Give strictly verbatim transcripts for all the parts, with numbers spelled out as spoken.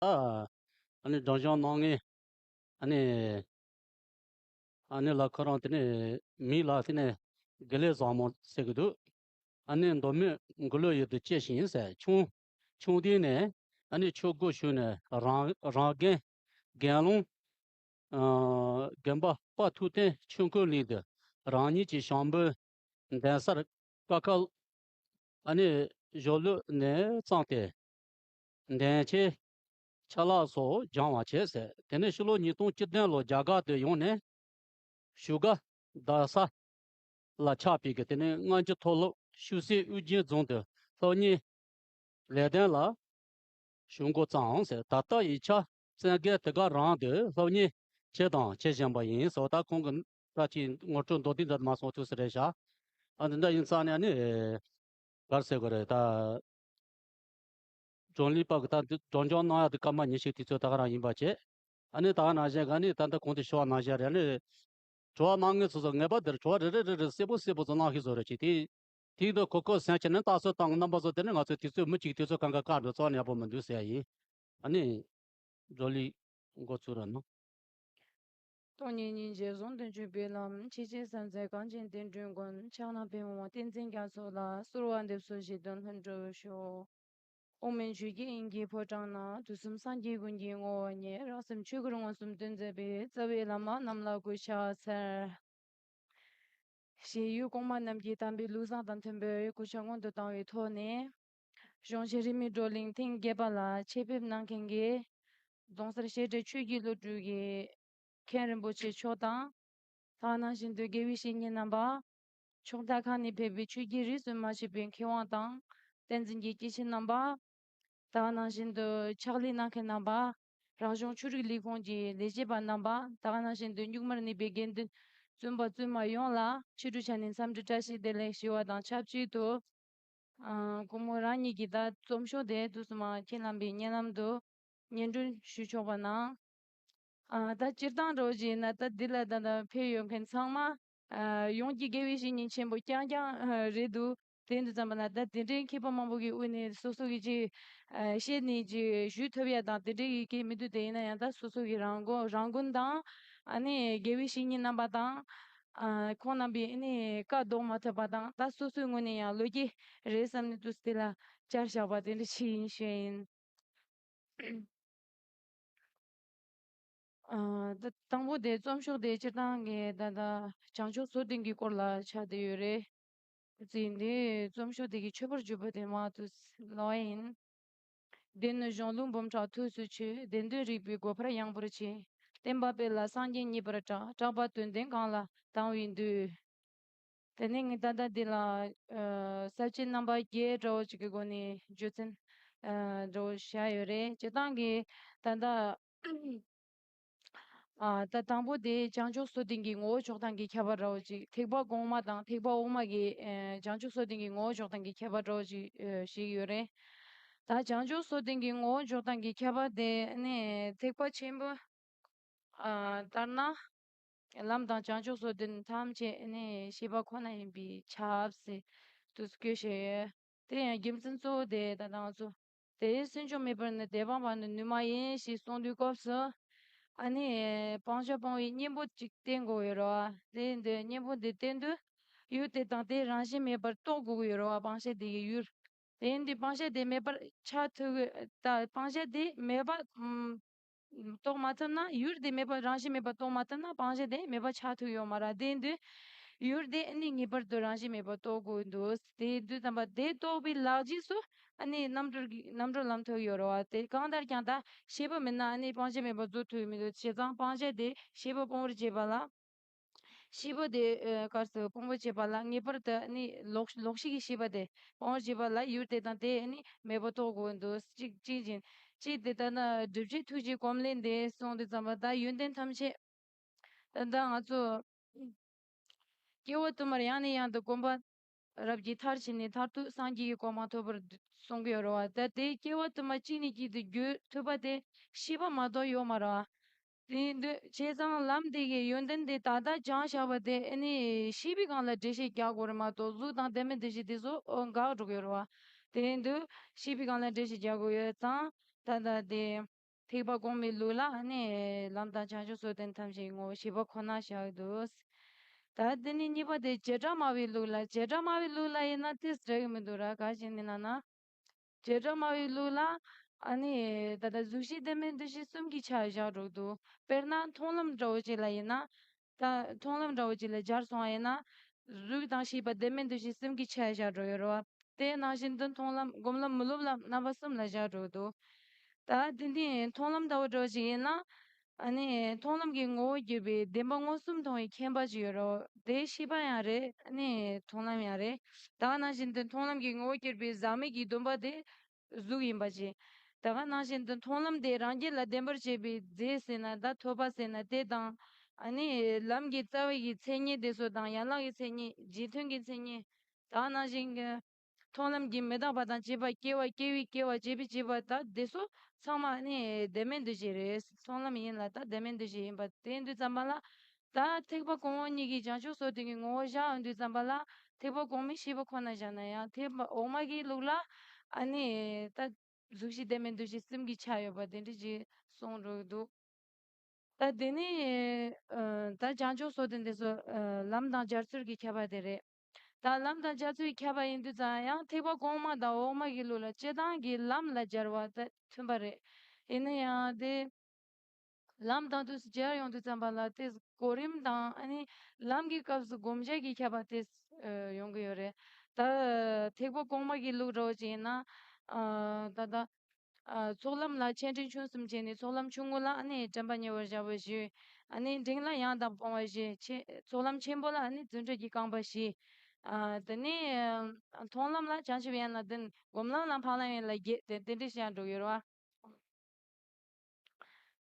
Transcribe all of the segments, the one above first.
ཨ་ནི་སྒྲིང་སྦྱོང་གནང་མཁན། ཨ་ནི་ཨ་ནི་ལ་ཁོ་རང་དེ་ནས་མི་ལ་དེ་ནས་དགེ་ལེགས་བཟང་མོ་ཟེར་གི་འདུག་ཨ་ནི་མདོ་སྨད་མགོ་ལོག་ཡུལ་དུ་སྐྱེས་ཤིང་ཟེར། ཆུང་ཆུང་དུས་ནས་ཨ་ནི་ཆོས་སྒོ་ཞུགས་ནས་རང་རང་རྒན་རྒན་སློང་། ཨ་རྒན་པ་དཔའ་ཐུབ་བསྟན་ཆོས་འཁོར་གླིང་དུ་རང་ཉིད་ཀྱི་ཞང་པོའི་གདན་སར་ཀ་ཁ་ཨ་ནི་ཞོ་ལུ་ནས་བརྩམས་ཏེ། འདན་ཆེ་ཆ་ལག་སོགས་སྦྱང་བ་བྱས་ཟེར། དེ་ནས་ཕྱི་ལོ་ཉིས་སྟོང་བཅུ་བདུན་ལོ་རྒྱ་གར་དུ་ཡོང་ནས་བཞུགས་སྒར་རྡ་ས་ལ་ཆགས་པའི་གི་དེ་ནས་སྔ་འགྱུར་མཐོ་སློབ་ཤུལ་སའི་ཨུ་རྒྱན་རྫོང་དུ་སློབ་གཉེར་ལས་དོན་ལ་ཞུགས་འགོ་བརྩམས་ཟེར། ད་ལྟ་ཡིག་ཆ་བཙན་བཀའི་དུས་སྐབས་རང་དུ་སློབ་གཉེར་བྱས་དང་བྱེད་བཞིན་པ་ཡིན་ཟེར། ད་ཁོང་གི་ད་ཅིག་ངོ་སྤྲོད་མདོར་བསྡུས་འདྲ་མ་སོང་ཐུགས་སུ་རེད་ཤག་ཨ་འདི་འདྲ་ཡིན་ཙང་ནས་ཨ་ནི་ག་རེ་ཟེར་དགོས་རེད་ད། བགྲོ་གླེང་པ་གི་ད་འདི་བགྲོ་གླེང་གནང་ཡག་དེ་སྐར་མ་ཉི་ཤུ་དུས་ཚོད་ད་ག་རང་ཡིན་པ་བྱས། ཨ་ནི་ད་ག་ནང་བཞིན་ག་ནི་ད་ལྟ་གོང་དུ་ཞུ་བ་ནང་བཞིན་རེད། ཨ་ནི་དྲི་བ་གནང་མཁན་ཚོ་ཚོ་ངེས་པར་དུ་དྲི་བ་རེ་རེ་རེ་རེ་གསལ་པོ་གསལ་པོ་ཚོ་གནང་ཤེས་བཟོ་རེད་ཅེས་དེ། དེའི་ཐོག་ཁོ་ཁོ་སེམས་ཀྱི་ནང་རྟགས་གསལ་བཏང་རྣམ་པ་ཚོ་དེ་ནི་ང་ཚོའི་དུས་ཚོད་མི་གཅིག་དུས་ཚོད་གང་ག་བཀག་འགྲོ་ཚོགས་ནས་ཡག་པོ་མི་འདུག་ཟེར་ཡ་ཡིན། ཨ་ནི་བགྲོ་གླེང་འགོ་ཚུགས་ར་གནང་། སྟོང་ཉིད་སྙིང་རྗེ་ཟུང་དུ་འཇུག་པའི་ལམ། ཆེས་ཆེར་གསལ་མཛད་གངས་ཅན་བསྟན་འགྲོའི་མགོན། ཕྱག་ན་པདྨོ་བསྟན་འཛིན་རྒྱ་མཚོ་ལ། གསོལ་བ་འདེབས་སོ་བཞེད་དོན་ལྷུན་གྲུབ་ཤོག་ཨོཾ་མི་འགྱུར་གྱི་དབྱིངས་ཀྱི་ཕོ་བྲང་ན། དུས་གསུམ་སངས་རྒྱས་ཀུན་གྱི་ངོ་བོ་ཉིད། རང་སེམས་ཆོས་སྐུར་མངོན་སུམ་སྟོན་མཛད་པའི། རྩ་བའི་བླ་མ་རྣམས་ལ་གུས་ཕྱག་འཚལ། ཞེས་ཡུལ་གོང་མ་རྣམས་ཀྱི་དམ་པའི་ལུགས་བཟང་དང་མཐུན་པའི་གུས་ཕྱག་སྔོན་དུ་བཏང་བའི་ཐོག་ནས། གཞུང་ཆེན་རིས་མེད་བགྲོ་གླེང་ཐེངས་བརྒྱད་པ་ལ་ཆེད་ཕེབས་གནང་མཁན་གྱི་རྫོང་སར་བཤད་གྲྭའི་ཆོས་ཀྱི་སློབ་ཕྲུག་གི་མཁན་རིན་པོ་ཆེ་མཆོག་དང་། དེ་ནང་བཞིན་དུ་དགེ་བའི་བཤེས་གཉེན་རྣམ་པ། ཕྱོགས་མཐའ་ཁག་ནས་ཕེབས་པའི་ཆོས་བརྒྱུད་རིས་སུ་མ་ཆད་པའི་མཁས་དབང་དང་བསྟན་འཛིན་གྱི་སྐྱེས་ཆེན་རྣམ་པ། དེ་ནང་བཞིན་དུ་ཕྱག་ལས་གནང་མཁན་རྣམ་པ། རང་གཞུང་ཆོས་རིག་ལས་ཁུངས་ཀྱི་ལས་བྱེད་པ་རྣམ་པ། དེ་ནང་བཞིན་དུ་གཉུག་མར་གནས་པའི་དགེ་འདུན་བཙུན་པ་བཙུན་མ་ཡོངས་ལ་ཆོས་དྲུག་ཆ་ནས་འཚམས་འདྲི་བཀྲ་ཤིས་བདེ་ལེགས་ཞུ་བ་དང་ཆབས་ཅིག་ཏུ། ཨ། སྐུ་ངོ་རང་ཉིད་ཀྱིས་ད་རྩོམ་ཤོག་དེ་དུས་སུ་མ་ཁྱེད་རྣམ་པའི་སྙན་ལམ་དུ་སྙན་སྒྲོན་ཞུ་ཆོག་པ་གནང་། ཨ། ད་སྤྱིར་བཏང་འདྲ་བོ་ཅིག་ཡིན་ན་ད་འདི་ལ་ད་ལྟ་ཕེབས་ཡོད་མཁན་ཚང་མ། ཨ། ཡོངས་ཀྱི་དགེ་བའི་བཤེས་གཉེན་ཆེན་པོ་རྐྱང་རྐྱང་ཨ་རེད་འདུག་དེ་འདུག་ཙམ་པ་ན་ད་དེ་འདྲའི་མཁས་པ་མང་པོ་གི་དབུས་ནས་སོ་སོ་གི་ཅིག་ཨ་བཤད་ནས་ཅིག་ཞུ་ཐུབ་ཡ་དང་དེ་འདྲའི་གི་སྐད་མི་འདུག་དེ་ཡིན་ན་ཡང་ད་སོ་སོ་གི་རང་མགོ་རང་འགུལ་དང་། ཨ་ནི་དགེ་བའི་བཤེས་གཉེན་རྣམ་པ་དང་། ཨ། ཁོང་རྣམ་པས་ཨ་ནི་བཀའ་ལྡོག་མ་ཐུབ་པ་དང་ད་སོ་སོའི་ངོས་ནས་ཡང་ལོ་རྒྱུས་རེད་བསམ་ནས་དུས་དེ་ལ་བཅར་བཞག་པ་དེ་འདྲ་ཞིག་ཡིན་ཞུ་ཡིན། ཨ། ད་དང་པོ་དེ་རྩོམ་ཤོག་དེ་སྤྱིར་བཏང་གི་ད་ལྟ་བྱང་ཆུབ་སོ་བདུན་གྱི་སྐོར་ལ་ཆགས་བསྡད་ཡོད་རེད། ཅིག་འདི་རྩོམ་ཤོག་དེ་གི་མཆོད་པར་གྱུར་པ་དེ་མ་ཏུ་ལོ་ཡིན། འདི་ནི་གཞུང་ལུགས་འབུམ་ཕྲག་ཐུགས་སུ་ཆུད། བདེན་དོན་རིག་པའི་སྒོ་འཕར་ཡངས་པོར་ཕྱེ། བསྟན་པ་སྤེལ་ལ་སངས་རྒྱས་མཉེས་པར་གྲགས། གྲགས་པ་དོན་ལྡན་གང་ལ་དང་བའི་འདུད། དེ་ནས་ངས་ད་ལྟ་འདི་ལ་ཨ་ས་བཅད་རྣམ་པ་བརྒྱད་འདྲ་བོ་ཅིག་གི་སྒོ་ནས་རྒྱུ་མཚན་ཨ་འདྲ་བོ་བཞག་ཡོད་རེད། སྤྱིར་བཏང་གི་ད་ལྟ་ཨ་ད་དང་པོ་དེ་བྱང་ཆུབ་སོ་བདུན་གྱི་ངོ་བོ་འཇོག་སྟངས་ཀྱི་ཁྱད་པར་འདྲ་བོ་ཅིག་ཐེག་པ་གོང་མ་དང་ཐེག་པ་འོག་མ་གི་ཨ་བྱང་ཆུབ་སོ་བདུན་གྱི་ངོ་བོ་འཇོག་སྟངས་ཀྱི་ཁྱད་པར་འདྲ་བོ་ཅིག་ཨ་ཞིག་ཡོད་རེད། ད་བྱང་ཆུབ་སོ་བདུན་གྱི་ངོ་བོ་འཇོག་སྟངས་ཀྱི་ཁྱད་པར་དེ་ནི་ཐེག་པ་ཆེན་པོ། ཨ། ལྟར་ན། ལམ་དང་བྱང་ཆུབ་སོ་བདུན་ཐམས་ཅད་ནི་ཤེས་པ་ཁོ་ན་ཡིན་པས་ཁྱབ་ཟེར་དུས་སྐྱོ་ཞེས་ཡོད། དེ་ཡང་རྒྱུ་མཚན་གཙོ་བོ་དེ་ད་ལྟ་ང་ཚོ་དེ་སུན་འབྱིན་མེད་པར་ནི་དེ་སྤང་བ་ནི་ནུས་མ་ཡིན་ཞེས་གསུངས་དུས་སྐབས་སུ། ཨ་ནི་སྤང་བྱ་སྤོང་བའི་གཉེན་པོ་ཅིག་བསྟེན་དགོས་ཡོད་རེད་བ། དེ་འདི་གཉེན་པོ་འདི་བསྟེན་དུས་ཡུལ་དེ་དང་དེ་རང་བཞིན་མེད་པར་རྟོགས་དགོས་ཀྱི་ཡོད་རེད་བ། སྤང་བྱ་དེ་གི་ཡུལ། དེ་ཡིན་དུས་སྤང་བྱ་དེ་མེད་པར་ཆགས་ཐུབ་ཀྱི་ད་སྤང་བྱ་དེ་མེད་པ་ཨམ། རྟོགས་མ་ཐུབ་ན་ཡུལ་དེ་མེད་པ་རང་བཞིན་མེད་པ་རྟོགས་མ་ཐུབ་ན་སྤང་བྱ་དེ་མེད་པ་ཆགས་ཐུབ་ཡོད་མ་རེད། དེ་ཡིན་དུས་ཡུལ་དེ་ཨ་ནི་ངེས་པར་དུ་རང་བཞིན་མེད་པ་རྟོགས་དགོས་འདུག་དེ་ཡིན་དུས་ཙམ་པ་དེ་རྟོགས་པའི་ལག་རྗེས་སུ་ཨ་ནི་རྣམ་གྲོལ་གྱི་རྣམ་གྲོལ་ལམ་ཐོབ་ཡོད་རེད་བ། དེ་གང་ལྟར་ཀྱང་ད་ཤེས་པ་མེད་ན་ཨ་ནི་སྤང་བྱ་མེད་པ་རྫོགས་ཐུབ་ཀྱི་མི་འདུག་བྱས་ཙང་སྤང་བྱ་དེ་ཤེས་པ་སྤོང་བར་བྱེད་པ་ལ། ཤེས་པ་དེ་ཨ་གར་སོགས་སྤོང་བར་བྱེད་པ་ལ་ངེས་པར་དུ་ནི་ལོག་ལོག་ཤེས་ཀྱི་ཤེས་པ་དེ་སྤོང་བར་བྱེད་པ་ལ་ཡུལ་དེ་དང་དེ་ནི་མེད་པ་རྟོགས་དགོས་འདུག་གཅིག་གཅིག་ཅིང་གཅིག་དེ་ལྟ་ན་སྒྲུབ་བྱེད་ཐུགས་རྗེའི་གོམས་ལེན་དེ་གསུངས་དུས་ཙམ་པ་ད་ཡོན་ཏན་ཐམས་ཅད་ད་ལྟ་ང་ཚོ་སྐྱེ་བ་དུ་མར་ཡང་ནས་ཡང་དུ་གོམས་པ་རབ་ཀྱིས་མཐར་ཕྱིན་ནས་མཐར་ཐུག་སངས་རྒྱས་ཀྱི་གོ་འཕང་ཐོབ་པར་གསུང་གི་ཡོད་རེད་བ། ད་དེ་སྐྱེ་བ་དུ་མ་གཅིག་ནས་གཅིག་ཏུ་བརྒྱུད་ཐུབ་པ་དེ་ཤེས་པ་མ་གཏོགས་ཡོད་མ་རེད་བ། དེ་འདུག་བྱས་ཙང་ལམ་དེ་གི་ཡོན་ཏན་དེ་ད་ལྟ་སྦྱངས་བཞག་པ་དེ་ཨ་ནི་ཤེས་པའི་སྒང་ལ་འགྲེལ་བཤད་རྒྱག་དགོས་རེད་མ་གཏོགས་གཟུགས་དང་ལྡན་མིན་འདུ་བྱེད་དེ་ཚོ་འགག་འགྲོ་གི་ཡོད་རེད་བ། དེ་འདུག་ཤེས་པའི་སྒང་ལ་འགྲེལ་བཤད་རྒྱག་དགོས་ཡོད་ཙང་ད་ལྟ་དེ། ཐེག་པ་གོང་མའི་ལུགས་ལ་ཨ་ནི་ལམ་དང་བྱང་ཆུབ་སོ་བདུན་ཐམས་ཅད་ངོ་བོ་བཞི་པ་ཁོ་ན་བཞག་འདུག། ད་དེ་ནས་གཉིས་པ་དེ་བྱེ་བྲག་སྨྲ་བའི་ལུགས་ལ། བྱེ་བྲག་སྨྲ་བའི་ལུགས་ལ་ཡིན་ན་ཏིས་རེག་མི་འདུག་ར། ག་ཅི་ནི་ན་ན། བྱེ་བྲག་སྨྲ་བའི་ལུགས་ལ་ཨ་ནི་ད་ལྟ་གཟུགས་གཞི་བདེན་མེད་འདུ་བྱེད་གསུམ་གྱི་ཆ་བཞག་འགྲོ་འདུག། དཔེར་ན་མཐོང་ལམ་འདྲ་བོ་ཅིག་ལ་ཡིན་ན། ད་མཐོང་ལམ་འདྲ་བོ་ཅིག་ལ་སྦྱར་སོང་བ་ཡིན་ན། གཟུགས་དང་ཤེས་པ་བདེན་མེད་འདུ་བྱེད་གསུམ་གྱི་ཆ་བཞག་འགྲོ་ཡོད་རེད་བ། དེ་ནང་བཞིན་དུ་མཐོང་ལམ་སྒོམ་ལམ་མི་སློབ་ལམ་རྣམ་པ་གསུམ་ལ་བཞག་འགྲོ་འདུག། ད་དེ་འདི་མཐོང་ལམ་ལྟ་བུ་འདྲ་བོ་ཞིག་ཡིན་ན། ཨ་ནི་མཐོང་ལམ་གྱི་ངོ་བོར་གྱུར་པའི་བདེན་པ་མངོན་སུམ་མཐོང་བའི་མཁྱེན་པ་ཅིག་ཡོད་རེད། དེ་ཤེས་པ་ཡང་རེད། ཨ་ནི་མཐོང་ལམ་ཡང་རེད། ད་ག་ནང་བཞིན་དུ་མཐོང་ལམ་གྱི་ངོ་བོར་གྱུར་པའི་ཟག་མེད་ཀྱི་སྡོམ་པ་དེ་གཟུགས་ཡིན་པ་ཅིག། ད་ག་ནང་བཞིན་དུ་མཐོང་ལམ་དེ་རང་རྒྱུད་ལ་བདེན་པར་བྱེད་པའི་རྫས་ཟེར་ན་ད་ཐོབ་པ་ཟེར་ན་དེ་དང་། ཨ་ནི་ལམ་གྱི་རྩ་བའི་གི་མཚན་ཉིད་དེ་ཚོ་དང་ཡན་ལག་གི་མཚན་ཉིད་རྗེས་མཐུན་གྱི་མཚན་ཉིད། ད་ག་ནང་བཞིན་གྱི་མཐོང་ལམ་གྱི་མི་རྟག་པ་དང་བཅས་པ་སྐྱེ་བ་སྐྱེ་བའི་སྐྱེ་བ་བྱེད་པའི་བྱེད་པ་ད་དེ་ཚོ་ཚང་མ་ནི་བདེན་མེད་འདུ་བྱེད་རེད། མཐོང་ལམ་ཡིན་ལ་ད་བདེན་མེད་འདུ་བྱེད་ཡིན་པ་དེ་ཡིན་དུས་ཙམ་པ་ལ། ད་ཐེག་པ་གོང་འོག་གཉིས་ཀྱི་བྱང་ཆུབ་སོ་བདུན་གྱི་ངོ་བོ་བཞག་ཡོང་དུས་ཙམ་པ་ལ་ཐེག་པ་གོང་མའི་ཤེས་པ་ཁོ་ན་བཞག་ན་ཡང་ཐེག་པ་འོག་མ་གི་ལུགས་ལ་ཨ་ནི་ད་གཟུགས་གཞི་བདེན་མེད་འདུ་བྱེད་གསུམ་གྱི་ཆ་ཡོད་པ་དེ་འདྲ་ཅིག་གསུངས་འགྲོ་གི་འདུག། ད་དེ་ནས་ཨ་ད་བྱང་ཆུབ་སོ་བདུན་དེ་ཚོ་ཨ་ལམ་དང་སྦྱར་ཚུལ་གྱི་ཁྱད་པར་དེ་རེད། ད་ལམ་དང་སྦྱར་ཚུལ་གྱི་ཁྱད་པར་ཡིན་དུས་ཙང་ཡང་ཐེག་པ་གོང་མ་དང་འོག་མ་གི་ལུགས་ལ་སྤྱིར་བཏང་གི་ལམ་ལ་སྦྱར་བ་ད་མཐུན་པ་རེད། ཡིན་ན་ཡང་དེ་ལམ་དང་དུས་སུ་སྦྱར་ཡོང་དུས་ཙམ་པ་ལ་དེ་གོ་རིམ་དང་ཨ་ནི་ལམ་གྱི་སྐབས་སུ་བསྒོམ་བྱ་གི་ཁྱད་པར་དེ་ཨ་ཡོང་གི་ཡོད་རེད། ད་ཐེག་པ་གོང་མ་གི་ལུགས་འདྲ་བོ་ཅིག་ཡིན་ན་ཨ་ད་ད། ཨ་ཚོགས་ལམ་ལ་ཆེ་འབྲིང་ཆུང་གསུམ་བྱས་ནས་ཚོགས་ལམ་ཆུང་ངུ་ལ་ཨ་ནི་དྲན་པ་ཉེ་བར་བཞག་པ་བཞི། ཨ་ནི་འབྲིང་ལ་ཡང་དག་པར་སྤོང་བ་བཞི། ཆེ་ཚོགས་ལམ་ཆེན་པོ་ལ་ཨ་ནི་རྫུ་འཕྲུལ་གྱི་རྐང་པ་བཞི། ཨ་དེ་ནས་ཨ་མཐོང་ལམ་ལ་བྱང་ཆུབ་ཡན་ལག་བདུན། སྒོམ་ལམ་ལ་འཕགས་ལམ་ཡན་ལག་བརྒྱད་དེ་དེ་འདྲ་བཤད་འགྲོ་ཡོད་རེད་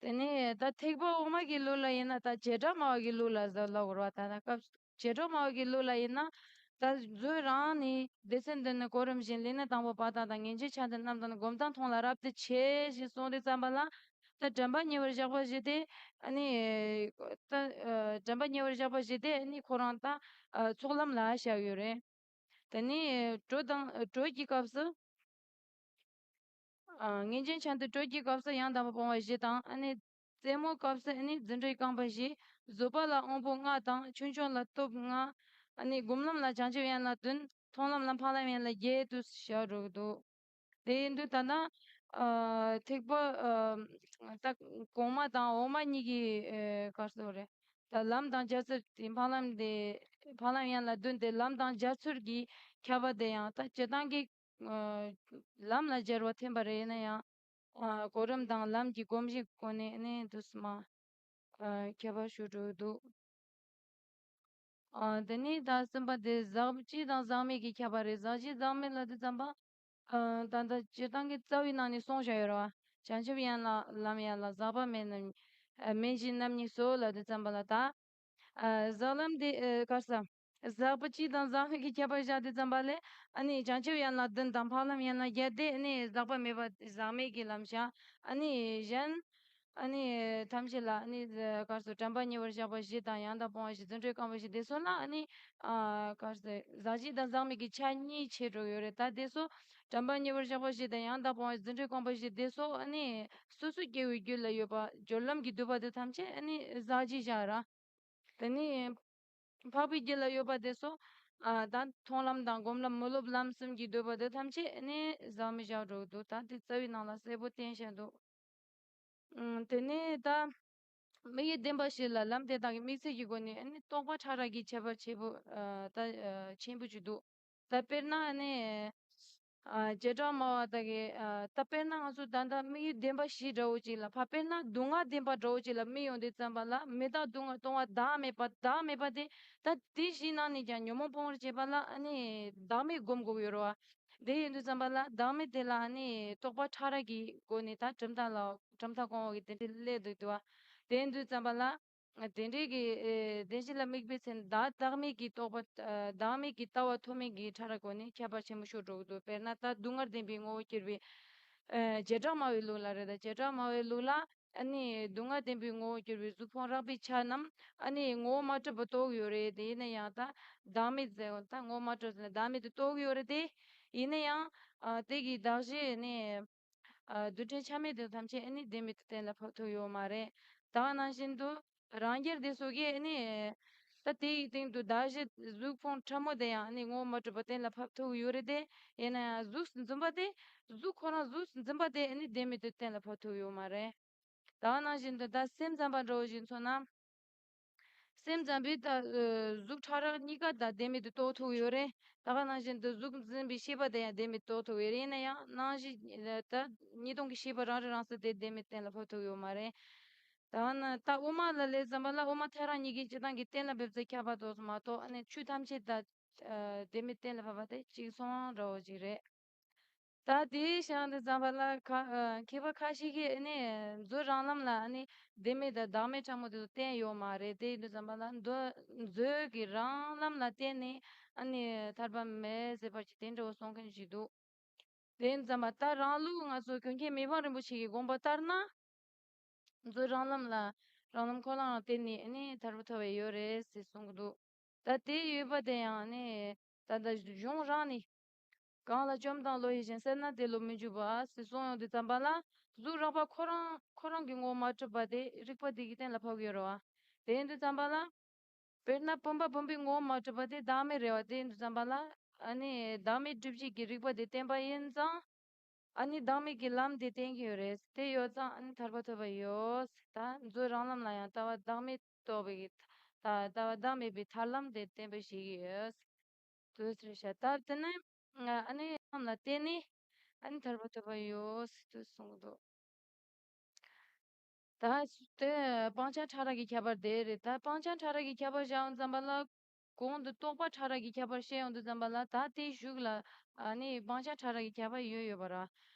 བ། དེ་ནས་ད་ཐེག་པ་འོག་མ་གི་ལུགས་ལ་ཡིན་ན་ད་བྱེ་བྲག་སྨྲ་བ་གི་ལུགས་ལ་ཟེར་ལབ་དགོས་རེད་བ། ད་ད་སྐབས་བྱེ་བྲག་སྨྲ་བ་གི་ལུགས་ལ་ཡིན་ན་ད་མཛོད་རང་ནས་སྡེ་ཚན་འདི་ནི་གོ་རིམ་བཞིན་ལས་ནི་དང་པོ་བར་དང་དང་། ངེས་འབྱུང་ཆ་མཐུན་རྣམས་དང་ནི། སྒོམ་དང་མཐོང་ལ་རབ་ཏུ་ཕྱེ་ཞེས་གསུངས་དུས་ཙམ་པ་ལ་ད་དྲན་པ་ཉེ་བར་བཞག་པ་བཞི་དེ་ཨ་ནི་ད་ཨ་དྲན་པ་ཉེ་བར་བཞག་པ་བཞི་དེ་ཨ་ནི་ཁོ་རང་ད་ཨ་ཚོགས་ལམ་ལ་བཞག་ཡོད་རེད། དེ་ནས་གྲོལ་དང་གྲོལ་གྱི་སྐབས་སུ། ཨ་ངེས་འབྱུང་ཆ་མཐུན་གྲོལ་གྱི་སྐབས་སུ་ཡང་དག་པར་སྤོང་བ་བཞི་དང་ཨ་ནི་རྩེ་མོའི་སྐབས་སུ་ཨ་ནི་རྫུ་འཕྲུལ་རྐང་པ་བཞི། བཟོད་པ་ལ་དབང་པོ་ལྔ་དང་ཆོས་འབྱུང་ལ་སྟོབས་ལྔ། ཨ་ནི་སྒོམ་ལམ་ལ་བྱང་ཆུབ་ཡན་ལག་བདུན། མཐོང་ལམ་ལ་འཕགས་ལམ་ཡན་ལག་བརྒྱད་དུ་བཞག་འགྲོ་གི་འདུག། དེ་ཡིན་དུས་ད་ལྟ་ཨ་ཐེག་པ་ཨ་ད་གོང་མ་དང་འོག་མ་གཉིས་ཀྱི་ཨེ་ག་རེ་ཟེར་དགོས་རེད། ད་ལམ་དང་སྦྱར་ཚུལ་དེ་འཕགས་ལམ་དེ་འཕགས་ལམ་ཡན་ལག་བདུན་དེ་ལམ་དང་སྦྱར་ཚུལ་གྱི་ཁྱད་པར་དེ་ཡང་ད་སྤྱིར་བཏང་གི་ཨ་ལམ་ལ་སྦྱར་བ་མཐུན་པ་རེད། ཡིན་ན་ཡང་ཨ་གོ་རིམ་དང་ལམ་གྱི་གོམས་གཤིས་སྒོ་ནས་ནི་དུ་སྨྲ་ཨ་ཁྱད་པར་ཞུ་འགྲོ་འདུག། ཨ་དེ་ནས་ད་གསུམ་པ་དེ་ཟག་བཅས་དང་ཟག་མེད་ཀྱི་ཁྱད་པར་རེད། ཟག་བཅས་ཟག་མེད་ལབ་དུས་ཙམ་པ་ཨ་ད་ལྟ་སྤྱིར་བཏང་གི་རྩ་བའི་ནང་ནས་གསུངས་བཞག་ཡོད་རེད་བ། བྱང་ཆུབ་ཡན་ལག་ལམ་ཡན་ལག་ཟག་པ་མེད་རྣམ་ཨ་མེད་བཞི་རྣམ་གཉིས་སོ་ལབ་དུས་ཙམ་པ་ལ་ད། ཨ་ཟག་ལམ་དེ་ཨ་ག་རེ་ཟ། ཟག་པ་གཅིག་དང་ཟག་མེད་ཀྱི་ཁྱད་པར་བཞག་དུས་ཙམ་པ་ལས་ཨ་ནི་བྱང་ཆུབ་ཡན་ལག་བདུན་དང་འཕགས་ལམ་ཡན་ལག་བརྒྱད་དེ་ཨ་ནི་ཟག་པ་མེད་པ་ཟག་མེད་ཀྱི་ལམ་བཞག། ཨ་ནི་གཞན་ཨ་ནི་ཐམས་ཅད་ལ་ཨ་ནི་ག་རེ་ཟེར་དྲན་པ་ཉེ་བར་བཞག་པ་བཞི་དང་ཡང་དག་སྤོང་བ་བཞི་རྫུ་འཕྲུལ་རྐང་པ་བཞི་དེ་ཚོ་ལ་ཨ་ནི་ཨ་ག་རེ་ཟེར་ཟག་བཅས་དང་ཟག་མེད་ཀྱི་ཆ་གཉིས་ཕྱེ་འགྲོ་ཡོད་རེད། ད་དེ་ཚོ་དྲན་པ་ཉེ་བར་བཞག་པ་བཞི་དང་ཡང་དག་སྤོང་བ་བཞི་རྫུ་འཕྲུལ་རྐང་པ་བཞི་དེ་ཚོ་ཨ་ནི་སོ་སོ་སྐྱེ་བོའི་རྒྱུད་ལ་ཡོད་པ་སྦྱོར་ལམ་གྱིས་བསྡུས་པ་དེ་ཐམས་ཅད་ཨ་ནི་ཟག་བཅས་བཞག་ར། དེ་ནས་འཕགས་པའི་རྒྱུད་ལ་ཡོད་པ་དེ་ཚོ་ཨ་ད་མཐོང་ལམ་དང་སྒོམ་ལམ་མི་སློབ་ལམ་གསུམ་གྱིས་བསྡུས་པ་དེ་ཐམས་ཅད་ནི་ཟག་མེད་བཞག་འགྲོ་གི་འདུག། ད་དེ་རྩ་བའི་ནང་ལ་གསལ་པོ་བསྟན་བཞག་འདུག། ཨུམ། དེ་ནས་ད་དམིགས་ཡུལ་བདེན་པ་བཞི་ལ་ལམ་དེ་དག་གི་དམིགས་ཚད་ཀྱི་སྒོ་ནས་ནི་རྟོག་པ་ཕྲ་རགས་ཀྱི་ཁྱད་པར་ཆེན་པོ་ཨ་ད་ཨ་ཆེན་པོ་ཅིག་འདུག། ད་དཔེར་ན་ནི། ཨ་བྱེ་བྲག་སྨྲ་བ་དག་གིས་ཨ་ད་དཔེར་ན་ང་ཚོ་ད་ལྟ་དམིགས་ཡུལ་བདེན་པ་བཞི་འདྲ་བོ་ཅིག་ལ་ཕ་དཔེར་ན་སྡུག་བསྔལ་བདེན་པ་འདྲ་བོ་ཅིག་ལ་དམིགས་ཡོང་དུས་ཙམ་པ་ལ་མི་རྟག་སྡུག་བསྔལ་སྟོང་པ་བདག་མེད་པ་བདག་མེད་པ་དེ་ད་དེ་བཞི་ནང་ནས་ཀྱང་ཉོན་མོངས་སྤོང་བར་བྱེད་པ་ལ་ཨ་ནི་བདག་མེད་སྒོམ་དགོས་ཀྱི་ཡོད་རེད་བ། དེ་ཡིན་དུས་ཙམ་པ་ལ་བདག་མེད་དེ་ལ་ཨ་ནི་རྟོག་པ་ཕྲ་རགས་ཀྱི་སྒོ་ནས་ད་གྲུབ་མཐའ་ལ་གྲུབ་མཐའ་སྐོང་བ་གི་དེ་འདྲ་སླེབས་འདུག་འདུག་བ། དེ་ཡིན་དུས་ཙམ་པ་ལ། དེ་འདྲའི་གི་ཨེ་བདེན་བཞི་ལ་དམིགས་པའི་ཚེ་ན་བདག་བདག་མེད་ཀྱི་རྟོག་པ་ཨ་བདག་མེད་ཀྱི་ལྟ་བ་ཐོགས་མེད་ཀྱི་ཕྲ་རགས་སྒོ་ནས་ཁྱད་པར་ཆེན་པོ་ཤོར་འགྲོ་གི་འདུག། དཔེར་ན་ད་སྡུག་བསྔལ་བདེན་པའི་ངོ་བོར་གྱུར་པའི་ཨེ་བྱེ་བྲག་སྨྲ་བའི་ལུགས་ལ་རེད། ད་བྱེ་བྲག་སྨྲ་བའི་ལུགས་ལ་ཨ་ནི་སྡུག་བསྔལ་བདེན་པའི་ངོ་བོར་གྱུར་པའི་གཟུགས་ཕུང་རགས་པའི་ཆ་རྣམས་ཨ་ནི་ངོ་བོ་མ་གྲུབ་པར་རྟོགས་ཀྱི་ཡོད་རེད། དེ་ཡིན་ན་ཡང་ད་བདག་མེད་ཟེར་ད་ངོ་བོ་མ་གྲུབ་ཟེར་ན་བདག་མེད་དུ་རྟོགས་ཀྱི་ཡོད་རེད། དེ་ཡིན་ན་ཡང་ཨ་དེ་གི་གདགས་གཞི་ནི། ཨ་རྡུལ་ཕྲན་ཆ་མེད་དེ་ཐམས་ཅད་ཨ་ནི་བདེན་མེད་དུ་གཏན་ལ་ཕབ་ཐུབ་ཡོད་མ་རེད། ད་ག་ནང་བཞིན་དུ་རང་རྒྱལ་དེ་ཚོ་གིས་ཨ་ནི་ད་དེའི་སྟེང་དུ་ད་གཞི་གཟུགས་ཕུང་ཕྲ་མོ་དེ་ཡང་ཨ་ནི་ངོ་མ་གྲུབ་པ་གཏན་ལ་ཕབ་ཐུབ་ཡོད་རེད་དེ། ཡིན་ན་ཡང་གཟུགས་འཛིན་པ་དེ་གཟུགས་ཁོ་རང་གཟུགས་འཛིན་པ་དེ་ཨ་ནི་བདེན་མེད་དུ་གཏན་ལ་ཕབ་ཐུབ་ཡོད་མ་རེད། ད་ག་ནང་བཞིན་དུ་ད་སེམས་ཙམ་པ་འདྲ་བོ་ཞིག་མཚོན་ན། སེམས་ཙམ་པས་ད་ཨ་གཟུགས་ཕྲ་རགས་གཉིས་ཀ་ད་བདེན་མེད་དུ་རྟོགས་ཐུབ་ཡོད་རེད། ད་ག་ནང་བཞིན་དུ་གཟུགས་འཛིན་པའི་ཤེས་པ་དེ་ཡང་བདེན་མེད་དུ་རྟོགས་ཐུབ་ཡོད་རེད། ཡིན་ན་ཡང་སྣང་གཞི་ད་གཉིས་སྟོང་གི་ཤེས་པ་རང་རིག་རང་གསལ་དེ་བདེན་མེད་གཏན་ལ་ཕབ་ཐུབ་ཡོད་མ་རེད། ད་ན་ད་དབུ་མ་ལ་སླེབས་ཙམ་པ་ལ་དབུ་མ་ཐལ་རང་གཉིས་ཀྱིས་སྤྱིར་བཏང་གི་གཏན་ལ་འབེབས་ཚེ་ཁྱབ་པ་ཏོག་ཙམ་མ་གཏོགས་ཨ་ནི་ཆོས་ཐམས་ཅད་ད་ཨ་བདེན་མེད་གཏན་ལ་ཕབ་པ་དེ་གཅིག་མཚུངས་འདྲ་བོ་ཅིག་རེད། ད་དེའི་ཞང་དེ་ཙམ་པ་ལ་ཁ་ཨ་མཁས་པ་ཁ་ཤས་ཀྱིས་ཨ་ནི་མཛོད་རང་ལམ་ལ་ཨ་ནི་བདེན་མེད་དང་བདག་མེད་ཕྲ་མོ་དེ་ཚོ་བསྟན་ཡོད་མ་རེད། དེ་ཡིན་དུས་ཙམ་པ་ལ་མདོ་མཛོད་ཀྱི་རང་ལམ་ལ་བརྟེན་ནས་ཨ་ནི་ཐར་པ་མེད་ཟེར་བར་གྱི་དེ་འདྲ་བོ་གསུང་མཁན་ཞིག་འདུག་དེ་ཙམ་པ་ད་རང་ལུགས་ང་ཚོ་ཀུན་མཁྱེན་མི་ཕམ་རིན་པོ་ཆེ་གི་དགོངས་པ་ལྟར་ན། མཛོད་རང་ལམ་ལ་རང་ལམ་ཁོ་རང་ལ་བརྟེན་ནས་ནི་ཐར་པ་ཐོབ་པ་ཡོད་རེད་ཟེར་གསུང་གི་འདུག་ད་དེ་ཡོད་པ་དེ་ཡང་ནི་ད་ལྟ་གཞུང་རང་ནས། གང་ལ་བཅོམ་དང་བློ་ཡིས་བཞིན་བསལ་ན་དེ་བློ་མི་འཇུག་པ་ཟེར་གསུངས་ཡོང་དུས་ཙམ་པ་ལ། གཟུགས་རགས་པ་ཁོ་རང་ཁོ་རང་གི་ངོ་མ་གྲུབ་པ་དེ་རིགས་པ་དེ་གིས་གཏན་ལ་ཕབ་ཀྱི་ཡོད་རེད་བ། དེ་ཡིན་དུས་ཙམ་པ་ལ། དཔེར་ན་བུམ་པ་བུམ་པའི་ངོ་མ་གྲུབ་པ་དེ་བདག་མེད་རེད་བ། དེ་ཡིན་དུས་ཙམ་པ་ལ་ཨ་ནི་བདག་མེད་སྒྲུབ་བྱེད་ཀྱི་རིགས་པ་དེ་བསྟན་པ་ཡིན་ཙང་། ཨ་ནི་བདག་མེད་ཀྱི་ལམ་དེ་བསྟན་གྱི་ཡོད་རེད། དེ་ཡོད་ཙང་ཨ་ནི་ཐར་པ་ཐོབ་པ་ཡོད། ད་མཛོད་རང་ལམ་ལ་ཡང་ལྟ་བ་བདག་མེད་རྟོགས་པའི་གི་ད་ལྟ་བ་བདག་མེད་པའི་ཐར་ལམ་དེ་བསྟན་པ་ཞིག་ཡོད། དུས་རེད་ཤག་ད་དེ་ནས་ཨ་ནི་ལམ་ལ་བརྟེན་ནས་ཨ་ནི་ཐར་པ་ཐོབ་པ་ཡོད་ཟེར་དུས་གསུངས་འདུག་ད་དེ་སྤང་བྱ་ཕྲ་རགས་ཀྱི་ཁྱད་པར་དེ་རེད། ད་སྤང་བྱ་ཕྲ་རགས་ཀྱི་ཁྱད་པར་བཞག་ཡོང་ཙམ་པ་ལ། གོང་དུ་རྟོག་པ་ཕྲ་རགས་ཀྱི་ཁྱད་པར་བཤད་ཡོང་དུས་ཙམ་པ་ལ་ད་དེའི་གཞུག་ལ་ཨ་ནི་སྤང་བྱ་ཕྲ་རགས་ཀྱི་ཁྱད་པར་ཡོད་ཡོད་པ་ར།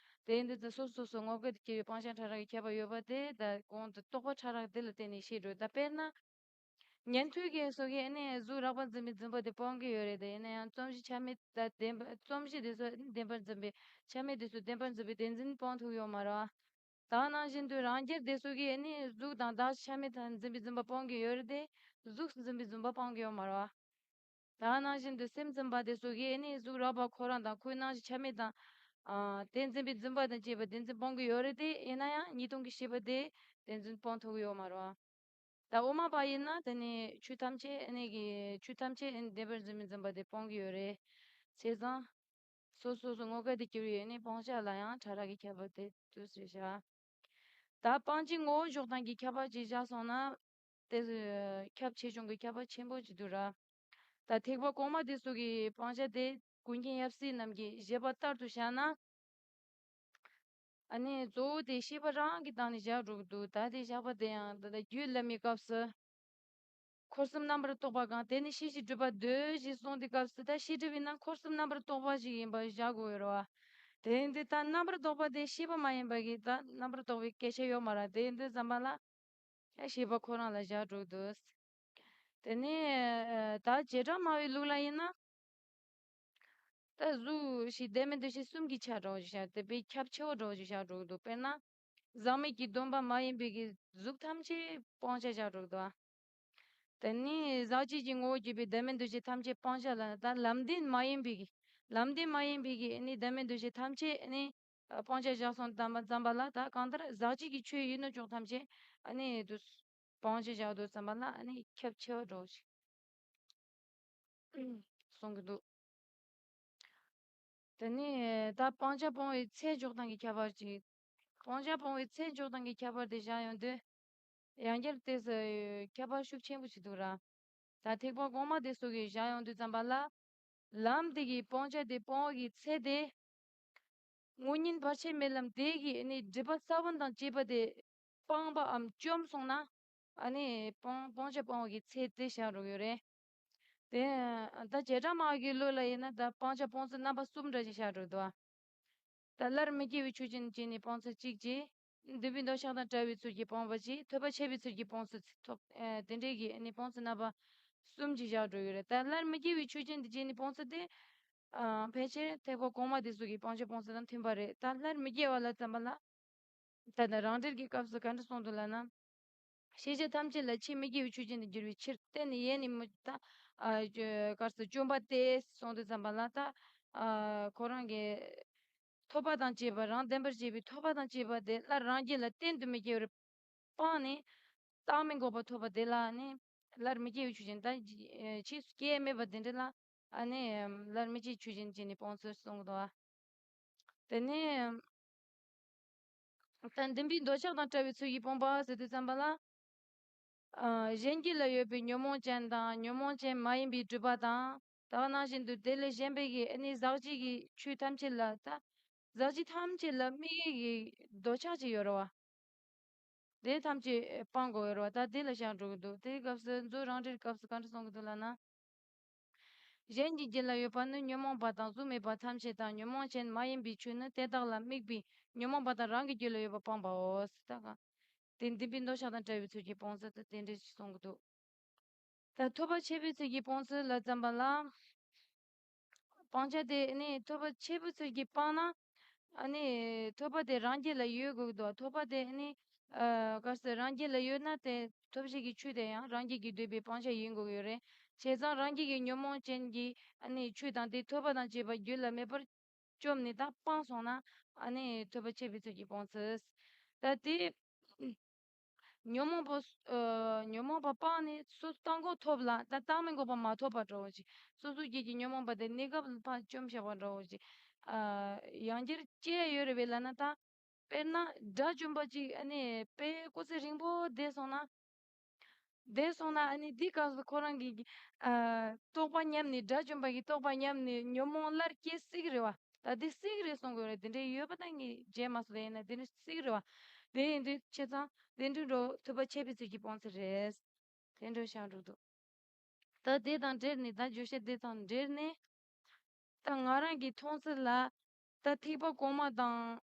དེ་འདི་ཚོ་སོ་སོ་སོ་ངོ་སྐལ་དུ་སྐྱེ་བའི་སྤང་བྱ་ཕྲ་རགས་ཀྱི་ཁྱད་པར་ཡོད་པ་དེ་ད་གོང་དུ་རྟོག་པ་ཕྲ་རགས་དེ་ལ་བརྟེན་ནས་བཤད་འགྲོ། ད་དཔེར་ན། ཉན་ཐོས་ཀྱི་སོ་གས་ཨ་ནི་གཟུགས་རགས་པ་འཛིན་པའི་འཛིན་པ་དེ་སྤོང་གི་ཡོད་རེད་དེ། ཡིན་ན་ཡང་རྩོམ་གཞི་ཆ་མེད་ད་བདེན་པ་རྩོམ་གཞི་དེ་ཚོ་བདེན་པར་འཛིན་པའི་ཆ་མེད་དེ་ཚོ་བདེན་པར་འཛིན་པའི་བདེན་འཛིན་སྤོང་ཐུབ་ཡོད་མ་རེད་བ། ད་ནང་བཞིན་དུ་རང་རྒྱལ་དེ་ཚོ་གིས་ནི་གཟུགས་དང་བདག་ཆ་མེད་དང་འཛིན་པའི་འཛིན་པ་སྤོང་གི་ཡོད་རེད་དེ། གཟུགས་འཛིན་པའི་འཛིན་པ་སྤོང་གི་ཡོད་མ་རེད་བ། ད་ནང་བཞིན་དུ་སེམས་འཛིན་པ་དེ་ཚོ་གིས་ནི་གཟུགས་རགས་པ་ཁོ་རང་དང་ཁོའི་སྣང་གཞི་ཆ་མེད་དང་། ཨ་དེ་འཛིན་པའི་འཛིན་པ་དང་བཅས་པ་བདེན་འཛིན་སྤོང་གི་ཡོད་རེད་དེ། ཡིན་ན་ཡང་གཉིས་སྟོང་གི་ཤེས་པ་དེ་བདེན་འཛིན་སྤོང་ཐུབ་ཀྱི་ཡོད་མ་རེད་བ། ད་དབུ་མ་པ་ཡིན་ན་དེ་ནི་ཆོས་ཐམས་ཅད་ནི་གི་ཆོས་ཐམས་ཅད་ནི་བདེན་པར་འཛིན་པའི་འཛིན་པ་དེ་སྤོང་གི་ཡོད་རེད། བྱས་ཙང་། སོ་སོ་སོ་ངོ་སྐལ་དུ་གྱུར་ཡོད་ནི་སྤང་བྱ་ལ་ཡང་ཕྲ་རགས་ཀྱི་ཁྱད་པར་དེ་དུས་སུ་བཞག་ད་སྤང་བྱའི་ངོ་བོ་འཇོག་སྟངས་ཀྱི་ཁྱད་པར་ཅིག་བཞག་སོང་ན། དེ་ཁྱབ་ཆེ་ཆུང་གི་ཁྱད་པར་ཆེན་པོ་ཅིག་འདུག་ར། ད་ཐེག་པ་གོང་མ་དེ་ཚོ་གི་སྤང་བྱ་དེ་ཀུན་མཁྱེན་ཡབ་སྲས་རྣམས་ཀྱིས་བཞེད་པ་ལྟར་དུ་བཞག་ན། ཨ་ནི་གཙོ་བོ་དེ་ཤེས་པ་རང་གི་སྟེང་ནས་བཞག་འགྲོ་གི་འདུག་ད་དེ་བཞག་པ་དེ་ཡང་ད་ལྟ་རྒྱུད་བླ་མའི་སྐབས་སུ། འཁོར་གསུམ་རྣམ་པར་རྟོག་པ་གང་། དེ་ནི་ཤེས་བྱའི་སྒྲིབ་པ་བདོས་ཞེས་གསུངས་དུས་སྐབས་སུ་ད་ཤེས་སྒྲིབ་ཡིན་ན་འཁོར་གསུམ་རྣམ་པར་རྟོག་པ་ཞིག་ཡིན་པ་བཞག་དགོས་ཡོད་རེད་བ། དེ་ཡིན་དུས་ད་རྣམ་པར་རྟོག་པ་དེ་ཤེས་པ་མ་ཡིན་པ་གི་ད་རྣམ་པར་རྟོག་པའི་སྐད་ཆ་ཡོད་མ་རེད། དེ་ཡིན་དུས་ཙམ་པ་ལ་ཡང་ཤེས་པ་ཁོ་རང་ལ་བཞག་འགྲོ་གི་འདུག་དེ་ནས་ད་བྱེ་བྲག་སྨྲ་བའི་ལུགས་ལ་ཡིན་ན། ད་གཟུགས་ཞེས་བདེན་མེད་འདུ་བྱེད་གསུམ་གྱི་ཆ་འདྲ་བོ་ཞིག་བཞག་དེ་དཔེ་ཁྱབ་ཆེ་བ་འདྲ་བོ་ཞིག་བཞག་འགྲོ་གི་འདུག་དཔེར་ན། ཟག་མེད་ཀྱི་སྡོམ་པ་མ་ཡིན་པའི་གི་གཟུགས་ཐམས་ཅད་སྤང་བྱ་བཞག་འགྲོ་གི་འདུག་ཨ། དེ་ནི་ཟག་བཅས་ཀྱི་ངོ་བོ་བརྒྱད་པའི་བདེན་མེད་འདུ་བྱེད་ཐམས་ཅད་སྤང་བྱ་ལ་ད་ལམ་བདེན་མ་ཡིན་པའི་གི། ལམ་བདེན་མ་ཡིན་པའི་གི་ནི་བདེན་མེད་འདུ་བྱེད་ཐམས་ཅད་ནི་སྤང་བྱ་བཞག་སོང་ཙམ་པ་ཙམ་པ་ལ་ད་གང་ལྟར་ཟག་བཅས་ཀྱི་ཆོས་ཡིན་ནོ་ཅོག་ཐམས་ཅད་ནི་དུ་སྤང་བྱ་བཞག་འདུག་ཙམ་པ་ལ་ནི་ཁྱབ་ཆེ་བ་འདྲ་བོ་ཞིག་གསུང་གི་འདུག་དེ་ནས་ད་སྤང་བྱ་སྤོང་བའི་ཚད་འཇོག་སྟངས་ཀྱི་ཁྱད་པར་ཅིག་སྤང་བྱ་སྤོང་བའི་ཚད་འཇོག་སྟངས་ཀྱི་ཁྱད་པར་དེ་བཞག་ཡོང་དུས། ཡང་བསྐྱར་དེ་ཚོ་ཁྱད་པར་ཤུགས་ཆེན་པོ་ཞིག་འདུག་ར། ད་ཐེག་པ་གོང་མ་དེ་ཚོ་གིས་བཞག་ཡོང་དུས་ཙམ་པ་ལ། ལམ་དེ་གིས་སྤང་བྱ་དེ་སྤོང་བ་གི་ཚད་དེ། དངོས་གཉེན་བར་ཆད་མེད་ལམ་དེ་གིས་ནི་སྒྲིབ་པ་ས་བོན་དང་བཅས་པ་དེ་སྤངས་པའམ་བཅོམ་སོང་ན། ཨ་ནི་སྤང་སྤང་བྱ་སྤོང་བ་གི་ཚད་དེ་བཞག་འགྲོ་གི་ཡོད་རེད། དེ་ད་བྱེ་བྲག་སྨྲ་བ་གི་ལུགས་ལ་ཡིན་ན་ད་སྤང་བྱ་སྤོང་ཚུལ་རྣམ་པ་གསུམ་འདྲ་ཞིག་བཞག་འགྲོ་འདུག་ཨ། ད་སླར་མི་སྐྱེ་བའི་ཆོས་ཅན་དེ་བྱས་ནས་སྤོང་ཚུལ་གཅིག་བྱས། འདུན་པའི་འདོད་ཆགས་དང་བྲལ་བའི་ཚུལ་གྱིས་སྤོང་བ་བྱས། ཐོས་པ་ཆད་པའི་ཚུལ་གྱིས་སྤོང་ཚུལ་ཐོབ་ཨེ་དེ་འདྲའི་གི་ནི་སྤོང་ཚུལ་རྣམ་པ་གསུམ་གྱིས་བཞག་འགྲོ་ཡོད་རེད། ད་སླར་མི་སྐྱེ་བའི་ཆོས་ཅན་དེ་བྱས་ནས་སྤོང་ཚུལ་དེ། ཨ་ཕལ་ཆེར་ཐེག་པ་གོང་མ་དེ་ཚོ་གི་སྤང་བྱ་སྤོང་ཚུལ་དང་མཐུན་པ་རེད། ད་སླར་མི་སྐྱེ་བ་ལ་ཙམ་པ་ལ། ད་ལྟ་རང་འགྲེལ་གྱི་སྐབས་སུ་ག་འདྲ་གསུངས་འདུག་ལབ་ན། ཤེས་བྱ་ཐམས་ཅད་ལ་ཆེས་མི་སྐྱེ་བའི་ཆོས་ཅན་དུ་འགྱུར་བའི་ཕྱིར་བརྟེན་ནས་ཡེ་ནས་མི་ད། ཨ་གར་སོ་བཅོམ་པ་སྟེ་གསུངས་དུས་ཙམ་པ་ལ་ད། ཨ་ཁོ་རང་གི། ཐོབ་པ་དང་བཅས་པ། རང་བདེན་པར་བཞེད་པའི་ཐོབ་པ་དང་བཅས་པ་དེ་སླར་རང་རྒྱུད་ལ་གཏན་དུ་མི་སྐྱེ་བར་སྤངས་ནས། བཏང་མི་འགོག་པ་ཐོབ་པ་དེ་ལ་ནི་སླར་མི་སྐྱེ་བའི་ཆོས་ཅན། ད་ཕྱིས་སུ་སྐྱེ་མེད་པ་དེ་འདྲ་ལ་ཨ་ནི་སླར་མི་སྐྱེ་ཆོས་ཅན་བྱས་ནས་སྤོང་ཚུལ་གསུངས་འདུག་ཨ། དེ་ནས། ད་འདུན་པའི་འདོད་ཆགས་དང་བྲལ་བའི་ཚུལ་གྱིས་སྤོང་བ་ཟེར་དུས་ཙམ་པ་ལ། ཨ། གཞན་རྒྱུད་ལ་ཡོད་པའི་ཉོན་མོངས་ཅན་དང་ཉོན་མོངས་ཅན་མ་ཡིན་པའི་སྒྲིབ་པ་དང་། ད་ག་ནང་བཞིན་དུ་དེ་ལས་གཞན་པའི་གི་ཨ་ནི་ཟག་བཅས་ཀྱི་ཆོས་ཐམས་ཅད་ལ། ད་ཟག་བཅས་ཐམས་ཅད་ལ་དམིགས་ཡུལ་གྱི་འདོད་ཆགས་ཅིག་ཡོད་རེད་བ། དེ་ཐམས་ཅད་སྤང་དགོས་ཡོད་རེད་བ། ད་དེ་ལ་བཞག་འགྲོ་གི་འདུག་དེའི་སྐབས་སུ་མཛོད་རང་འགྲེལ་སྐབས་སུ་ག་འདྲ་གསུང་གི་འདུག་ལབ་ན། གཞན་གྱི་རྒྱུད་ལ་ཡོད་པ་ནི་ཉོན་མོངས་པ་དང་གཟུགས་མེད་པ་ཐམས་ཅད་དང་། ཉོན་མོངས་ཅན་མ་ཡིན་པའི་ཆོས་ནི་དེ་དག་ལ་དམིགས་པའི་ཉོན་མོངས་པ་དང་རང་གི་རྒྱུད་ལ་ཡོད་པ་སྤངས་པའོ། ད་ག་དེ་འདུན་པའི་འདོད་ཆགས་དང་བྲལ་བའི་ཚུལ་གྱིས་སྤོང་ཚུལ་དེ་འདྲ་ཞིག་གསུང་གི་འདུག་ད་ཐོབ་པ་ཆད་པའི་ཚུལ་གྱིས་སྤོང་ཚུལ་ལ་བརྩམས་པ་ལ། སྤང་བྱ་དེ་ནི་ཐོབ་པ་ཆད་པའི་ཚུལ་གྱིས་སྤངས་ན། ཨ་ནི་ཐོབ་པ་དེ་རང་རྒྱུད་ལ་ཡོད་དགོས་ཀྱི་འདུག་ཐོབ་པ་དེ་ནི། ཨ། ག་ཟེར། རང་རྒྱུད་ལ་ཡོད་ན་དེ་ཐོབ་བྱེད་ཀྱི་ཆོས་དེ་ཡང་རང་རྒྱུད་ཀྱིས་བསྡུས་པའི་སྤང་བྱ་ཡིན་དགོས་ཀྱི་ཡོད་རེད། བྱས་ཙང་རང་རྒྱུད་ཀྱི་ཉོན་མོངས་ཅན་གྱི་ཨ་ནི་ཆོས་དང་དེ་ཐོབ་པ་དང་བཅས་པ་རྒྱུད་ལ་མེད་པར་བཅོམ་ནས་ད་སྤངས་སོང་ན། ཨ་ནི་ཐོབ་པ་ཆད་པའི་ཚུལ་གྱིས་སྤོང་ཚུལ། ད་དེ། ཉོན་མོངས་པ། ཨ། ཉོན་མོངས་པ་སྤངས་ནས་སོ་སོ་བཏང་དགོས་ཐོབ་ལ། ད་བཏང་མི་འགོག་པ་མ་ཐོབ་པ་འདྲ་བོ་ཅིག་སོ་སོའི་རྒྱུད་ཀྱི་ཉོན་མོངས་པ་དེ་གནས་སྐབས་ལ་ཕར་བཅོམ་བཞག་པ་འདྲ་བོ་ཅིག་ཨ། ཡང་བསྐྱར་སྐྱེ་ཡ་ཡོད་རེད་པས་ལབ་ན། ད་དཔེར་ན་དགྲ་བཅོམ་པ་ཅིག་ཨ་ནི་དཔེ་སྐུ་ཚེ་རིང་པོ་བསྡད་སོང་ན། བསྡད་སོང་ན་ཨ་ནི་འདི་སྐབས་སུ་ཁོ་རང་གི། ཨ། རྟོགས་པ་ཉམས་ནས། དགྲ་བཅོམ་པ་གི་རྟོགས་པ་ཉམས་ནས་ཉོན་མོངས་སླར་སྐྱེ་སྲིད་ཀྱི་རེད་བ། ད་དེ་སྲིད་ཀྱི་རེད་གསུང་གི་རེད། དེ་འདྲའི་ཡོད་པ་ད་ངས་མཇལ་མ་སོང་། ད་ཡིན་ན་དེ་འདྲ་སྲིད་ཀྱི་རེད་བ། དེ་ཡིན་དུས་བྱས་ཙང་དེ་འདྲའི་འགྲོ་ཐུབ་པ་ཆད་པའི་ཚུལ་གྱིས་སྤོང་ཚུལ་རེད། དེ་འདྲ་བཞག་འགྲོ་འདུག་ད་དེ་དང་འབྲེལ་ནས། ད་བརྗོད་བྱ་དེ་དང་འབྲེལ་ནས། ད་ང་རང་གི་མཐོང་ཚུལ་ལ། ད་ཐེག་པ་གོང་མ་དང་།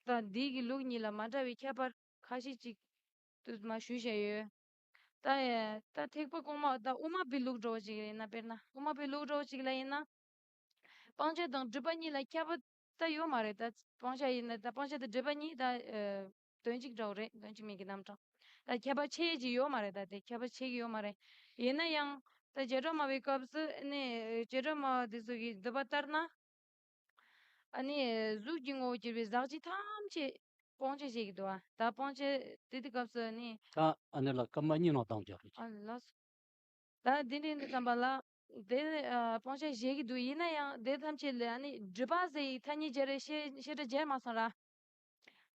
ད་འདི་གི་ལུགས་གཉིས་ལ་མ་འདྲ་བའི་ཁྱད་པར་ཁ་ཤས་ཅིག་དུ་མ་ཞུས་བཞག་ཡོད། ད་ཡ། ད་ཐེག་པ་གོང་མ། ད་དབུ་མ་པའི་ལུགས་འདྲ་བོ་ཅིག་ཡིན་ན། དཔེར་ན་དབུ་མ་པའི་ལུགས་འདྲ་བོ་ཅིག་ལ་ཡིན་ན། སྤང་བྱ་དང་སྒྲིབ་པ་གཉིས་ལ་ཁྱད་པར་ད་ཡོད་མ་རེད། ད་སྤང་བྱ་ཡིན་ན། ད་སྤང་བྱ་དང་སྒྲིབ་པ་གཉིས་ད། ཨ། དོན་གཅིག་འདྲ་བོ་རེད། དོན་གཅིག་མིང་གི་རྣམ་གྲངས། ད་ཁྱད་པར་ཕྱེ་ཡས་ཅིག་ཡོད་མ་རེད། ད་དེ་ཁྱད་པར་ཕྱེ་གི་ཡོད་མ་རེད། ཡིན་ན་ཡང་ད་བྱེ་བྲག་སྨྲ་བའི་སྐབས་སུ་ནི། བྱེ་བྲག་སྨྲ་བ་དེ་ཚོ་གིས་འདོད་པ་ལྟར་ན། ཨ་ནི་གཟུགས་ཀྱི་ངོ་བོར་གྱུར་པའི་ཟག་བཅས་ཐམས་ཅད་སྤོང་བྱ་བྱེད་ཀྱི་འདུག་བ། ད་སྤོང་བྱ་དེ་དུས་སྐབས་སུ་ནི། ད་ཨ་ནི་ལ་སྐར་མ་གཉིས་ནང་བཏང་བྱ་རེད། ཨ་ལགས་སོ། ད་འདི་འདྲའི་འདི་ཙམ་པ་ལ། དེ། ཨ། སྤོང་བྱ་བྱེད་ཀྱི་འདུག་ཡིན་ན་ཡང་དེ་ཐམས་ཅད་ལ་ཨ་ནི་སྒྲིབ་པ་ཟེར་ཡི་ཐ་སྙད་སྦྱར་རེ་བཤད་བཤད་སྒྲ་སྦྱར་མ་སོང་ར།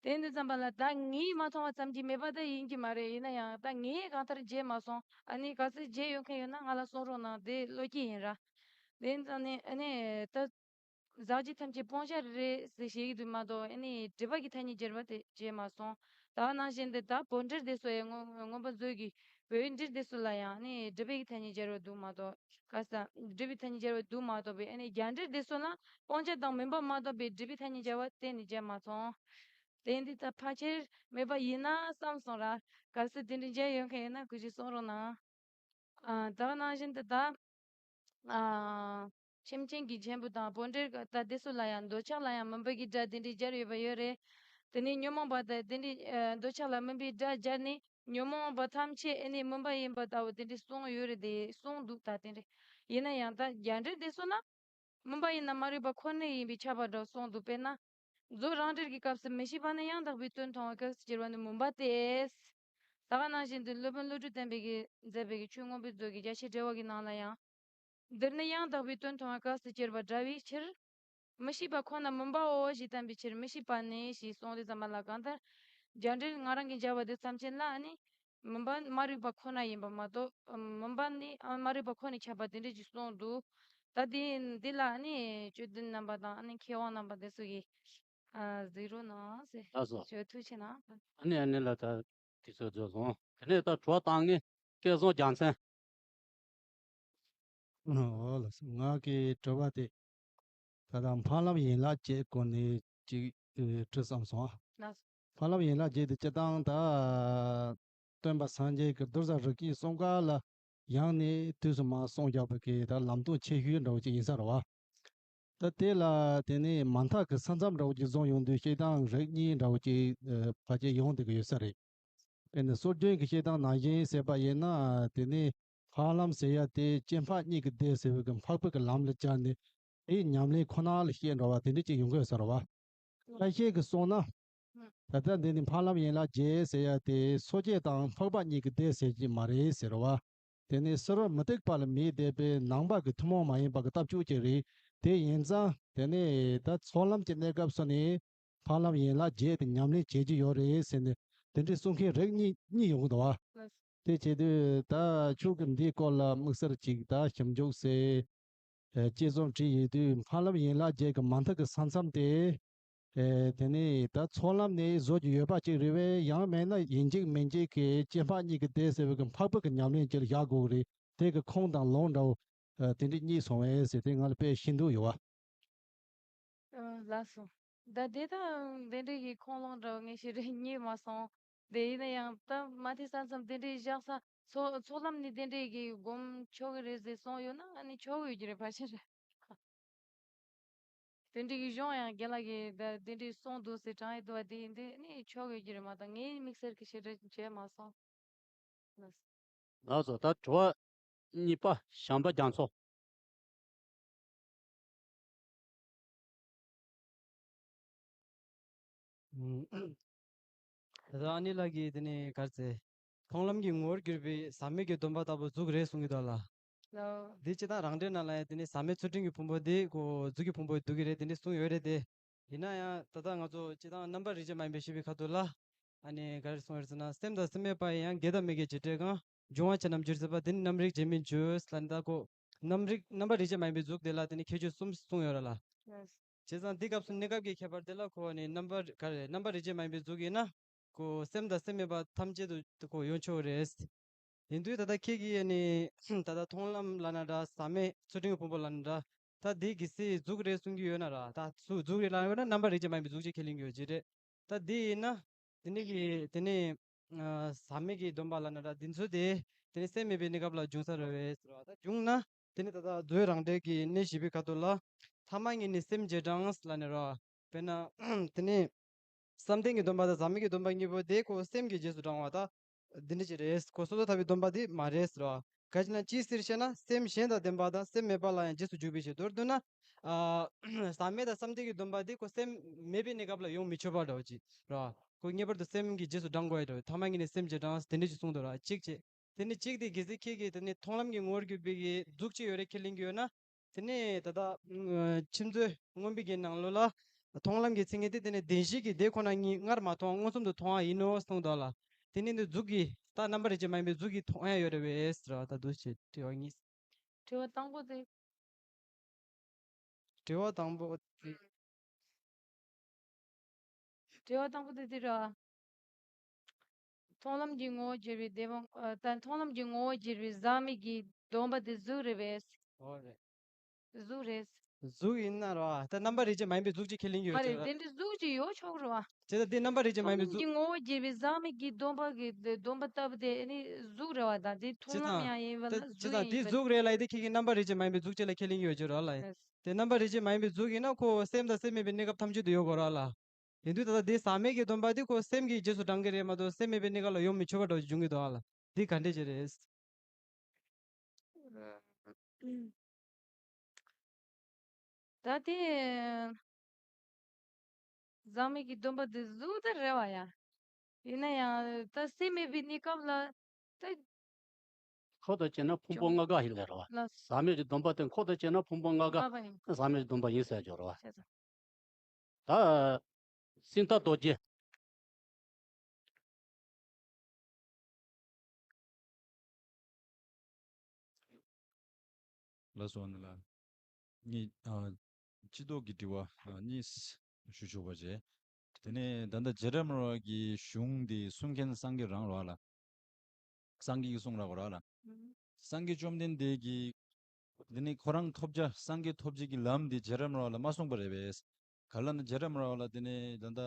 དེ་འདི་ཙམ་པ་ལ་ད་ངས་མ་མཐོང་བ་ཙམ་གྱིས་མེད་པ་ད་ཡིན་གྱི་མ་རེད། ཡིན་ན་ཡང་ད་ངས་གང་ལྟར་མཇལ་མ་སོང་། ཨ་ནི་ག་ཚོད་མཇལ་ཡོད་མཁན་ཡོད་ན་ང་ལ་གསུང་རོགས་གནང་། དེ་བློ་སྐྱེད་ཡིན་ར། དེ་ཙམ་ནས་ཨ་ནི་ད། ཟག་བཅས་ཐམས་ཅད་སྤོང་བྱ་རེད་ཟེར་བཤད་ཀྱི་འདུག་མ་གཏོགས། ཨ་ནི་སྒྲིབ་པ་གི་ཐ་སྙད་སྦྱར་བ་དེ་མཇལ་མ་སོང་། ད་ག་ནང་བཞིན་དུ་ད་བོད་འགྲེལ་དེ་ཚོ་ཡང་མངོན་མངོན་པ་མཛོད་ཀྱི་བོད་འགྲེལ་དེ་ཚོ་ལ་ཡང་ཨ་ནི་སྒྲིབ་པའི་གི་ཐ་སྙད་སྦྱར་བ་འདུག་མ་གཏོགས། ག་ས། སྒྲིབ་པའི་ཐ་སྙད་སྦྱར་བ་འདུག་མ་གཏོགས་པའི། ཨ་ནི་རྒྱ་འགྲེལ་དེ་ཚོ་ལ་སྤོང་བྱ་དང་མུན་པ་མ་གཏོགས་པའི་སྒྲིབ་པའི་ཐ་སྙད་སྦྱར་བ་གཏན་ནས་མཇལ་མ་སོང་། དེ་འདི་ད་ཕལ་ཆེར་མེད་པ་ཡིན་ན་བསམ་སོང་ར། གལ་སྲིད་དེ་འདྲ་མཇལ་ཡོད་མཁན་ཡོད་ན་སྐུ་མཁྱེན་གསུང་རོགས་གནང་། ཨ། ད་ག་ནང་བཞིན་དུ་ད། ཨ། ཁྱིམ་ཆེན་གྱི་མཆན་བུ་དང་བོད་འགྲེལ་ད་དེ་ཚོ་ལ་ཡང་འདོད་ཆགས་ལ་ཡང་མུན་པ་གི་སྒྲ་དེ་འདྲའི་སྦྱར་ཡོད་པ་ཡོད་རེད། དེ་ནས་ཉོན་མོངས་པ་དང་དེ་འདྲའི། ཨ། འདོད་ཆགས་ལ་མུན་པའི་སྒྲ་སྦྱར་ནས་ཉོན་མོངས་པ་ཐམས་ཅད་ཨ་ནི་མུན་པ་ཡིན་པ་ལྟ་བུ་དེ་འདྲའི་གསུངས་ཡོད་རེད། དེ་གསུངས་འདུག་ད་དེ་འདྲའི། ཡིན་ན་ཡང་ད་རྒྱ་འགྲེལ་དེ་ཚོ་ན། མུན་པ་ཡིན་ན་མ་རིག་པ་ཁོ་ན་ཡིན་པས་ཁྱབ་པ་འདྲ་གསུངས་འདུག་དཔེར་ན། མཛོད་རང་འགྲེལ་གྱི་སྐབས་སུ་མི་ཤེས་པ་ནི་ཡང་དག་པའི་དོན་མཐོང་བའི་སྐབས་སུ་གྱུར་པ་ནི་མུན་པ་སྟེ། ད་ག་ནང་བཞིན་དུ་སློབ་དཔོན་བློ་གྲོས་བརྟན་པོས་མཛད་པའི་ཆོས་མངོན་པའི་མཛོད་ཀྱི་རྒྱ་ཆེའི་འགྲེལ་པ་གི་ནང་ལ་ཡང་། འདིར་ནི་ཡང་དག་པའི་དོན་མཐོང་བའི་སྐབས་སུ་གྱུར་པ་འདྲ་བའི་ཕྱིར། མི་ཤེས་པ་ཁོ་ན་མུན་པའོ་ཞེས་བསྟན་པའི་ཕྱིར། མི་ཤེས་པ་ནི་ཞེས་གསུངས་དུས་ཙམ་པ་ལ། གང་ལྟར་རྒྱ་འགྲེལ་ང་རང་གིས་མཇལ་བ་དེ་ཙམ་ཅན་ལ་ནི། མུན་པ་མ་རིག་པ་ཁོ་ན་ཡིན་པ་མ་གཏོགས། མུན་པ་ནི་མ་རིག་པ་ཁོ་ནས་ཁྱབ་པ་དེ་འདྲ་ཅིག་གསུངས་འདུག་ད་དེ་འདི་ལ་ནི་དཔྱོད་ལྡན་རྣམ་པ་དང་ནི་མཁས་དབང་རྣམ་པ་དེ་ཚོ་གིས། ཨ། གཟིགས་རོགས་གནང་ཟེར། ལགས་སོ། ཞུ། ཐུགས་ཆེ་གནང་། ཨ་ནི་ཨ་ནི་ལ་ད་དེ་ཚོ་རྫོགས་སོང་། དེ་ནས་ད་དྲི་བ་བཏང་མཁན་སྐལ་བཟང་རྒྱལ་མཚན། ཨོ་ལགས་སོ། ང་གི་དྲི་བ་དེ་ད་ལྟ་འཕགས་ལམ་ཡན་ལག་བརྒྱད་སྐོར་ནས་ཅིག་ཨེ་དྲི་བསམ་སོང་ཨ། ལགས་སོ། འཕགས་ལམ་ཡན་ལག་བརྒྱད་དེ་སྤྱིར་བཏང་ད་སྟོན་པ་སངས་རྒྱས་ཀྱི་རྡོར་བཟང་རི་སྐྱེས་གསུམ་ཀ་ལ་ཡང་ནས་དུས་སུ་མ་གསུངས་བཞག་པའི་གི་ད་ལམ་སྟོན་ཆེ་ཤོས་འདྲ་བོ་ཅིག་ཡིན་ས་རེད་བ། ད་དེ་ལ་དེ་ནས་མ་མཐའ་གི་ས་མཚམས་འདྲ་བོ་ཅིག་བཟུང་ཡོང་དུས་སྤྱིར་བཏང་རིགས་གཉིས་འདྲ་བོ་ཅིག་ཨེ་ཕལ་ཆེར་ཡོང་བསྡད་ཀྱི་ཡོད་ས་རེད། དཔེར་ན་སྲོལ་རྒྱུན་གྱི་བཤད་སྟངས་ནང་བཞིན་ཟེར་བ་ཡིན་ན། དེ་ནས་འཕགས་ལམ་ཟེར་ཡ་དེ་སྐྱེ་འཕགས་གཉིས་ཀྱི་སྡེ་ཟེར་བའི་གི་འཕགས་པའི་གི་ལམ་ལ་བཅར་ནས་དེའི་ཉམས་ལེན་ཁོ་ན་ལ་བཤད་འགྲོ་བ་དེ་འདྲ་ཅིག་ཡོང་གི་ཡོད་ས་རེད་བ། ཁ་ཤས་ཀྱིས་གསུངས་ན། ད་ལྟ་འདི་ནི་འཕགས་ལམ་ཡན་ལག་བརྒྱད་ཟེར་ཡ་དེ་སོ་སྐྱེ་དང་འཕགས་པ་གཉིས་ཀྱི་སྡེ་ཟེར་གྱི་མ་རེད་ཟེར་བ། དེ་ནི་སེལ་བ་མུ་སྟེགས་པ་ལ་མི་སྡེ་པའི་ནང་པ་གི་ཐུན་མོང་མ་ཡིན་པ་གི་ལྟ་སྤྱོད་ཅིག་རེད། དེ་ཡིན་ཙང་དེ་ནི་ད་ཚོགས་ལམ་གྱི་གནས་སྐབས་སུ་ནི་འཕགས་ལམ་ཡན་ལག་བརྒྱད་དེ་ཉམས་ལེན་བྱེད་ཀྱི་ཡོད་རེད་ཟེར་ནས་དེ་འདྲའི་གསུང་མཁན་རིགས་གཉིས་གཉིས་ཡོང་གི་འདུག་བ། དེ་བྱེད་དུས་ད་ཁྱོད་ཀྱིས་འདིའི་སྐོར་ལ་དམིགས་བསལ་ཅིག་ད་ཞིབ་འཇུག་ཟེར། ཨེ། དཔྱད་རྩོམ་བྲིས་ཡོད་དུས་འཕགས་ལམ་ཡན་ལག་བརྒྱད་ཀྱི་མ་མཐའ་གི་ས་མཚམས་དེ། ཨེ། དེ་ནས་ད་ཚོགས་ལམ་ནས་བཟོ་རྒྱུ་ཡོད་པ་ཅིག་རེད་བས། ཡང་མེད་ན་ཡིན་གཅིག་མིན་གཅིག་གི་སྐྱེ་འཕགས་གཉིས་ཀྱི་སྡེ་ཟེར་བའི་གི་འཕགས་པའི་གི་ཉམས་ལེན་ཅིག་ལ་བཞག་དགོས་རེད། དེ་གི་ཁུངས་དང་ལུང་འདྲ་བོ། ཨེ། དེ་འདྲ་རྙེད་སོང་བས་ཟེར་དེ་ང་ལ་དཔེ་ཤེས་འདོད་ཡོད་བ། ཨ། ལགས་སོ། ད་དེ་དང་དེ་འདྲའི་གི་ཁུངས་ལུང་འདྲ་བོ་ངས་ཞེ་དྲག་རྙེད་མ་སོང་། དེ་ཡིན་ན་ཡང་ད་མ་མཐའི་ས་མཚམས་དེ་འདྲའི་བཞག་ས། ཚོགས་ཚོགས་ལམ་ནས་དེ་འདྲའི་གི་སྒོམ་ཆོག་གི་རེད་ཟེར་གསུངས་ཡོད་ན། ཨ་ནི་ཆོག་གི་ཡོད་ཀྱི་རེད། ཕལ་ཆེར་རེད། དེ་འདྲའི་གི་གཞུང་ཡང་རྒན་ལགས་ཀྱིས་ད་དེ་འདྲའི་གསུངས་འདུག་ཟེར་དྲངས་ཡོད་འདུག་བ། དེ་ཡིན་དུས་ཨ་ནི་ཆོག་གི་ཡོད་ཀྱི་རེད་མ་གཏོགས་ངའི་དམིགས་བསལ་གི་ཞེ་དྲག་མཇལ་མ་སོང་། ལགས་སོ། ལགས་སོ། ད་དྲི་བ་གཉིས་པ། བྱམས་པ་རྒྱ་མཚོ། ཨུམ། ད་ལྟ་ཨ་ནེ་ལགས་ཀྱིས་དེ་ནས་ག་རེ་ཟེར། མཐོང་ལམ་གྱི་ངོ་བོར་གྱུར་པའི་ཟག་མེད་ཀྱི་སྡོམ་པ་ལྟ་བུ་གཟུགས་རེད་གསུང་གི་འདུག་ལ། ལགས། འདི་སྤྱིར་བཏང་རང་འགྲེལ་ནང་ལ་ཡང་དེ་ནས་ཟག་མེད་ཚུལ་ཁྲིམས་ཀྱི་ཕུང་པོ་འདི་ཁོ་གཟུགས་ཀྱི་ཕུང་པོ་འདུག་གི་རེད། དེ་འདྲ་གསུངས་ཡོད་རེད་དེ། ཡིན་ན་ཡང་ད་ལྟ་ང་ཚོ་སྤྱིར་བཏང་རྣམ་པར་རིག་བྱེད་མ་ཡིན་པའི་ཤེས་པའི་ཁ་ཐུག་ལ། ཨ་ནི་ག་རེ་གསུངས་ཡོད་ཟེར་ན། སེམས་དང་སེམས་མེད་པ་ཡི་ཡང་། དགེ་དང་མི་དགེའི་བྱེ་བྲག་གང་། འབྱུང་བ་ཆ་རྣམས་འགྱུར་སྲིད་པ། དེ་ནི་རྣམ་རིག་བྱེད་མིན་བརྗོད། ལ་ནི་ད་ཁོ་རྣམ་རིག་རྣམ་པར་རིག་བྱེད་མ་ཡིན་པའི་གཟུགས་དེ་ལ་དེ་ནི་ཁྱད་ཆོས་གསུམ་གསུངས་ཡོད་རེད་ལ། ལགས། བྱས་ཙང་འདི་སྐབས་སུ་གནས་སྐབས་ཀྱི་ཁྱད་པར་དེ་ལ་ཁོ་ནི་རྣམ་པར་ག་རེ་རྣམ་པར་རིག་བྱེད་མ་ཡིན་པའི་གཟུགས་ཡིན་ན། ཁོ་སེམས་དང་སེམས་མེད་པ་ཐམས་ཅད་དུ་ཁོ་ཡོང་ཆོག་རེད། ཡིན་དུས་ད་ལྟ་ཁྱེད་ཀྱིས་ནི་ད་ལྟ་མཐོང་ལམ་ལབ་ན་འདྲ། ཟག་མེད་ཚུལ་ཁྲིམས་ཀྱི་ཕུང་པོ་ལབ་ན་འདྲ། ད་འདི་གལ་སྲིད་གཟུགས་རེད་གསུང་གི་ཡོད་ན་ར། ད་གཟུགས་གཟུགས་རེད་ལབ་ཡོད་ན་རྣམ་པར་རིག་བྱེད་མ་ཡིན་པའི་གཟུགས་ཅིག་ཁས་ལེན་གྱི་ཡོད་ཀྱི་རེད། ད་འདི་ཡིན་ན་དེ་ནི་གི་དེ་ནི་ཨ་ཟག་མེད་ཀྱི་སྡོམ་པ་ལབ་ན་འདྲ། འདི་ཚོ་དེ་དེ་ནི་སེམས་མེད་པའི་གནས་སྐབས་ལ་འབྱུང་ས་རེད་བས་ཟེར་བ། ད་བྱུང་ན་དེ་ནི་ད་ལྟ་མཛོད་རང་འགྲེལ་གྱི་གནས་བཞི་པའི་ཁ་ཐུག་ལ། ཐ་མ་གཉིས་ནི་སེམས་རྗེས་འབྲང་ལབ་ནས་ར། དཔེར་ན་དེ་ནི་བསམ་གཏན་གྱི་སྡོམ་པ་དང་ཟག་མེད་ཀྱི་སྡོམ་པ་གཉིས་པོ་དེ་ཁོ་སེམས་ཀྱི་རྗེས་སུ་འབྲང་བ་དང་འདི་འདྲ་ཅིག་རེད། ཁོ་སོ་སོར་ཐར་པའི་སྡོམ་པ་དེ་མ་རེད་ཟེར་བ། ག་ཅི་ན་ཅིའི་ཕྱིར་ཞེ་ན། སེམས་གཞན་དང་ལྡན་པ་དང་སེམས་མེད་པ་ལ་ཡང་རྗེས་སུ་འཇུག་པའི་ཕྱིར། མདོར་བསྡུ་ན། ཨ་ཟག་མེད་དང་བསམ་གཏན་གྱི་སྡོམ་པ་དེ་ཁོ་སེམས་མེད་པའི་གནས་སྐབས་ལ་ཡོང་མི་ཆོག་པ་འདྲ་བོ་ཅིག་ར། ཁོ་ངེས་པར་དུ་སེམས་ཀྱི་རྗེས་སུ་འབྲང་དགོས་ཡ་འདྲ་བོ། ཐ་མ་གཉིས་ནི་སེམས་རྗེས་འབྲང་དེ་འདྲ་ཅིག་གསུངས་འདུག་ར། གཅིག་བྱས། དེ་ནི་གཅིག་དེ་གལ་སྲིད་ཁྱེད་ཀྱིས་དེ་ནི་མཐོང་ལམ་གྱི་ངོ་བོར་གྱུར་པའི་གི་གཟུགས་ཅིག་ཡོད་རེད་ཁས་ལེན་གྱི་ཡོད་ན། དེ་ནས་ད་ལྟ་ཨ་ཁྱིམ་མཚེས་སྔོན་པོའི་གི་ནང་ལོགས་ལ་མཐོང་ལམ་གྱི་མཚན་ཉིད་དེ་དེ་ནས་བདེན་བཞི་གི་དེ་ཁོ་ན་ཉིད་སྔར་མ་མཐོང་བ་མངོན་སུམ་དུ་མཐོང་བ་ཡིན་ནོ་གསུངས་འདུག་ལ། དེ་ནས་འདི་གཟུགས་ཀྱི་ད་རྣམ་པར་རིག་བྱེད་མ་ཡིན་པའི་གཟུགས་ཀྱིས་མཐོང་ཡ་ཡོད་རེད་བས་ཟེར་བ། ད་འདུག་བྱས་དྲི་བ་གཉིས། དྲི་བ་དང་པོ་དེ། དྲི་བ་དང་པོ་དེ། དྲི་བ་དང་པོ་དེ་འདི་ར། མཐོང་ལམ་གྱི་ངོ་བོ་གྱུར་པའི་བདེན་པ། ཨ། ད་མཐོང་ལམ་གྱི་ངོ་བོ་གྱུར་པའི་ཟག་མེད་ཀྱི་སྡོམ་པ་དེ་གཟུགས་རེད་པས། འོ་རེད། གཟུགས་རེད། གཟུགས་ཡིན་ན་ར། ད་རྣམ་པར་རིག་བྱེད་མ་ཡིན་པའི་གཟུགས་ཅིག་ཁས་ལེན་གྱི་ཡོད་མ་རེད། ཀྱི་ར། དེ་འདྲའི་གཟུགས་ཅིག་ཡོད་ཆོག་གི་རེད་པ། བྱས་ཙང་དེ་རྣམ་པར་རིག་བྱེད་མ་ཡིན་པའི་གཟུགས། མཐོང་ལམ་གྱི་ངོ་བོ་གྱུར་པའི་ཟག་མེད་ཀྱི་སྡོམ་པ་གི་སྡོམ་པ་ལྟ་བུ་དེ་ཨ་ནི་གཟུགས་རེད་པ། ད་དེ་མཐོང་ལམ་ཡང་ཡིན་པ་ལ་གཟུགས་ཡང་ཡིན་པ། བྱས་ཙང་དེ་གཟུགས་རེད་ལབ་ཡ་དེ་ཁྱེད་ཀྱིས་རྣམ་པར་རིག་བྱེད་མ་ཡིན་པའི་གཟུགས་ཅིག་ལ་ཁས་ལེན་གྱི་ཡོད་ཀྱི་ར་ལ། རེད། དེ་རྣམ་པར་རིག་བྱེད་མ་ཡིན་པའི་གཟུགས་ཡིན་ན་ཁོ་སེམས་དང་སེམས་མེད་པའི་གནས་སྐབས་ཐམས་ཅད་དུ་ཡོད་དགོས་ར་ལ། ཡིན་དུས་ད་ལྟ་འདི་ཟག་མེད་ཀྱི་སྡོམ་པ་འདི་ཁོ་སེམས་ཀྱི་རྗེས་སུ་འབྲང་གི་རེད་མ་གཏོགས་སེམས་མེད་པའི་གནས་སྐབས་ལ་ཡོང་མི་ཆོག་པ་འདྲ་བོ་ཞིག་འབྱུང་གི་འདུག་ཨ་ལ། འདི་ག་འདྲས་ཅིག་རེད། ད་དེ་ཟག་མེད་ཀྱི་སྡོམ་པ་འདི་གཟུགས་ད་རེད་པ་ཡ། ཡིན་ན་ཡང་ད་སེམས་མེད་པའི་གནས་སྐབས་ལ་ད། འཁོར་དུ་བྱས་ན་ཕུང་པོ་ལྔ་ཀ་ཞིག་ལས་རེད་པ། ལགས། ཟག་མེད་ཀྱི་སྡོམ་པ་དེ་འཁོར་དུ་བྱས་ན་ཕུང་པོ་ལྔ་ཀ། ལྔ་ཀ་ཡིན། ཟག་མེད་ཀྱི་སྡོམ་པ་ཡིན་ཟེར་གྱི་རེད་པ། བྱས་ཙང་། ད་སིནྡྷ་རྡོ་རྗེ། ལགས་སོ། ཨ་ནི་ལ། གཉིས། ཨ། སྤྱི་ལྡོག་གི་དྲི་བ། ཨ། གཉིས་ཞུ་ཆོག་པ་བྱས། དེ་ནས་ད་ལྟ་རྗེ་རབས་རིམ་གྲོ་བ་གི་གཞུང་འདི་གསུང་མཁན་སངས་རྒྱས་རང་རེད་པ་ལ། སངས་རྒྱས་ཀྱི་གསུང་ར་གོ་ར་ལ། ཨུམ། སངས་རྒྱས་བཅོམ་ལྡན་འདས་ཀྱིས་དེ་ནི་ཁོ་རང་ཐོབ་བྱ་སངས་རྒྱས་ཐོབ་བྱེད་ཀྱི་ལམ་འདི་རྗེ་རབས་རིམ་གྲོ་བ་ལ་མ་གསུངས་པ་རེད་པས། ག་ལ་ན་རྗེ་རབས་རིམ་གྲོ་བ་ལ་དེ་ནི་ད་ལྟ་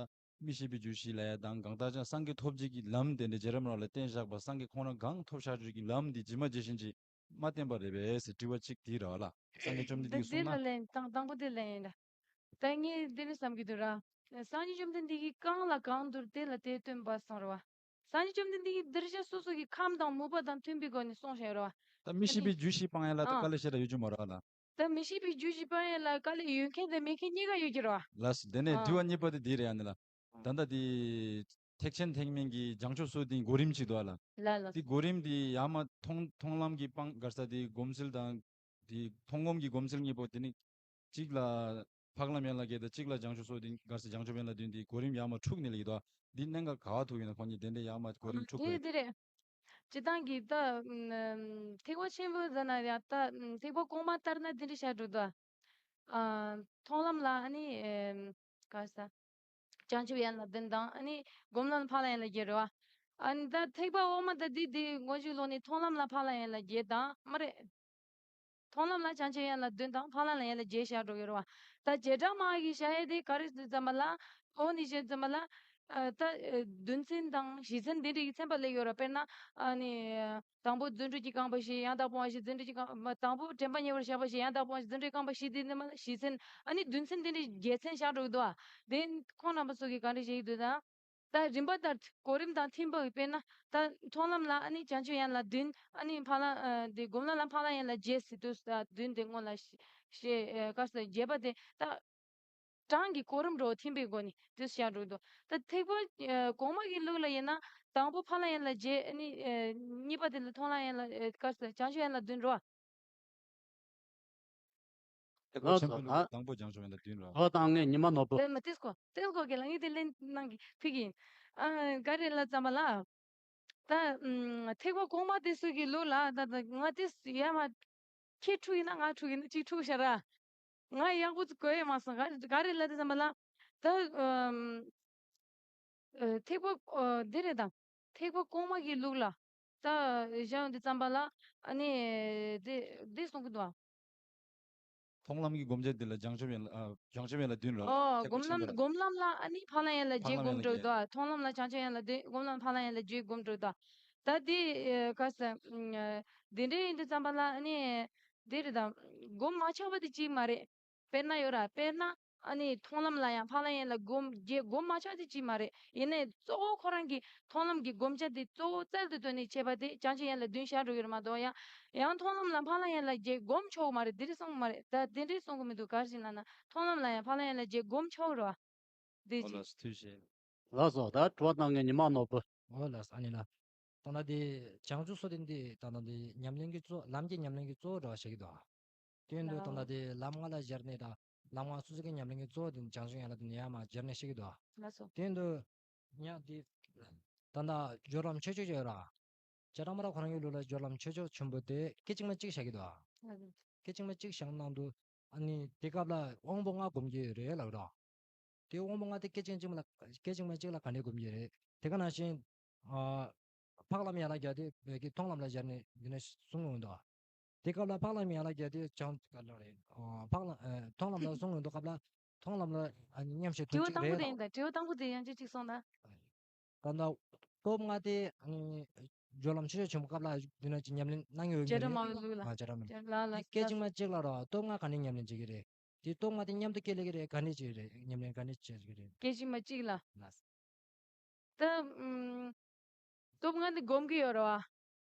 མི་ཤེས་པའི་རྒྱུད་བཞི་ལབ་ཡ་དང་གང་ལྟར་ཀྱང་སངས་རྒྱས་ཐོབ་བྱེད་ཀྱི་ལམ་དེ་འདྲ་རྗེ་རབས་རིམ་གྲོ་བ་ལ་བསྟན་བཞག་པ། སངས་རྒྱས་ཁོང་རང་གང་ཐོབ་བཞག་རྒྱུ་གི་ལམ་འདི་ཇི་མ་ཇི་བཞིན་ཅིག་མ་བསྟན་པ་རེད་པས་ཟེར་དྲི་བ་གཅིག་དེ་རེད་པ་ལ། སངས་རྒྱས་བཅོམ་ལྡན་འདས་ཀྱིས་གསུངས་ན། ལན་དང་དང་པོ་དེ་ལན་ཡིན་ད། ད་ངས་འདི་ནས་བསམ་གྱི་འདུག་ར། སངས་རྒྱས་བཅོམ་ལྡན་འདས་ཀྱིས་གང་ལ་གང་འདུལ་དེ་ལ་དེ་སྟོན་པ་གསུངས་རེད་པ། སངས་རྒྱས་བཅོམ་ལྡན་འདས་ཀྱིས་གདུལ་བྱ་སོ་སོ་གི་ཁམས་དང་མོས་པ་དང་མཐུན་པའི་སྒོ་ནས་གསུངས་བཞག་རེད་པ། ད་མི་ཤེས་པའི་རྒྱུད་བཞི་སྤང་ཡ་ལ་ད། ཨ། དཀའ་ལས་ཞེ་དྲག་ཡོད་རྒྱུ་མ་རེད་པ་ལ། ད་མི་ཤེས་པའི་རྒྱུ་ཞིག་པ་ཡིན་ལ་དཀའ་ལས་ཡོད་མཁན་དང་མེད་མཁན་གཉིས་ཀ་ཡོད་ཀྱི་རེད་བ། ལགས་སོ། དེ་ནས་ཨ། དྲི་བ་གཉིས་པ་དེ་འདི་རེད་ཡ་ནི་ལ། ད་ལྟ་དེ་ཐེག་ཆེན་ཐེག་དམན་གྱི་བྱང་ཆུབ་སོགས་དེ་གོ་རིམ་ཅིག་འདུག་ཨ་ལ། ལ་ལ། དེ་གོ་རིམ་དེ་ཡར་མར་མཐོང་མཐོང་ལམ་གྱི་སྤང་གར་ས་དེ་སྒོམ་ཚུལ་དང་། དེ་མཐོང་སྒོམ་གྱི་སྒོམ་ཚུལ་གཉིས་པོ་དེ་ནི། གཅིག་ལ་འཕགས་ལམ་ཡན་ལག་བརྒྱད་དང་གཅིག་ལ་བྱང་ཆུབ་སོགས་དེ་གར་ས་བྱང་ཆུབ་ཡན་ལག་བདུན་དེ་གོ་རིམ་ཡར་མར་འཁྲུག་ནས་ལ་ཡོད་དོ། འདི་གནད་འགག་ག་བ་ཐུག་ཡོད་ན་ཁོང་གཉིས་དེ་འདྲ་ཡར་མར་གོ་རིམ་འཁྲུག་དེ་དགོས། དེ་རེད། སྤྱི་བཏང་གི་ད་ཐེག་པ་ཆེན་པོ་ཟེར་ན་ཡང་ད་ཐེག་པ་གོང་མ་ལྟར་ན་འདི་འདྲ་བཤད་འགྲོ་འདུག་ཨ། མཐོང་ལམ་ལ་ཨ་ནི་ཨེམ། ག་ས། བྱང་ཆུབ་ཡན་ལག་བདུན་དང་ཨ་ནི་སྒོམ་ལམ་འཕགས་ལམ་ཡན་ལག་བརྒྱད་རེད་བ། ཨ་ནི་ད་ཐེག་པ་འོག་མ་ད་འདི་འདི་ངོ་བཅུག་ལོག་ནི་མཐོང་ལམ་ལ་འཕགས་ལམ་ཡན་ལག་བརྒྱད་དང་མ་རེད། མཐོང་ལམ་ལ་བྱང་ཆུབ་ཡན་ལག་བདུན་དང་འཕགས་ལམ་ལ་ཡན་ལག་བརྒྱད་བཞག་འགྲོ་གི་རེད་བ། ད་བྱེ་བྲག་སྨྲ་བ་གི་བཞག་ཡས་དེ་ག་རེ་ཟེར་ཙམ་པ་ལ། འོ་ནི་བྱས་ཙམ་པ་ལ། ཨ། ད་ཨ། བདུན་ཚན་དང་བཞི་ཚན་འདི་འདྲའི་ཚན་པ་སླེབས་ཡོད་ར། དཔེར་ན་ཨ་ནི། དང་པོ་རྫུ་འཕྲུལ་གྱིས་བཀང་བ་བཞི། ཡང་དག་སྤོང་བ་བཞི། རྫུ་འཕྲུལ་གྱིས་བཀང་། མ། དང་པོ་དྲན་པ་ཉེ་བར་བཞག་པ་བཞི། ཡང་དག་སྤོང་བ་བཞི། རྫུ་འཕྲུལ་བཀང་བ་བཞི། འདི་ནི་མ་བཞི་ཚན། ཨ་ནི་བདུན་ཚན་འདི་འདྲའི་བརྒྱད་ཚན་བཞག་འགྲོ་གི་འདུག་ཨ། དེ་ཁོང་རྣམ་པ་ཚོ་གིས་ག་འདྲ་བྱེད་ཀྱི་འདུག་ད། ད་རིམ་པ་ལྟར་གོ་རིམ་དང་མཐུན་པ་དཔེར་ན་ད་མཐོང་ལམ་ལ་ཨ་ནི་བྱང་ཆུབ་ཡན་ལག་བདུན། ཨ་ནི་འཕགས་ལམ། ཨ། དེ་སྒོམ་ལམ་ལ་འཕགས་ལམ་ཡན་ལག་བརྒྱད་ཟེར་དུས་ད་བདུན་དེ་སྔོན་ལ་བཤད། བཤད། ཨ། ག་ས་བརྒྱད་པ་དེ་ད་གྲངས་ཀྱི་གོ་རིམ་འགྲོ་མཐུན་པའི་སྒོ་ནས་དེ་བཤད་འགྲོ་འདུག་ད་ཐེག་པ། ཨ། གོང་མ་གི་ལུགས་ལ་ཡིན་ན་དང་པོ་འཕགས་ལམ་ཡན་ལག་བརྒྱད། ཨ་ནི། ཨ། གཉིས་པ་དེ་ལ་མཐོང་ལམ་ཡན་ལག་ཨ། ག་ས་བྱང་ཆུབ་ཡན་ལག་བདུན་འགྲོ། ཐེག་པ་ཆེན་པོའི་ལུགས་ལ་དང་པོ་བྱང་ཆུབ་ཡན་ལག་བདུན་རེད། ཨོ་ད་ངས་ཉི་མ་ནོར་བུ། ལན་མ་ཏིས་ཀོ་ཏིས་ཀོ་གི་ལ་ངས་དེ་ལན་གནང་གི་ཕི་གི་ཡིན། ཨ། ག་རེ་ལ་ཙམ་པ་ལ། ད་ཨམ། ཐེག་པ་གོང་མ་དེ་ཚོ་གི་ལུགས་ལ་ད་ད་ང་དེ་ཡ་མ། ཁྱེད་འཁྲུག་ཡིན་ན་ང་འཁྲུག་ཡིན་ན་གཅིག་འཁྲུག་ཤ་ར། ང་ཡག་པོ་ཅིག་གོ་ཡ་མ་སོང་། ག་ག་རེ་ལ་དེ་ཙམ་པ་ལ། ད་ཨམ། ཨ། ཐེག་པ། ཨ། འདི་རེད་དམ། ཐེག་པ་གོང་མ་གི་ལུགས་ལ། ད་གཞན་འདི་ཙམ་པ་ལ། ཨ་ནི་འདི་འདི་གསུང་གི་འདུག་ཨ། མཐོང་ལམ་གྱི་སྒོམ་བྱ་འདི་ལ་བྱང་ཆུབ་ཡན་ལག་ཨ། བྱང་ཆུབ་ཡན་ལག་བདུན་རེད། ཨོ། ཐེག་པ་སྒོམ་ཆེན་ལམ་པོ་ལ། སྒོམ་ལམ་ལ་ཨ་ནི་འཕགས་ལམ་ཡན་ལག་བརྒྱད་འཕགས་ལམ་སྒོམ་ཡན་ལག་འགྲོ་གི་འདུག་ཨ། མཐོང་ལམ་ལ་བྱང་ཆུབ་ཡན་ལག་བརྒྱད། སྒོམ་ལམ་འཕགས་ལམ་ཡན་ལག་བརྒྱད་སྒོམ་འགྲོ་གི་འདུག་ཨ། ད་འདི་ཨ། ག་ས། ཨ། འདི་འདྲ་ཡིན་དུས་ཙམ་པ་ལ་ཨ་ནི་འདི་རེད་དམ། སྒོམ་མ་ཆགས་པ་དེ་གཅིག་མ་རེད། དཔེར་ན་ཡོད་ར། དཔེར་ན་ཨ་ནི་མཐོང་ལམ་ལ་ཡང་འཕགས་ལམ་ཡན་ལག་སྒོམ་བརྒྱད་སྒོམ་མ་ཆགས་དེ་གཅིག་མ་རེད། ཡིན་ནའི་གཙོ་བོ་ཁོ་རང་གི་མཐོང་ལམ་གྱི་སྒོམ་བྱ་དེ་གཙོ་བོ་རྩལ་དུ་བཏོན་ནས་བྱས་པ་དེ་བྱང་ཆུབ་ཡན་ལག་བདུན་བཞག་འགྲོ་གི་རེད་མ་གཏོགས། ཡང་ཡང་མཐོང་ལམ་ལ་འཕགས་ལམ་ཡན་ལག་བརྒྱད་སྒོམ་ཆོག་མ་རེད། དེ་འདྲ་གསུང་གི་མ་རེད། ད་དེ་འདྲ་གསུང་གི་མི་འདུག་ག་རེ་ཡིན་ལབ་ན་མཐོང་ལམ་ལ་ཡང་འཕགས་ལམ་ཡན་ལག་བརྒྱད་སྒོམ་ཆོག་རེད་བ། འདི་ཨོ་ཅི། ལགས་སོ། ཐུགས་རྗེ་ཆེ། ལགས་སོ། ད་དྲི་བ་གནང་མཁན་ཉི་མ་ནོར་བུ། ཨོ་ལགས་སོ། ཨ་ནི་ལ། ད་ལྟ་དེ་བྱང་ཆུབ་སོ་ཏན་དེ་ད་ལྟ་དེ་ཉམས་ལེན་གྱི་གཙོ་ལམ་གྱི་ཉམས་ལེན་གྱི་གཙོ་བོ་འདྲ་བ་བཤད་ཀྱི་འདུག་དེ་ཡིན་དུས་ད་ལྟ་དེ་ལམ་ལྔ་ལ་སྦྱར་ནས་དང་ལམ་ལྔ་སོ་སོ་གི་ཉམས་ལེན་གྱི་གཙོ་བོ་དེ་བྱང་ཆུབ་ཡན་ལག་དེ་ནས་ཡར་མར་སྦྱར་ནས་བཤད་ཀྱི་འདུག་ལགས་སོ། དེ་ཡིན་དུས་ཉག་དེ་ད་ལྟ་སྦྱོར་ལམ་ཆོས་སྤྱོད་ཅེས་ཡོད་ར། བྱེ་བྲག་སྨྲ་བ་ཁོ་རང་གི་ལུགས་ལ་སྦྱོར་ལམ་ཆོས་སྤྱོད་ཆེན་པོ་དེ་སྐད་ཅིག་མ་གཅིག་བཞག་གི་འདུག་ཨ། སྐད་ཅིག་མ་གཅིག་བཞག་གནང་དུས་ཨ་ནི་དེ་སྐབས་ལ་དབང་པོ་ལྔ་སྒོམ་གྱི་ཡོད་རེད་ལབ་ར། དེ་དབང་པོ་ལྔ་དེ་སྐད་ཅིག་གཅིག་མ་ལ་སྐད་ཅིག་མ་གཅིག་ལ་ག་འདྲས་སྒོམ་གྱི་རེད། དེ་ག་ནང་བཞིན་ཨ། འཕགས་ལམ་ཡན་ལག་བརྒྱད་དེ་བོད་ཀྱི་མཐོང་ལམ་ལ་སྦྱར་ནས་འདི་ནས་གསུང་ཡོང་འདུག་དེ་སྐབས་ལ་འཕགས་ལམ་ཡན་ལག་བརྒྱད་དེ་བྱང་ག་ལ་རེད། འཕགས་ལམ་མཐོང་ལམ་ལ་གསུང་ཡོང་དུས་སྐབས་ལ་མཐོང་ལམ་ལ་ཨ་ནི་མཉམ་བཞག་དོན་དྲི་བ་གཅིག་དང་པོ་དེ་རེད་ཡིན་ད། དྲི་བ་དང་པོ་དེ་ཡང་ཅིག་ཅིག་གསུངས་དང་། ད་ལྟ་སྟོབས་ལྔ་དེ་ཨ་ནི་སྦྱོར་ལམ་ཆོས་སྤྱོད་ཆེན་པོ་སྐབས་ལ་འདི་ན་ཅིག་ཉམས་ལེན་གནང་ཡོད་བྱེ་བྲག་སྨྲ་བའི་ལུགས་ལ། ཨ། བྱེ་བྲག་སྨྲ་བའི་ལ་ལ་སྐད་ཅིག་མ་གཅིག་ལ་རོ་སྟོབས་ལྔ་ག་ནས་ཉམས་ལེན་བྱེད་ཀྱི་རེད། དེ་སྟོབས་ལྔ་དེ་མཉམ་དུ་སྐྱེ་ལེ་གི་རེད། ག་ནས་བྱེད་རེད། ཉམས་ལེན་ག་ནས་བྱེད་ཀྱི་རེད། སྐད་ཅིག་མ་གཅིག་ལ། ལགས། ད་ཨམ། སྟོབས་ལྔ་འདི་སྒོམ་གྱི་ཡོད་རེད་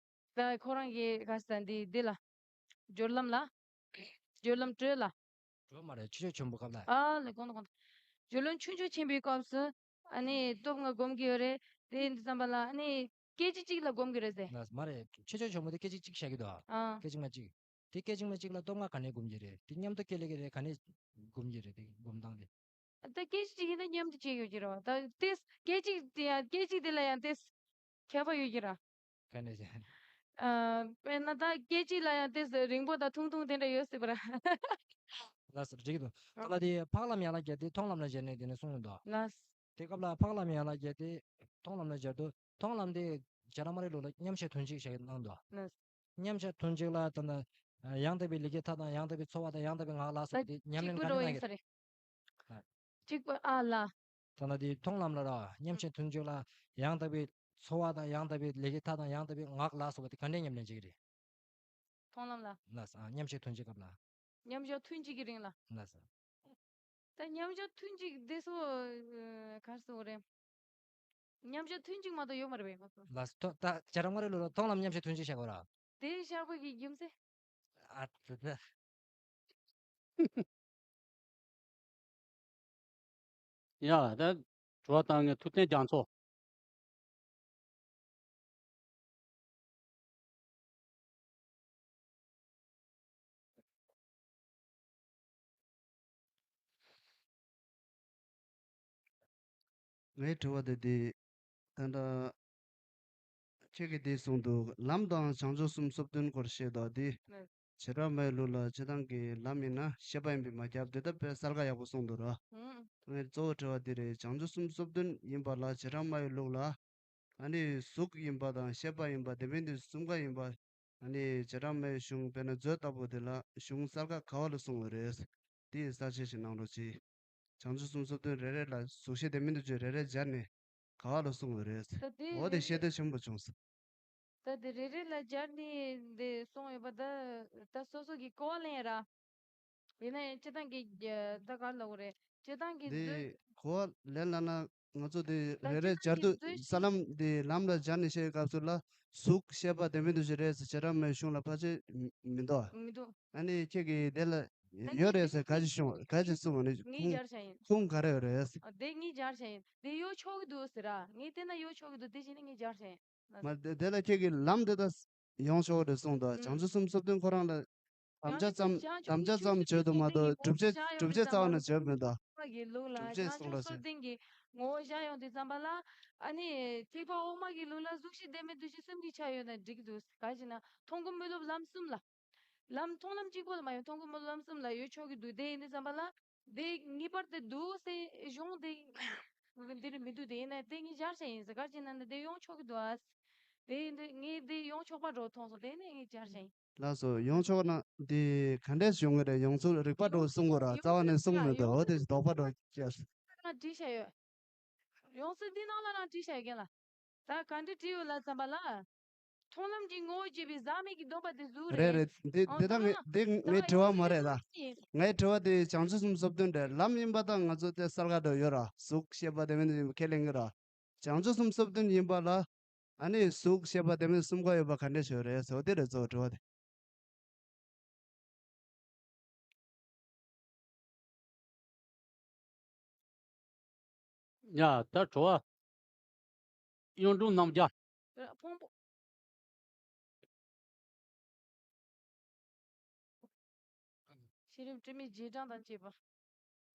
བ། ད་ཁོ་རང་གི་ག་ས་འདི་འདི་ལ། སྦྱོར་ལམ་ལ། སྦྱོར་ལམ་དྲོད་ལ། དྲོད་མ་རེད། ཆོས་སྤྱོད་ཆེན་པོའི་སྐབས་ལ། ཨ་ལེ་གོང་དུ་གོང་དུ། སྦྱོར་ལམ་ཆོས་སྤྱོད་ཆེན་པོའི་སྐབས་སུ། ཨ་ནི་སྟོབས་ལྔ་སྒོམ་གྱི་ཡོད་རེད། དེ་འདི་ཙམ་པ་ལ་ཨ་ནི་སྐད་ཅིག་གཅིག་ལ་སྒོམ་གྱི་རེད་ཟེར། ལགས་མ་རེད། ཆོས་སྤྱོད་ཆེན་པོ་དེ་སྐད་ཅིག་གཅིག་བཞག་གི་འདུག་ཨ། སྐད་ཅིག་མ་གཅིག་དེ་སྐད་ཅིག་མ་གཅིག་ལ་སྟོབས་ལྔ་ག་ནས་སྒོམ་གྱི་རེད། དེ་མཉམ་དུ་སྐྱེ་ལེ་གི་རེད། ག་ནས་སྒོམ་གྱི་རེད། དེ་སྒོམ་སྟངས་དེ། ད་སྐད་ཅིག་གཅིག་ཡིན་ན་མཉམ་དུ་བྱེད་ཡོད་ཀྱི་རེད་བ། ད་ཏེས་སྐད་ཅིག་དེ་ཡང་སྐད་ཅིག་དེ་ལ་ཡང་ཏེས་ཁྱད་པར་ཡོད་ཀྱི་ར། ག་ནས་ཟེར། ཨ། དཔེར་ན་ད་སྐད་ཅིག་ལ་ཡང་ཏེས་རིང་པོ་དང་ཐུང་ཐུང་དེ་འདྲ་ཡོད་སྲིད་པ་ར། ལགས་སོ། འགྲིག་གི་འདུག་ད་ལྟ་དེ་འཕགས་ལམ་ཡན་ལག་བརྒྱད་དེ་མཐོང་ལམ་ལ་སྦྱར་ནས་དེ་ནས་གསུངས་ཡོད་འདུག་ལགས། དེ་སྐབས་ལ་འཕགས་ལམ་ཡན་ལག་བརྒྱད་དེ་མཐོང་ལམ་ལ་སྦྱར་དུས་མཐོང་ལམ་དེ་བྱེ་བྲག་སྨྲ་རིགས་ལུགས་ལ་མཉམ་བཞག་དོན་གཅིག་བཞག་གནང་འདུག་ལགས། མཉམ་བཞག་དོན་གཅིག་ལ་ད་ལྟ་ཡང་དག་པའི་ལས་ཀྱི་མཐའ་དང་ཡང་དག་པའི་ཚོར་བ་དང་ཡང་དག་པའི་ངག་ལ་སོགས་པ་དེ་ཉམས་ལེན་ག་འདྲ་གནང་གི་རེད། ལགས། གཅིག་པ་ཨ་ལ། ད་ལྟ་དེ་མཐོང་ལམ་ལ་ར་མཉམ་བཞག་དོན་གཅིག་ལ་ཡང་དག་པའི་ཚོར་བ་དང་ཡང་དག་པའི་ལས་ཀྱི་མཐའ་དང་ཡང་དག་པའི་ངག་ལ་སོགས་པ་དེ་ག་འདྲས་ཉམས་ལེན་བྱེད་ཀྱི་རེད། མཐོང་ལམ་ལ། ལགས་སོ། ཨ། མཉམ་བཞག་དོན་གཅིག་སྐབས་ལ། མཉམ་བཞག་ཐུན་གཅིག་གི་རིང་ལ། ལགས་སོ། ད་མཉམ་བཞག་ཐུན་གཅིག་དེ་ཚོ་ག་རེ་ཟེར་དགོས་རེད། མཉམ་བཞག་ཐུན་གཅིག་མ་གཏོགས་ཡོད་མ་རེད་པས་ང་ཚོ། ལགས་སོ། ད་བྱེ་བྲག་སྨྲ་རིགས་ལུགས་ལ་མཐོང་ལམ་མཉམ་བཞག་ཐུན་གཅིག་བཞག་གོ་ར། དེ་བཞག་པ་གི་རྒྱུ་མཚན། ཨ་ཙི་ཙི། ཡ་ད་དྲི་བ་བཏང་མཁན་ཐུབ་བསྟན་རྒྱ་མཚོ། ངའི་དྲི་བ་དེ་འདི། ད་ལྟ་ཁྱེད་ཀྱིས་འདི་གསུངས་འདུག་ལམ་དང་བྱང་ཆུབ་གསུམ་སོ་བདུན་སྐོར་བཤད་དོ་འདི། ནས། བྱེ་བྲག་སྨྲ་བའི་ལུགས་ལ་སྤྱིར་བཏང་གི་ལམ་ཡིན་ན་ཤེས་པ་ཡིན་པས་མ་ཁྱབ་དེ་ལྟ་བས་གསལ་ཁ་ཡག་པོ་གསུངས་འདུག་ར། ངའི་གཙོ་བོ་དྲི་བ་འདི་རེད། བྱང་ཆུབ་གསུམ་སོ་བདུན་ཡིན་པ་ལ་བྱེ་བྲག་སྨྲ་བའི་ལུགས་ལ། ཨ་ནི་གཟུགས་ཡིན་པ་དང་ཤེས་པ་ཡིན་པ་དེ་མིན་དུ་གསུམ་ཀ་ཡིན་པ། ཨ་ནི་བྱེ་བྲག་སྨྲ་བའི་གཞུང་དཔེར་ན་མཛོད་ལྟ་བུ་དེ་ལ་གཞུང་གསལ་ཁ་ག་བ་ལ་གསུངས་པ་རེད། དེའི་གསལ་བཤད་ཞིག་གནང་རོགས་གྱིས། བྱང་ཆུབ་གསུམ་སོ་བདུན་རེ་རེ་ལ་གཟུགས་ཤེས་དེ་མིན་དུ་བརྗོད་རེ་རེ་སྦྱར་ནས་ག་བ་ལ་གསུངས་པ་རེད། ད་དེ་འོ་དེ་རེ་ཤེས་རེ་འདོད་ཆེན་པོ་བྱུང་སོང་། ད་དེ་རེ་རེ་ལ་སྦྱར་ནས་འདི་གསུངས་ཡོད་པ་ད་ད་སོ་སོ་གི་གོ་བ་ལེན་ཡ་ར། ཡིན་ན་ཡང་སྤྱིར་བཏང་གི་ད་ག་ལ་གོ་རེད། སྤྱིར་བཏང་གི་འདི་མཛོད། གོ་བ་ལེན་ལ་ན་ང་ཚོ་དེ་ད་རེ་རེ་སྤྱིར་བཏང་སྦྱར་གི་དུས་མཛོད་ས་ལམ་དེ་ལམ་ལ་སྦྱར་ནས་བཤད་སྐབས་སུ་ལ་གཟུགས་ཤེས་པ་དེ་མིན་དུ་ཞིག་རེད་ཟེར་བྱེ་བྲག་སྨྲ་བའི་གཞུང་ལ་ཕལ་ཆེར་མི་འདུག་མི་འདུག་ཨ་ནི་ཁྱེད་ཀྱིས་དེ་ལ་ད་ཡོད་ངས་རེད་ཟེར་ག་ཅི་བྱུང་ག་ཅི་གསུངས་ཨ་ནི་ངས་ཁུངས་སྦྱར་བྱ་ཡིན། ཁུངས་ག་རེ་ཡོད་རེད། ཨ་དེ་ངས་སྦྱར་བྱ་ཡིན། དེ་ཡོད་ཆོག་གི་འདུག་ཟེར་ར། ངས་བལྟས་ན་ཡོད་ཆོག་གི་འདུག་དེ་བྱས་ནས་ངས་སྦྱར་བྱ་ཡིན། མ་དེ་དེ་ལ་ཁྱེད་ཀྱིས་ལམ་དེ་དག་ཡོང་ཆོག་རེད་གསུངས་དང་། ཨུམ། བྱང་ཆུབ་གསུམ་སོ་བདུན་ཁོ་རང་ལ་དམ་བཅའ་ཙམ་དམ་བཅའ་ཙམ་བརྗོད་དུ་མ་གཏོགས་བསྒྲུབ་བྱ་བསྒྲུབ་བྱའི་རྩ་བ་ནས་བརྗོད་མི་འདུག་དབུ་མ་གི་ལུགས་ལ་བསྒྲུབ་བྱའི་གསུང་ར་ཟེར། བྱང་ཆུབ་སོ་བདུན་གྱི་ངོ་བོ་བཞག་ཡོང་དུས་ཙམ་པ་ལ། ཨ་ནི་ཐེག་པ་དབུ་མ་གི་ལུགས་ལ་གཟུགས་ཤེས་དེ་མིན་འདུ་ཤེས་གསུམ་གྱི་ཆ་ཡོད་ན་འགྲིག་གི་འདུག་ག་ཅི་ན་མཐོང་སྒོམ་སྨོན་ལམ་ལམ་གསུམ་ལ། ལམ་མཐོང་ལམ་གཅིག་པོ་ལ་མ་ཡོང་། མཐོང་སྒོམ་སྨོན་ལམ་གསུམ་ལ་ཡོད་ཆོག་གི་འདུག་དེ་ཡིན་དུས་ཙམ་པ་ལ། དེ་ངེས་པར་དུ་འདུག་ཟེར་གཞུང་དེ་འདི་ནི་མི་འདུག་དེ་ཡིན་ན་དེ་ངས་སྦྱར་བྱ་ཡིན་ཟེར། ག་ཅི་ན་ན་དེ་ཡོང་ཆོག་གི་འདུག་ཨ། དེ་ཡིན་དུས་ངས་དེ་ཡོང་ཆོག་པ་འགྲོ་མཐོང་སོང་། དེ་ནས་ངས་སྦྱར་བྱ་ཡིན། ལགས་སོ། ཡོང་ཆོག་ན་དེ་ག་འདྲས་ཡོང་གི་རེད། ཡོང་ཚུལ་རིག་པ་འགྲོ་གསུང་དགོས་ར། རྩ་བ་ནས་གསུང་མི་འདུག་འོ་དེ་ལྡོག་པ་འགྲོ་བྱས། ཡོང་ཚུལ་འདི་ནང་ལ་རང་བྲིས་བྱ་ཡོད་མཁན་ལ། ད་ག་འདྲ་བྲིས་ཡོད་ལ་བསམ་པ་ལ། མཐོང་ལམ་གྱི་ངོ་བོ་བརྗོད་པའི་ཟག་མེད་ཀྱི་སྡོམ་པ་དེ་གཟུགས་རེད། རེད་རེད། འདི་འོ་འདི་ད་ད་ངའི་འདི་ངའི་དྲི་བ་མ་རེད་ད། ངའི་དྲི་བ་དེ་བྱང་ཆུབ་གསུམ་སོ་བདུན་རེད། ལམ་ཡིན་པ་ད་ང་ཚོ་དེ་གསལ་ཁ་འགྲོ་ཡོད་ར། གཟུགས་ཤེས་པ་དེ་མིན་དེ་ཁས་ལེན་གྱི་ར། བྱང་ཆུབ་གསུམ་སོ་བདུན་ཡིན་པ་ལ། ཨ་ནི་གཟུགས་ཤེས་པ་དེ་མིན་གསུམ་ཀ་ཡོད་པ་ག་འདྲ་ཞིག་རེད་ཟེར་བ་དེ་རེད་གཙོ་བོ་དྲི་བ་དེ། ཡ་ད་དྲི་བ། གཡུང་དྲུང་རྣམ་རྒྱལ། ཕུང་པོ། ཤེས་རབ་དྲི་མེད་རྗེས་འབྲང་དང་བཅས་པ།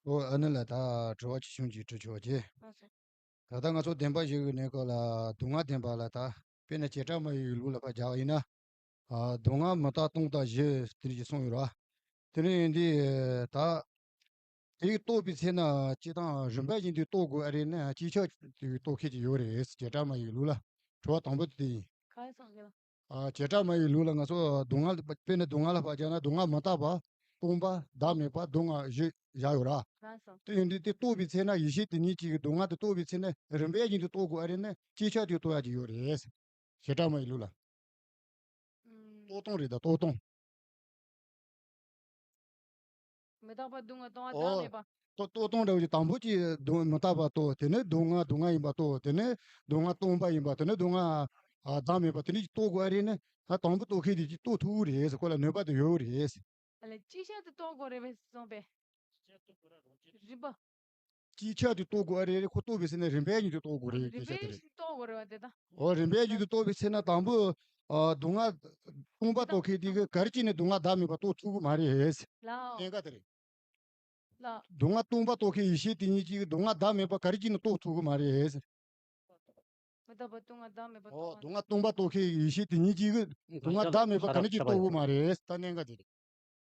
ཨོ་ཨ་ནི་ལ་ད་དྲི་བ་ཆེ་ཆུང་ཅིག་དྲི་ཆོག་གི། ཨ་སོ། ད་ལྟ་ང་ཚོ་བདེན་པ་བཞི་གི་གནས་སྐབས་ལ་སྡུག་བསྔལ་བདེན་པ་ལ་ད་དཔེར་ན་བྱེ་བྲག་སྨྲ་བའི་ལུགས་ལ་ཕར་སྦྱར་བ་ཡིན་ན། ཨ་སྡུག་བསྔལ་མི་རྟག་སྟོང་དང་བཞི་དེ་འདྲ་ཅིག་གསུངས་ཡོད་ར། དེ་ནས་འདི་ད་དེ་རྟོགས་པའི་ཚེ་ན་སྤྱིར་བཏང་རིམ་པ་བཞིན་དུ་རྟོགས་དགོས་ཨ་རེད་ན། སྤྱིའི་ཆ་དེ་རྟོགས་མཁན་ཅིག་ཡོད་རེད། བྱེ་བྲག་སྨྲ་བའི་ལུགས་ལ། དྲི་བ་དང་པོ་དེ་ཡིན། ག་རེ་གསུངས་ཀྱི་ལ། ཨ་བྱེ་བྲག་སྨྲ་བའི་ལུགས་ལ་ང་ཚོ་སྡུག་བསྔལ་དཔེར་ན་སྡུག་བསྔལ་ལ་ཕར་སྦྱར་ན་སྡུག་བསྔལ་མི་རྟག་པ། སྟོང་པ། བདག་མེད་པ། སྡུག་བསྔལ་བཞི་བཞག་ཡོད་ར། ལགས་སོ། དེ་ཡིན་དུས་དེ་རྟོགས་པའི་ཚེ་ན་ཡེ་ཤེས་དེ་ཉིད་ཀྱིས་སྡུག་བསྔལ་དེ་རྟོགས་པའི་ཚེ་ན་རིམ་པས་བཞིན་དུ་རྟོགས་དགོས་ཨ་རེད་ན། སྤྱིའི་ཆ་དེ་རྟོགས་ཡག་ཅིག་ཡོད་རེད། བྱེ་བྲག་སྨྲ་བའི་ལུགས་ལ། ཨུམ། རྟོག་སྟོང་རེད་ད། རྟོག་སྟོང་། མི་རྟག་པ་སྡུག་བསྔལ་སྟོང་པ་ཨོ། བདག་མེད་པ། རྟོག་རྟོག་སྟོང་འདྲ་བོ་ཅིག་དང་པོ་ཅིག་སྡུག་མི་རྟག་པ་རྟོགས། དེ་ནས་སྡུག་བསྔལ་སྡུག་བསྔལ་ཡིན་པ་རྟོགས། དེ་ནས་སྡུག་བསྔལ་སྟོང་པ་ཡིན་པ། དེ་ནས་སྡུག་བསྔལ་ཨ་བདག་མེད་པ། དེ་འདྲ་ཅིག་རྟོགས་དགོས་ཨ་རེད་ན། ད་དང་པོ་རྟོགས་མཁན་དེ་ཅིག་རྟོགས་ཐུབ་ཀྱི་རེད་ཟེར། ཁོ་ལ་ནུས་པ་དེ་ཡོད་རེད་ཟེར། ཨ་ལས་སྤྱིའི་ཆ་དེ་རྟོགས་དགོས་རེད་པས་གསུངས་པས། རིམ་པ། སྤྱིའི་ཆ་དེ་རྟོགས་དགོས་ཨ་རེད། ཁོ་རྟོགས་པའི་ཚེ་ན་རིམ་པས་ཉིད་དུ་རྟོགས་དགོས་རེད་རེད་ཟེར་དེ་རེད། རིམ་པས་ཉིད་དུ་རྟོགས་དགོས་རེད་པ་དེ་དང་། འོ་རིམ་པས་ཉིད་དུ་རྟོགས་པའི་ཚེ་ན་དང་པོ་ཨ་སྡུག་བསྔལ་སྟོང་པ་རྟོགས་མཁན་དེ་གིས་ག་རེ་བྱས་ནས་སྡུག་བསྔལ་བདག་མེད་པ་རྟོགས་ཐུབ་ཀྱི་མ་རེད་ཟེར། ལའོ། གནད་འགག་དེ་རེད། ལ། སྡུག་བསྔལ་སྟོང་པ་རྟོགས་མཁན་ཡེ་ཤེས་དེ་ཉིད་ཀྱིས་སྡུག་བསྔལ་བདག་མེད་པ་ག་རེ་བྱས་ནས་རྟོགས་ཐུབ་ཀྱི་མ་རེད་ཟེར། མི་རྟག་པ་སྡུག་བསྔལ་བདག་མེད་པ་ཨོ་རྟོགས་སྡུག་བསྔལ་སྟོང་པ་རྟོགས་མཁན་ཡེ་ཤེས་དེ་ཉིད་ཀྱིས་སྡུག་བསྔལ་བདག་མེད་པ་ག་ནས་ཀྱིས་རྟོགས་གི་མ་རེད། ད་གནད་འགག་དེ་རེད།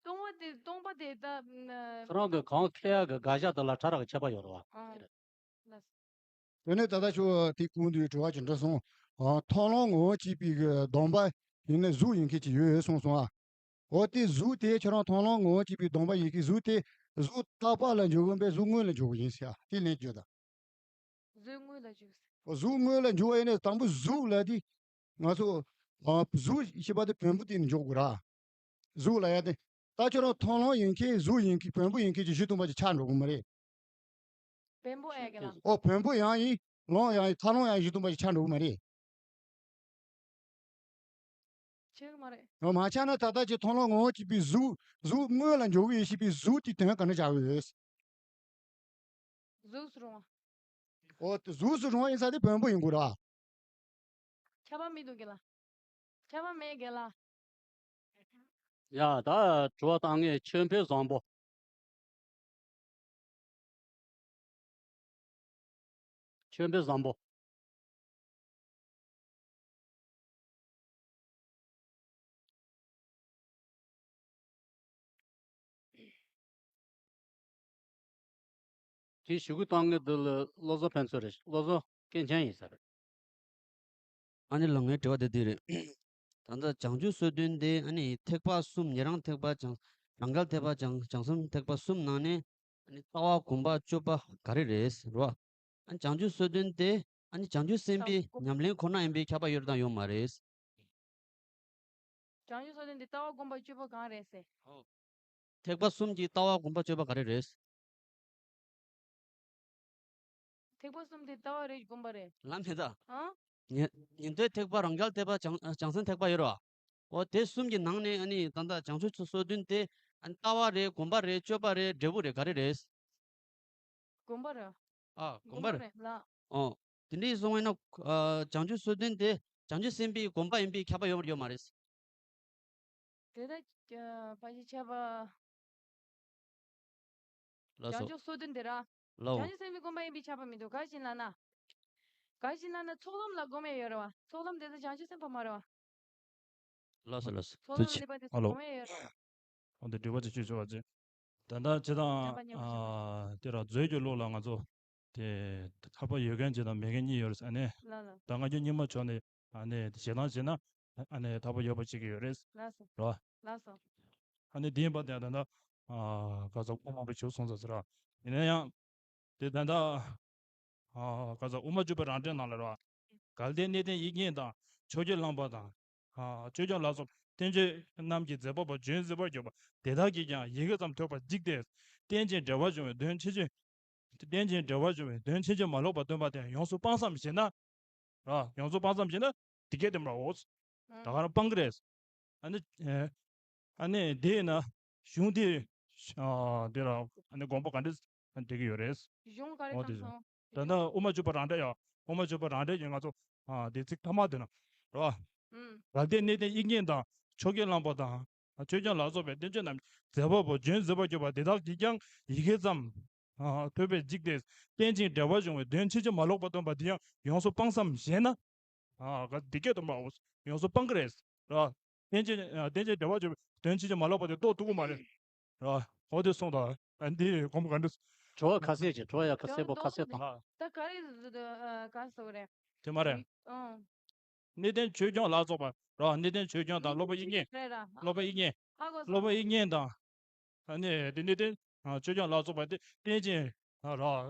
སྟོང་པ་དེ་སྟོང་པ་དེ་ད་ཁྱེད་རང་གི་གང་ཁེ་ཡག་གི་དགག་བྱ་དེ་ལ་ཕྲ་རགས་ཀྱི་ཁྱད་པར་ཡོད་རེད་བ། ཨང་། ལགས། དེ་ནས་ད་ལྟ་ཁྱོད་དེ་གོང་དུ་དྲི་བ་ཅིག་འདྲི་སོང་། ཨ་མཐོང་ལམ་ངོ་བོ་གཅིག་པའི་གི་སྡོམ་པ་ཡིན་ན་གཟུགས་ཡིན་མཁན་ཅིག་ཡོད་གསུངས་སོང་ཨ། འོ་དེ་གཟུགས་དེ་ཁྱོད་རང་མཐོང་ལམ་ངོ་བོ་གཅིག་པའི་སྡོམ་པ་ཡིན་མཁན་གཟུགས་དེ་གཟུགས་རྟག་པ་ལ་འཇོག་གི་མིན་པས་གཟུགས་དངོས་ལ་འཇོག་གི་ཡིན་ཟེར་ཨ། དེ་ལན་བརྗོད་དང་། གཟུགས་དངོས་ལ་འཇོག་ཟེར། གཟུགས་དངོས་ལ་འཇོག་པ་ཡིན་ན་དང་པོ་གཟུགས་ལ་དེ་ང་ཚོ་ཨ་གཟུགས་ཞེས་པ་དེ་བེམ་པོ་དེ་ནས་འཇོག་དགོས་ར། གཟུགས་ལ་ཡ་དེ་ད་ཁྱོད་རང་མཐོང་ལམ་ཡིན་མཁན་གཟུགས་ཡིན་མཁན་བེམ་པོ་ཡིན་མཁན་གྱི་གཞི་མཐུན་པ་ཅིག་ཆགས་འགྲོ་གི་མ་རེད། བེམ་པོ་ཨེ་ག་ལ། ཨོ་བེམ་པོ་ཡང་ཡིན། ལམ་ཡང་ཡིན། མཐོང་ལམ་ཡང་གཞི་མཐུན་པ་ཅིག་ཆགས་འགྲོ་གི་མ་རེད། ཆགས་ཀྱི་མ་རེད། འོ་མ་ཆགས་ན་ད་ལྟ་ཀྱི་མཐོང་ལམ་ངོ་བོ་གཅིག་པའི་གཟུགས་གཟུགས་དངོས་ལ་འཇོག་གི་ཡོད་ཞེས་པའི་གཟུགས་དེ་དོན་ག་འདྲ་བྱ་གི་ཡོད། གཟུགས་སུ་རུང་བ། འོ་དེ་གཟུགས་སུ་རུང་བ་ཡིན་ས་དེ་བོན་པོ་ཡིན་དགོས་ར། ཁྱབ་པ་མི་འདུག་གི་ལ། ཁྱབ་པ་མེད་གི་ལ། ཡ་ད་དྲི་བ་བཏང་ངས་ཆོས་འཕེལ་བཟང་པོ། ཆོས་འཕེལ་བཟང་པོ། དེ་ཞུ་གི་བཏང་གི་འདི་ལ་བློ་བཟང་ཕན་ཚུན་རེད། བློ་བཟང་སྐྱེས་ཆེན་ཡིན་ས་རེད། ཨ་ནི་ལགས་ངའི་དྲི་བ་དེ་འདི་རེད། ད་ལྟ་བྱང་ཆུབ་སོ་བདུན་དེ་ཨ་ནི་ཐེག་པ་གསུམ་ཉན་རང་ཐེག་པ་བྱང་རང་རྒྱལ་ཐེག་པ་བྱང་བྱང་སེམས་ཐེག་པ་གསུམ་ནང་ནས་ཨ་ནི་ལྟ་བ་སྒོམ་པ་སྤྱོད་པ་ག་རེ་རེད་རེད་བ། ཨ་ནི་བྱང་ཆུབ་སོ་བདུན་དེ་ཨ་ནི་བྱང་ཆུབ་སེམས་དཔའི་ཉམས་ལེན་ཁོ་ན་ཡིན་པའི་ཁྱབ་པ་ཡོད་དང་ཡོད་མ་རེད། བྱང་ཆུབ་སོ་བདུན་དེ་ལྟ་བ་སྒོམ་པ་སྤྱོད་པ་གང་རེད་ཟེར། ཐེག་པ་གསུམ་གྱི་ལྟ་བ་སྒོམ་པ་སྤྱོད་པ་ག་རེ་རེད། ཐེག་པ་གསུམ་དེ་ལྟ་བ་རེད་སྒོམ་པ་རེད། ལམ་མེ་ད། ཨང་། ཉན་ཉན་ཐོས་ཐེག་པ་རང་རྒྱལ་ཐེག་པ་བྱང་བྱང་སེམས་ཐེག་པ་ཡོད་རེད་བ། འོ་དེ་གསུམ་གྱི་ནང་ནས་ཨ་ནི་ད་ལྟ་བྱང་ཆུབ་སོ་བདུན་དེ་ཨ་ནི་ལྟ་བ་རེད་སྒོམ་པ་རེད་སྤྱོད་པ་རེད་འབྲས་བུ་རེད་ག་རེ་རེད། སྒོམ་པ་རེད། ཨ་སྒོམ་པ་རེད། ལ། ཨོ། དེ་འདྲའི་སོང་བས་ན་ཨ་བྱང་ཆུབ་སོ་བདུན་དེ་བྱང་ཆུབ་སེམས་དཔའི་སྒོམ་པ་ཡིན་པའི་ཁྱབ་པ་ཡོད་ཡོད་མ་རེད། དེ་ལྟར་ཕ་ཞིག་ཁྱབ་པ། ལགས་སོ། བྱང་ཆུབ་སོ་བདུན་དེ་ར། ལའོ། བྱང་ཆུབ་སེམས་དཔའི་སྒོམ་པ་ཡིན་པའི་ཁྱབ་པ་མི་འདུག་ག་ཞིག་ལ་ན། ག་ཞིག་ལ་ན་ཚོགས་ལམ་ལ་སྒོམ་ཡས་ཡོད་རེད་བ། ཚོགས་ལམ་དེ་ཚོ་བྱང་ཆུབ་སེམས་དཔའ་མ་རེད་བ། ལགས་སོ་ལགས་སོ། ཚོགས་ལམ་ལ་སླེབས་པ་དེ་ཚོ་ཧ་ལོ། སྒོམ་ཡས་ཡོད་རེད་བ། འོ་དེ་འདྲི་བ་ཅིག་ཞུས་ཆོག་པ་ཅིག་ད་ལྟ་ཇི་ལྟར་ཨ་དེ་ར་མཛོད་ཀྱི་ལུགས་ལ་ང་ཚོ་དེ་ཐར་པ་ཡོད་མཁན་ཅིག་དང་མེད་མཁན་གཉིས་ཡོད་རེད་ཟེར་ཨ་ནི། ལ་ལ། ད་ང་ཚོ་རྙིང་མ་ཕྱོགས་ནས་ཨ་ནི་དེ་ཞེ་སྡང་བྱས་ན་ཨ་ནི་ཐར་པ་ཡོད་པ་བྱེད་ཀྱི་ཡོད་རེད། ལགས་སོ། རེད་བ། ལགས་སོ། ཨ་ནི་དེ་ཡིན་པ་དེ་ད་ལྟ་ཨ་ག་ས་ཁོང་མང་པོ་བྱུང་སོང་ཟེར་ཟེར་ར། ཡིན་ན་ཡང་དེ་ད་ལྟ་ཨ་ག་ས་དབུ་མ་འཇུག་པའི་རང་འགྲེལ་ནང་ལ་རེད་བ། གལ་ཏེ་གནས་བརྟན་དབྱིག་གཉེན་དང་ཆོས་ཀྱི་གླང་པོ་དང་། ཆོས་སྐྱོང་ལ་སོགས་བསྟན་བཅོས་རྣམས་ཀྱི་མཛད་པ་པོ་བྱོན་གཟིགས་པར་གྱུར་པ་དེ་དག་གིས་ཀྱང་ཡི་གེ་ཙམ་ཐོས་པར་འཇིགས་ཏེ། རྟེན་ཅིང་འབྲེལ་བར་འབྱུང་བའི་དོན་ཕྱིན་ཅི། རྟེན་ཅིང་འབྲེལ་བར་འབྱུང་བའི་དོན་ཕྱིན་ཅི་མ་ལོག་པར་སྟོན་པ་དེ་ཡོངས་སུ་སྤངས་སམ་ཞེ་ན། ར་ཡོངས་སུ་སྤངས་སམ་ཞེ་ན་དེ་སྐད་དེ་མ་རེད། ད་ག་རང་སྤང་གི་རེད། ཨ་ནི། ཨ་ནི་དེས་ན་གཞུང་དེ། དེ་ལ་ཨ་ནི་དགོངས་པ་ག་འདྲ་འགྲེལ་གྱི་ཡོད་རེད། གཞུང་ག་རེ་འོ་དེ་བཞིན། ད་ལྟ་དབུ་མ་འཇུག་པ་རང་འགྲེལ་ཡ། དབུ་མ་འཇུག་པ་རང་འགྲེལ་གྱི་ང་ཚོ་དེ་ཚིག་ཐ་མ་དེ་ན་རེད་བ། གལ་ཏེ་གནས་བརྟན་དབྱིག་གཉེན་དང་ཆོས་ཀྱི་གླང་པོ་དང་། ཆོས་སྐྱོང་ལ་སོགས་པའི་བསྟན་བཅོས་རྣམས་མཛད་པ་པོ་བྱོན་གཟིགས་པར་གྱུར་པ་དེ་དག་གིས་ཀྱང་ཡི་གེ་ཙམ། ཐོས་པས་འཇིགས་ཏེ། རྟེན་ཅིང་འབྲེལ་བར་འབྱུང་བའི་དོན་ཕྱིན་ཅི་མ་ལོག་པར་སྟོན་པ་དེ་ཡང་ཡོངས་སུ་སྤངས་སམ་ཞེ་ན། ཨ་ག་འདི་སྐད་དུ་མ་འོ་ཡོངས་སུ་སྤང་གི་རེད། ར། རྟེན་ཅིང་རྟེན་ཅིང་འབྲེལ་བར་འབྱུང་བའི་དོན་ཕྱིན་ཅི་མ་ལོག་པ་དེ་རྟོགས་ཐུབ་ཀྱི་མ་རེད། ར། འོ་དེ་གསུངས་དང་ཨ་འདི་གོང་མ་ག་འདྲ། དྲི་བ་ཁ་གསལ་ཅིག་དྲི་བ་ཡ་ཁ་གསལ་པོ་ཁ་གསལ་དང་། ད་ག་རེ་ག་རེ་ཟེར་དགོས་རེད། དེ་མ་རེད། གནས་བརྟན་ཆོས་སྐྱོང་ལ་སོགས་པ་ར། གནས་བརྟན་ཆོས་སྐྱོང་དང་སློབ་དཔོན་དབྱིག་གཉེན། རེད་ར། སློབ་དཔོན་དབྱིག་གཉེན། ཧ་གོ་སོང་། སློབ་དཔོན་དབྱིག་གཉེན་དང་། ཨ་ནི་དེ་ནས་དེ་ཆོས་སྐྱོང་ལ་སོགས་པ་དེ་རྟེན་ཅིང་ར།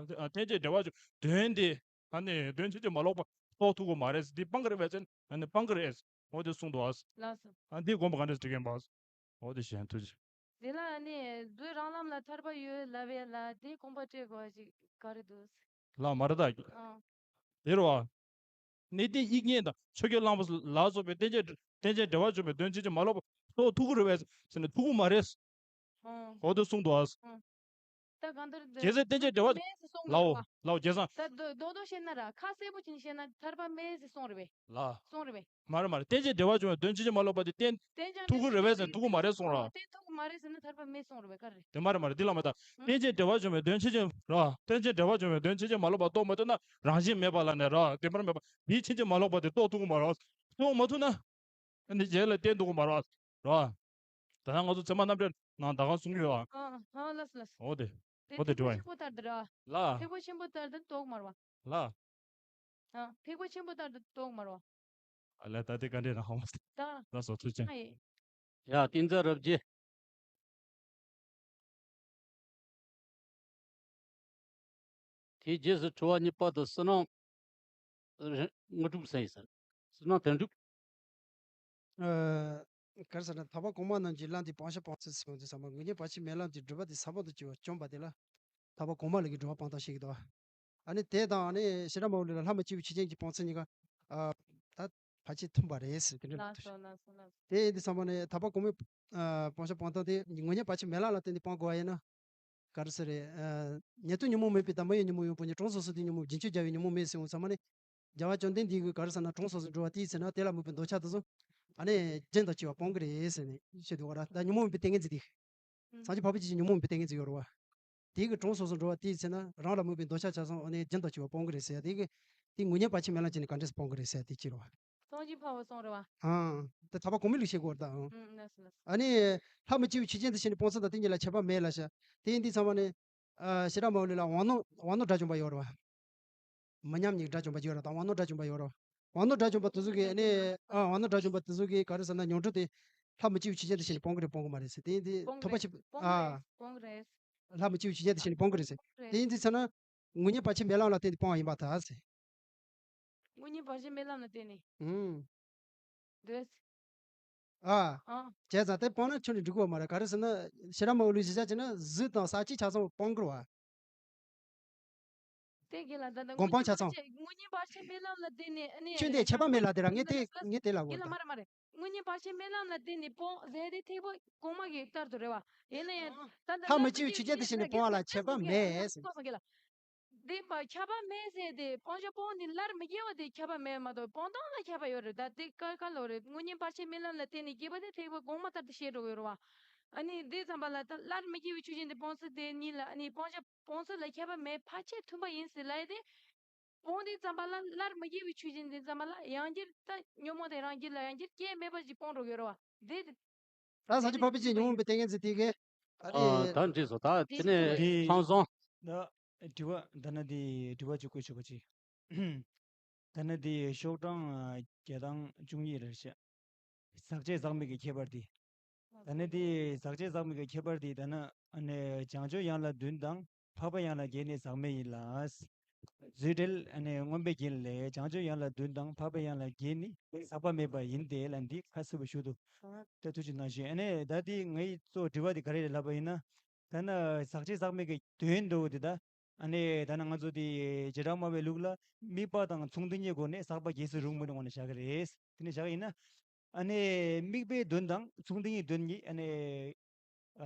རྟེན་ཅིང་འབྲེལ་བར་དོན་དེ་ཨ་ནི་དོན་ཕྱིན་ཅི་མ་ལོག་པ་རྟོགས་ཐུབ་ཀྱི་མ་རེད། འདི་སྤང་གི་རེད་པས་ཟེར་ཨ་ནི་སྤང་གི་རེད། འོ་དེ་གསུངས་འདུག་ཨ། ལགས་སོ། ཨ་འདི་དགོངས་པ་ག་འདྲ་དྲི་མཁན་པ། འོ་དེ་གཞན་ཐུགས་རྗེ། དེ་ལ་ཨ་ནི་རྫུས་རང་ལམ་ལ་ཐར་པ་ཡོད་ལབ་པའི་ལ་དེ་དགོངས་པ་སྤྲད་དགོས་པ་ཞིག་ག་རེ་འདུག་ལ་མ་རེད་ད། ཨང་། དེ་རེད་བ། གནས་བརྟན་དབྱིག་གཉེན་དང་ཆོས་ཀྱི་གླང་པོ་ལ་སོགས་པའི་རྟེན་ཅིང་རྟེན་ཅིང་འབྲེལ་བར་འབྱུང་བའི་དོན་ཕྱིན་ཅི་མ་ལོག་པ་རྟོགས་ཐུབ་ཀྱི་རེད་པས་ཟེར་ན་ཐུབ་ཀྱི་མ་རེད། ཨང་། འོ་དེ་གསུངས་འདུག་ཨ། ཨང་། ད་གང་ལྟར་རྒྱལ་སྲས་རྟེན་ཅིང་འབྲེལ་བར་མེད་ཟེར་གསུངས་ལའོ་རེད་བ། ལའོ་རྒྱལ་སྲས། ད་རྡོག་རྡོག་རྡོག་བཤད་ན་ར་ཁ་གསལ་པོ་བྱས་ནས་བཤད་ན་ཐར་པ་མེད་ཟེར་གསུངས་རེད་པས། ལ། གསུངས་རེད་པས། མ་རེད་མ་རེད། རྟེན་ཅིང་འབྲེལ་བར་འབྱུང་བའི་དོན་ཕྱིན་ཅི་མ་ལོག་པ་དེ་རྟེན་རྟེན་ཅིང་ཐུག་གི་རེད་པས་ཟེར་ན་ཐུག་གི་མ་རེད་གསུངས་ར། རྟེན་ཐུག་གི་མ་རེད་ཟེར་ན་ཐར་པ་མེད་གསུངས་རེད་པས་ག་རེ། དེ་མ་རེད་མ་རེད། འདི་ལ་མ་ད། ཨང་། རྟེན་ཅིང་འབྲེལ་བར་འབྱུང་བའི་དོན་ཕྱིན་ཅི་ར། རྟེན་ཅིང་འབྲེལ་བར་འབྱུང་བའི་དོན་ཕྱིན་ཅི་མ་ལོག་པ་རྟོགས་མ་ཐུབ་ན་རང་བཞིན་མེད་པ་ལ་ནི་ར་བདེན་པར་མེད་པ་འདི་ཕྱིན་ཅི་མ་ལོག་པ་དེ་རྟོགས་ཐུབ་ཀྱི་མ་རེད། རྟོགས་མ་ཐུབ་ན། ཨ་ནི་རྗེས་ལ་བསྟན་ཐུབ་ཀྱི་མ་རེད། ར། ད་ནང་ང་ཚོ་ཚད་མ་རྣམ་འགྲེལ་ནང་ད་ག་གསུང་གི་ཡོད་ཨ། ཨ་ཨ་ལགས་སོ་ལགས་སོ། འོ་དེ། དེ་འོ་དེ་ཐེག་པ་དྲི་བ་ཡིན། ཆེན་པོ་ལྟར་དུ་ར། ལ། ཐེག་པ་ཆེན་པོ་ལྟར་དུ་རྟོགས་མ་རེད་བ། ལ། ཨ་ཐེག་པ་ཆེན་པོ་ལྟར་དུ་རྟོགས་མ་རེད་བ། ཨ་ལས་ད་དེ་ག་འདྲས་ན་ཧ་མ་སོང་། ད། ལགས་སོ་ཐུགས་རྗེ་ཆེ། ཡ་བསྟན་འཛིན་རབ་རྒྱས། དེའི་རྗེས་སུ་དྲི་བ་གཉིས་པ་དང་བསོད་ནམས་དངོས་གྲུབ་ཟེར་ཡིན་ཟེར། བསོད་ནམས་དོན་གྲུབ། ཨ། ག་རེ་ཟེར་ན་ཐར་པ་གོང་མ་རྣམས་ཀྱི་ལམ་དེ་སྤང་བྱ་སྤང་ཚུལ་ཟེར་བ་དེ་ཚང་མ་དངོས་གཉེན་བར་ཆད་མེད་ལམ་གྱི་སྒྲུབ་པ་དེ་ས་བོན་དུ་གྱུར་པ་བཅོམ་པ་དེ་ལ་ཐར་པ་གོང་མ་ལས་ཀྱི་སྒྲུབ་པ་སྤང་ཐབས་བཤད་ཀྱི་འདུག་ཨ་ནི་དེ་དང་ཨ་ནི་ཤེས་རབ་མ་འོངས་ལས་ལ་ལྷ་མི་སྐྱེ་བའི་ཆོས་ཅན་གྱི་སྤང་ཚུལ་གཉིས་ཀ་ཨ། ད་ ཕལ་ཆེར་མཐུན་པ་རེད་ཟེར། དེ་འདྲ་ལབ་ལགས་སོ་ཐུབ། ལགས་སོ་ལགས་སོ། དེ་ཡིན་དུས་ཙམ་པ་ནས་ཐར་པ་གོང་མའི་ཨ་སྤང་བྱ་སྤང་སྟངས་དེ་དངོས་གཉེན་བར་ཆད་མེད་ལམ་ལ་བརྟེན་ནས་སྤང་དགོས་པ་ཡིན་ན། ག་རེ་ཟེར་རེད། ཨ་ཉེར་ཐོབ་ཉོན་མོངས་མེད་པའི་དམ་པ་ཡང་ཉོན་མོངས་ཡོད་པ་ཉིད། གྲངས་སོ་སོ་དེ་ཉོན་མོངས། རྒྱུན་ཆད་བྱ་བའི་ཉོན་མོངས་མེད་ཟེར་འོང་ཙམ་པ་ནས། རྒྱལ་བ་བཅོམ་ལྡན་འདས་ཀྱིས་ག་རེ་ཟེར་ན། གྲངས་སོ་སོར་འགྲོ་བ་དེའི་ཚེ་ན། དེ་ལ་དམིགས་པའི་འདོད་ཆགས་དེ་ཚོ་ཨ་ནི་རྒྱུན་དུ་སྐྱེ་བ་སྤང་གི་རེད་ཟེར་ནས་བཤད་འདུག་ག་ར། ད་ཉོན་མོངས་མེད་པའི་ཏིང་ངེ་འཛིན་དེ། ཨུམ། སངས་རྒྱས་འཕགས་པ་སྤྱད་བྱེད་ཉོན་མོངས་མེད་པའི་ཏིང་ངེ་འཛིན་ཡོད་རེད་བ། དེ་གི་གྲངས་སོ་སོར་འགྲོ་བ་དེའི་ཚེ་ན། རང་ལ་དམིགས་པའི་འདོད་ཆགས་ཆ་ཚང་ཨ་ནི་རྒྱུན་དུ་སྐྱེ་བ་སྤང་གི་རེད་ཟེར་ཡ་དེ་གི། དེ་དངོས་གཉེན་བར་ཆད་མེད་ལམ་བྱས་ནས་ག་འདྲས་སེ་སྤང་གི་རེད་ཟེར་ཡ་དེ་གཅིག་རེད་བ། སངས་རྒྱས་འཕགས་པ་གསུངས་རེད་བ། ཨང་། དེ་ཐར་པ་གོང་མའི་ལུགས་བཤད་དགོས་རེད་ད། ཨང་། ཨུམ། ལགས་སོ་ལགས་སོ། ཨ་ནི་ལྷ་མི་སྐྱེ་བའི་ཆོས་ཅན་དུ་ཞེན་ནས་སྤོང་ཚུལ་དང་། དེ་གཉིས་ལ་ཁྱད་པར་མེད་ལབ་ཤག་དེ་ཡིན་དུས་ཙམ་པ་ནི། ཨ་བྱེ་བྲག་སྨྲ་བའི་ལུགས་ལ་དབང་རྣོན་དབང་རྣོན་དགྲ་བཅོམ་པ་ཡོད་རེད་བ། མི་མཉམ་ཉིད་དགྲ་བཅོམ་པ་ཡོད་རེད་དང་། དབང་རྣོན་དགྲ་བཅོམ་པ་ཡོད་རེད་བ། དབང་རྣོན་དགྲ་བཅོམ་པ་དེ་ཚོ་གིས་ཨ་ནི། ཨ་དབང་རྣོན་དགྲ་བཅོམ་པ་དེ་ཚོ་གིས་ག་རེ་ཟེར་ན། ཉོན་སྒྲིབ་དེ་ལྷ་མི་སྐྱེ་བའི་ཆོས་ཅན་དུ་ཞེན་ནས་སྤང་གི་རེད་སྤང་གི་མ་རེད་ཟེར། དེ་ཡིན་དུས་སྤང་གི་ཐོབ་པ་རེད། ཆེ། སྤང་གི་ཨ་རེད། སྤང་གི་རེད། ལྷ་མི་སྐྱེ་བའི་ཆོས་ཅན་དུ་ཞེན་ནས་སྤང་གི་རེད་ཟེར། སྤང་གི་རེད། དེ་ཡིན་དུས་ཚེ་ན། དངོས་གཉེན་བར་ཆད་མེད་ལམ་ལ་བརྟེན་ནས་སྤོང་བ་ཡིན་པར་ཐལ་ཟེར། དངོས་གཉེན་བར་ཆད་མེད་ལམ་ལ་བརྟེན་ནས། ཨུམ། འདོད། ཨ། ཨ། བྱས་ཙང་དེ་སྤངས་ན་ཁྱོན་ནས་འགྲིག་གི་མ་རེད། ག་རེ་ཟེར་ན། བྱེ་བྲག་སྨྲ་བའི་ལུགས་གཞིར་བཞག་བྱས་ན། གཟུགས་དང་ས་བཅད་ཆ་ཚང་སྤང་དགོས་རེད་བ། དེ་གི་ལ་ད་ལྟ་སྒོམ་སྤང་ཆ་ཚང་། དངོས་གཉེན་བར་ཆད་མེད་ལམ་ལ་བརྟེན་ནས་ཨ་ནི། ཁྱོན་ནས་ཁྱད་པར་མེད་ལབ་དེ་ར། ངས་དེ་ངས་དེ་ལབ་དགོས་རེད་ད། མ་རེད་མ་རེད། དངོས་གཉེན་བར་ཆད་མེད་ལམ་ལ་བརྟེན་ནས་སྤོང་ཟེར་དེ་ཐེག་པ་གོང་མ་གི་ལྟར་དུ་རེད་བ། ཡིན་ན་ཡང་ད་ལྟ་ལྷ་མི་སྐྱེ་བའི་ཆོས་ཅན་དུ་ཞེན་ནས་སྤོང་བ་ལ་ཁྱད་པར་མེད་ཟེར། དེ་མ་ཁྱད་པར་མེད་ཟེར་ཏེ། སྤང་བྱ་སྤོང་ནས་སླར་མི་སྐྱེ་བ་དེ་ཁྱད་པར་མེད་མ་གཏོགས། སྤོང་སྟངས་ལ་ཁྱད་པར་ཡོད་རེད། ད་དེ་ཀ་ཀ་ལོ་རེད། དངོས་གཉེན་བར་ཆད་མེད་ལམ་ལ་བརྟེན་ནས་སྐྱེས་པ་དེ་ཐེག་པ་གོང་མ་ལྟར་དུ་བཤད་འགྲོ་གི་ཡོད་རེད་བ། ཨ་ནི་དེ་ཙམ་པ་ལ་ད་སླར་མི་སྐྱེ་བའི་ཆོས་ཅན་དེ་སྤོང་ཚུལ་དེ་གཉིས་ལ། ཨ་ནི་སྤང་བྱ་སྤོང་ཚུལ་ལ་ཁྱད་པར་མེད། ཕལ་ཆེར་མཐུན་པ་ཡིན་ཟེར་ལབ་ཡ་དེ། སྤོང་དུས་ཙམ་པ་ལ་སླར་མི་སྐྱེ་བའི་ཆོས་ཅན་དེ་ཙམ་པ་ལ་ཡང་བསྐྱར་ད་ཉོན་མོངས་དེ་རང་རྒྱུད་ལ་ཡང་བསྐྱར་སྐྱེ་མེད་པ་ཞིག་སྤོང་འགྲོ་གི་ཡོད་རེད་བ། དེ། ད་སངས་རྒྱས་འཕགས་པ་སྤྱད་ཉོན་མོངས་པའི་ཏིང་ངེ་འཛིན་དེ་གས། ཨ་ཨ་ནི། ད་འགྲིག་སོང་། ད་དེ་ནས་དེ་ཚང་སོང་། ད་དྲི་བ་ད་ནི་དེ་དྲི་བ་གཅིག་བཀོད་ཆོག་པ་ཅིག་ད་ནི་དེ་ཤོག་གྲངས་བརྒྱ་དང་བཅུ་གཉིས་རེད་ཤག་ཟག་བཅས་ཟག་མེད་ཀྱི་ཁྱད་པར་དེ། ད་ནི་དེ་ཟག་བཅས་ཟག་མེད་ཀྱི་ཁྱད་པར་དེ། ད་ནི་ཨ་ནི་བྱང་ཆུབ་ཡན་ལག་བདུན་དང་འཕགས་པའི་ཡན་ལག་བརྒྱད་ནི་ཟག་མེད་ཡིན་ལ། རྫུ་འཕྲུལ་ཨ་ནི་མངོན་པའི་རྒྱན་ལས། བྱང་ཆུབ་ཡན་ལག་བདུན་དང་འཕགས་པའི་ཡན་ལག་བརྒྱད་ནི་ཟག་པ་མེད་པ་ཡིན་ཏེ་ལབ་འདི་ཁ་གསལ་པོ་ཞུ་འདུག་ད་ཐུགས་རྗེ་གནང་ཞུ། ཨ་ནི་ད་འདི་ངའི་གཙོ་བོ་དྲི་བ་འདི་ག་རེ་རེད་ལབ་པ་ཡིན་ན། ད་ནི་ཟག་བཅས་ཟག་མེད་ཀྱི་དོན་འདྲ་བོ་འདི། ད་ཨ་ནི་ད་ནི་ང་ཚོ་འདི་བྱེ་བྲག་སྨྲ་བའི་ལུགས་ལ་དམིགས་པ་དང་མཚུངས་ལྡན་གྱི་སྒོ་ནས་ཟག་པ་རྒྱས་སུ་རུང་མི་རུང་ངོ་ནས་བཞག་གི་རེད། དེ་ནས་བཞག་ཡིན་ན། ཨ་ནི་དམིགས་པའི་དོན་དང་མཚུངས་ལྡན་གྱི་དོན་གཉིས། ཨ་ནི་ཨ་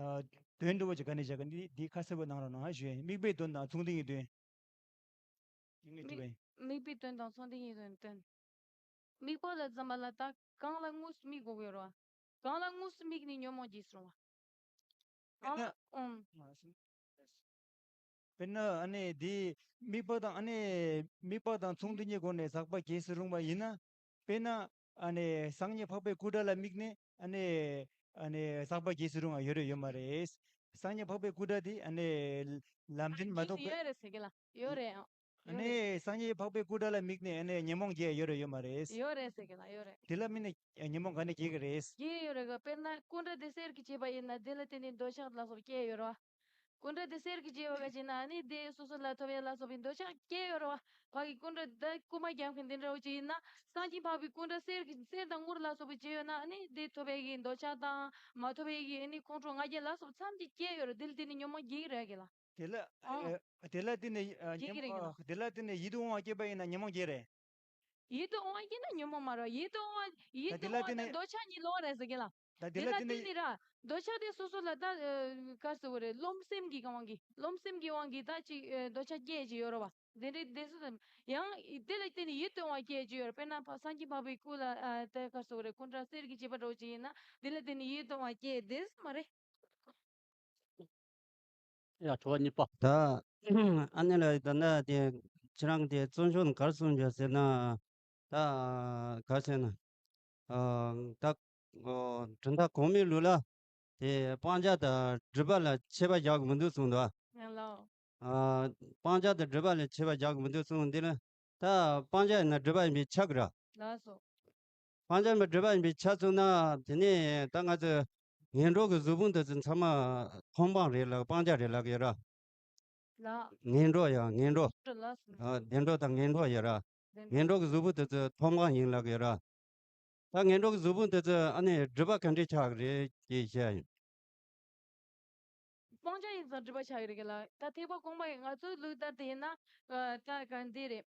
དོན་འདྲ་བོ་ཅིག་ག་ནས་བཞག་གི། འདི་འདི་ཁ་གསལ་པོ་གནང་རོགས་གནང་ཞུ་ཡ་ཡིན། དམིགས་པའི་དོན་དང་མཚུངས་ལྡན་གྱི་དོན། ངས་དྲིས་པ་ཡིན། དམིགས་པའི་དོན་དང་མཚུངས་ལྡན་གྱི་དོན། དོན། དམིགས་པ་ལ་ཙམ་པ་ལ་ད་གང་ལ་དངོས་སུ་དམིགས་དགོས་ཀྱི་ཡོད་རེད་བ། གང་ལ་དངོས་སུ་དམིགས་ནས་ཉོན་མོངས་རྒྱས་སུ་རུང་བ། དཔེར་ན། ཨང་། ཨང་། དཔེར་ན་ཨ་ནི་འདི་དམིགས་པ་དང་། ཨ་ནི་དམིགས་པ་དང་མཚུངས་ལྡན་གྱི་སྒོ་ནས་ཟག་པ་རྒྱས་སུ་རུང་བ་ཡིན་ན། དཔེར་ན་ཨ་ནི་སངས་རྒྱས་འཕགས་པའི་སྐུ་འདྲ་ལ་དམིགས་ནས་ཨ་ནི་ཨ་ནི་ཟག་པ་རྒྱས་སུ་རུང་བ་ཡོད་རེད་ཡོད་མ་རེད། སངས་རྒྱས་འཕགས་པའི་སྐུ་འདྲ་དེ་ཨ་ནི་ལམ་རིམ་མ་གཏོགས་པའི། ཡོད་རེད་ཟེར་གི་ལ། ཡོད་རེད་ཨང་། ཨ་ཡོད་རེད། ནི་སངས་རྒྱས་འཕགས་པའི་སྐུ་འདྲ་ལ་དམིགས་ནས་ཨ་ནི་ཉོན་མོངས་རྒྱས་ཡོད་རེད་ཡོད་མ་རེད། ཡོད་རེད་ཟེར་གི་ལ། ཡོད་རེད། དེ་ལ་དམིགས་ནས་ཉོན་མོངས་ག་ནས་རྒྱས་ཀྱི་རེད། རྒྱས་ཡོད་རེད་གི། དཔེར་ན་སྐུ་འདྲ་དེ་གསེར་གྱིས་བྱས་པ་ཡིན་ན། དེ་ལ་བརྟེན་ནས་འདོད་ཆགས་ལ་སོགས་པ་སྐྱེ་ཡོད་རེད་བ། སྐུ་འདྲ་དེ་གསེར་གྱིས་བྱས་པ་ག་ཅིག་ན། ཨ་ནི་དེ་སོ་སོ་ལ་ཐོབ་ཡ་ལ་སོགས་པའི་འདོད་ཆགས་སྐྱེ་ཡོད་རེད་བ། ཕ་གི་སྐུ་འདྲ་ད་རྐུ་མ་རྒྱག་མཁན་དེ་འདྲ་བོ་ཅིག་ཡིན་ན། སངས་རྒྱས་འཕགས་པའི་སྐུ་འདྲ་གསེར་གྱི་གསེར་དང་དངུལ་ལ་སོགས་པ་བྱས་ཡོད་ན། ཨ་ནི་དེ་ཐོབ་ཡ་གི་འདོད་ཆགས་དང་མ་ཐོབ་ཡ་གི་ཨ་ནི་ཁོང་ཁྲོ་ང་རྒྱལ་ལ་སོགས་པ་ཐམས་ཅད་སྐྱེ་ཡོད་རེད། དེ་ལ་བརྟེན་ནས་ཉོན་མོངས་རྒྱས་ཀྱི་རེད་གི་ལ། དེ་ལ། ཨ། ཨ། དེ་ལ་བརྟེན་ནས། ཨ། རྒྱས་ཀྱི་རེད་གི་ལ། དེ་ལ་བརྟེན་ནས་ཡིད་དུ་འོང་བ་སྐྱེས་པ་ཡིན་ན་ཉོན་མོངས་རྒྱས་རེད། ཡིད་དུ་འོང་བ་སྐྱེས་ན་ཉོན་མོངས་མ་རེད། ཡིད་དུ་འོང་བ། ཡིད་དུ་འོང་བ་དང་འདོད་ཆགས་གཉིས་ལོགས་རེད་ཟེར་གི་ལ། ད་དེ་ལ་བརྟེན་ནས། དེ་ལ་བརྟེན་ནས་ར། འདོད་ཆགས་དེ་སོ་སོ་ལ་ད། ཨ། ག་རེ་ཟེར་དགོས་རེད། རློམ་སེམས་ཀྱི་དབང་གིས། རློམ་སེམས་ཀྱི་དབང་གིས་ད་ཅིག་ཨ། འདོད་ཆགས་སྐྱེ་ཡས་ཅིག་ཡོད་རེད་བ། དེ་འདྲའི་དེ་སུ་དང་ཡང་དེ་ལ་བརྟེན་ནས་ཡིད་དུ་འོང་བ་སྐྱེ་ཡས་ཅིག་ཡོད་རེད། དཔེར་ན་ཕ། སངས་རྒྱས་འཕགས་པའི་སྐུ་ལ། ཨ། ད་ག་རེ་ཟེར་དགོས་རེད། སྐུ་འདྲ་གསེར་གྱིས་བྱས་པ་འདྲ་བོ་ཅིག་ཡིན་ན། དེ་ལ་བརྟེན་ནས་ཡིད་དུ་འོང་བ་སྐྱེ་ཡས་དེ་མ་རེད། ཡ། དྲི་བ་གཉིས་པ། ད་ཨ་ནི་ལ་ད་ནི་དེ་ཁྱེད་རང་གི་དེ་བརྩམས་ཆོས་ནང་ག་རེ་གསུངས་ཡོད་ཟེར་ན། ད་ག་རེ་ཟེར་ན། ཨ། ད་ཨོ་གྲུབ་མཐའ་གོང་མའི་ལུགས་ལ་དེ་སྤང་བྱ་དང་སྒྲིབ་པ་ལ་ཁྱད་པར་བཞག་གི་མི་འདུག་གསུངས་འདུག་ཨ། ཡང་ལགས། ཨ། སྤང་བྱ་དང་སྒྲིབ་པ་ལ་ཁྱད་པར་བཞག་གི་མི་འདུག་གསུངས་འདི་ལ། ད་སྤང་བྱ་ཡིན་ན་སྒྲིབ་པ་ཡིན་པས་ཁྱབ་ཀྱི་རེད། ལགས་སོ། སྤང་བྱ་མི་སྒྲིབ་པ་ཡིན་པས་ཁྱབ་སོང་ན། དེ་ནས་ད་ང་ཚོས་ངན་འགྲོ་གི་གཟུགས་ཕུང་དེ་ཚོ་ཚང་མ་མཐོང་སྤང་རེད་ལབ། སྤང་བྱ་རེད་ལབ་ཀྱི་ཡོད་ར། ལགས། ངན་འགྲོ་ཡ། ངན་འགྲོ། ལགས་སོ། ཨ། བདེ་འགྲོ་དང་ངན་འགྲོ་ཡོད་ར། བདེ་འགྲོ། ངན་འགྲོ་གི་གཟུགས་ཕུང་དེ་ཚོ་མཐོང་སྤང་ཡིན་ལབ་ཀྱི་ཡོད་ར། ད་ངན་འགྲོ་གི་གཟུགས་ཕུང་དེ་ཚོ་ཨ་ནི་སྒྲིབ་པ་ག་འདྲས་ཆགས་ཀྱི་རེད་ཅེས་བཤད་ཡིན། སྤང་བྱ་ཡིན་ཙང་སྒྲིབ་པ་ཆགས་ཀྱི་རེད་གི་ལ། ད་ཐེག་པ་གོང་མ་ཡི་ང་ཚོའི་ལུགས་ལྟར་དུ་ཡིན་ན། ཨ། ད་ག་འདི་རེད།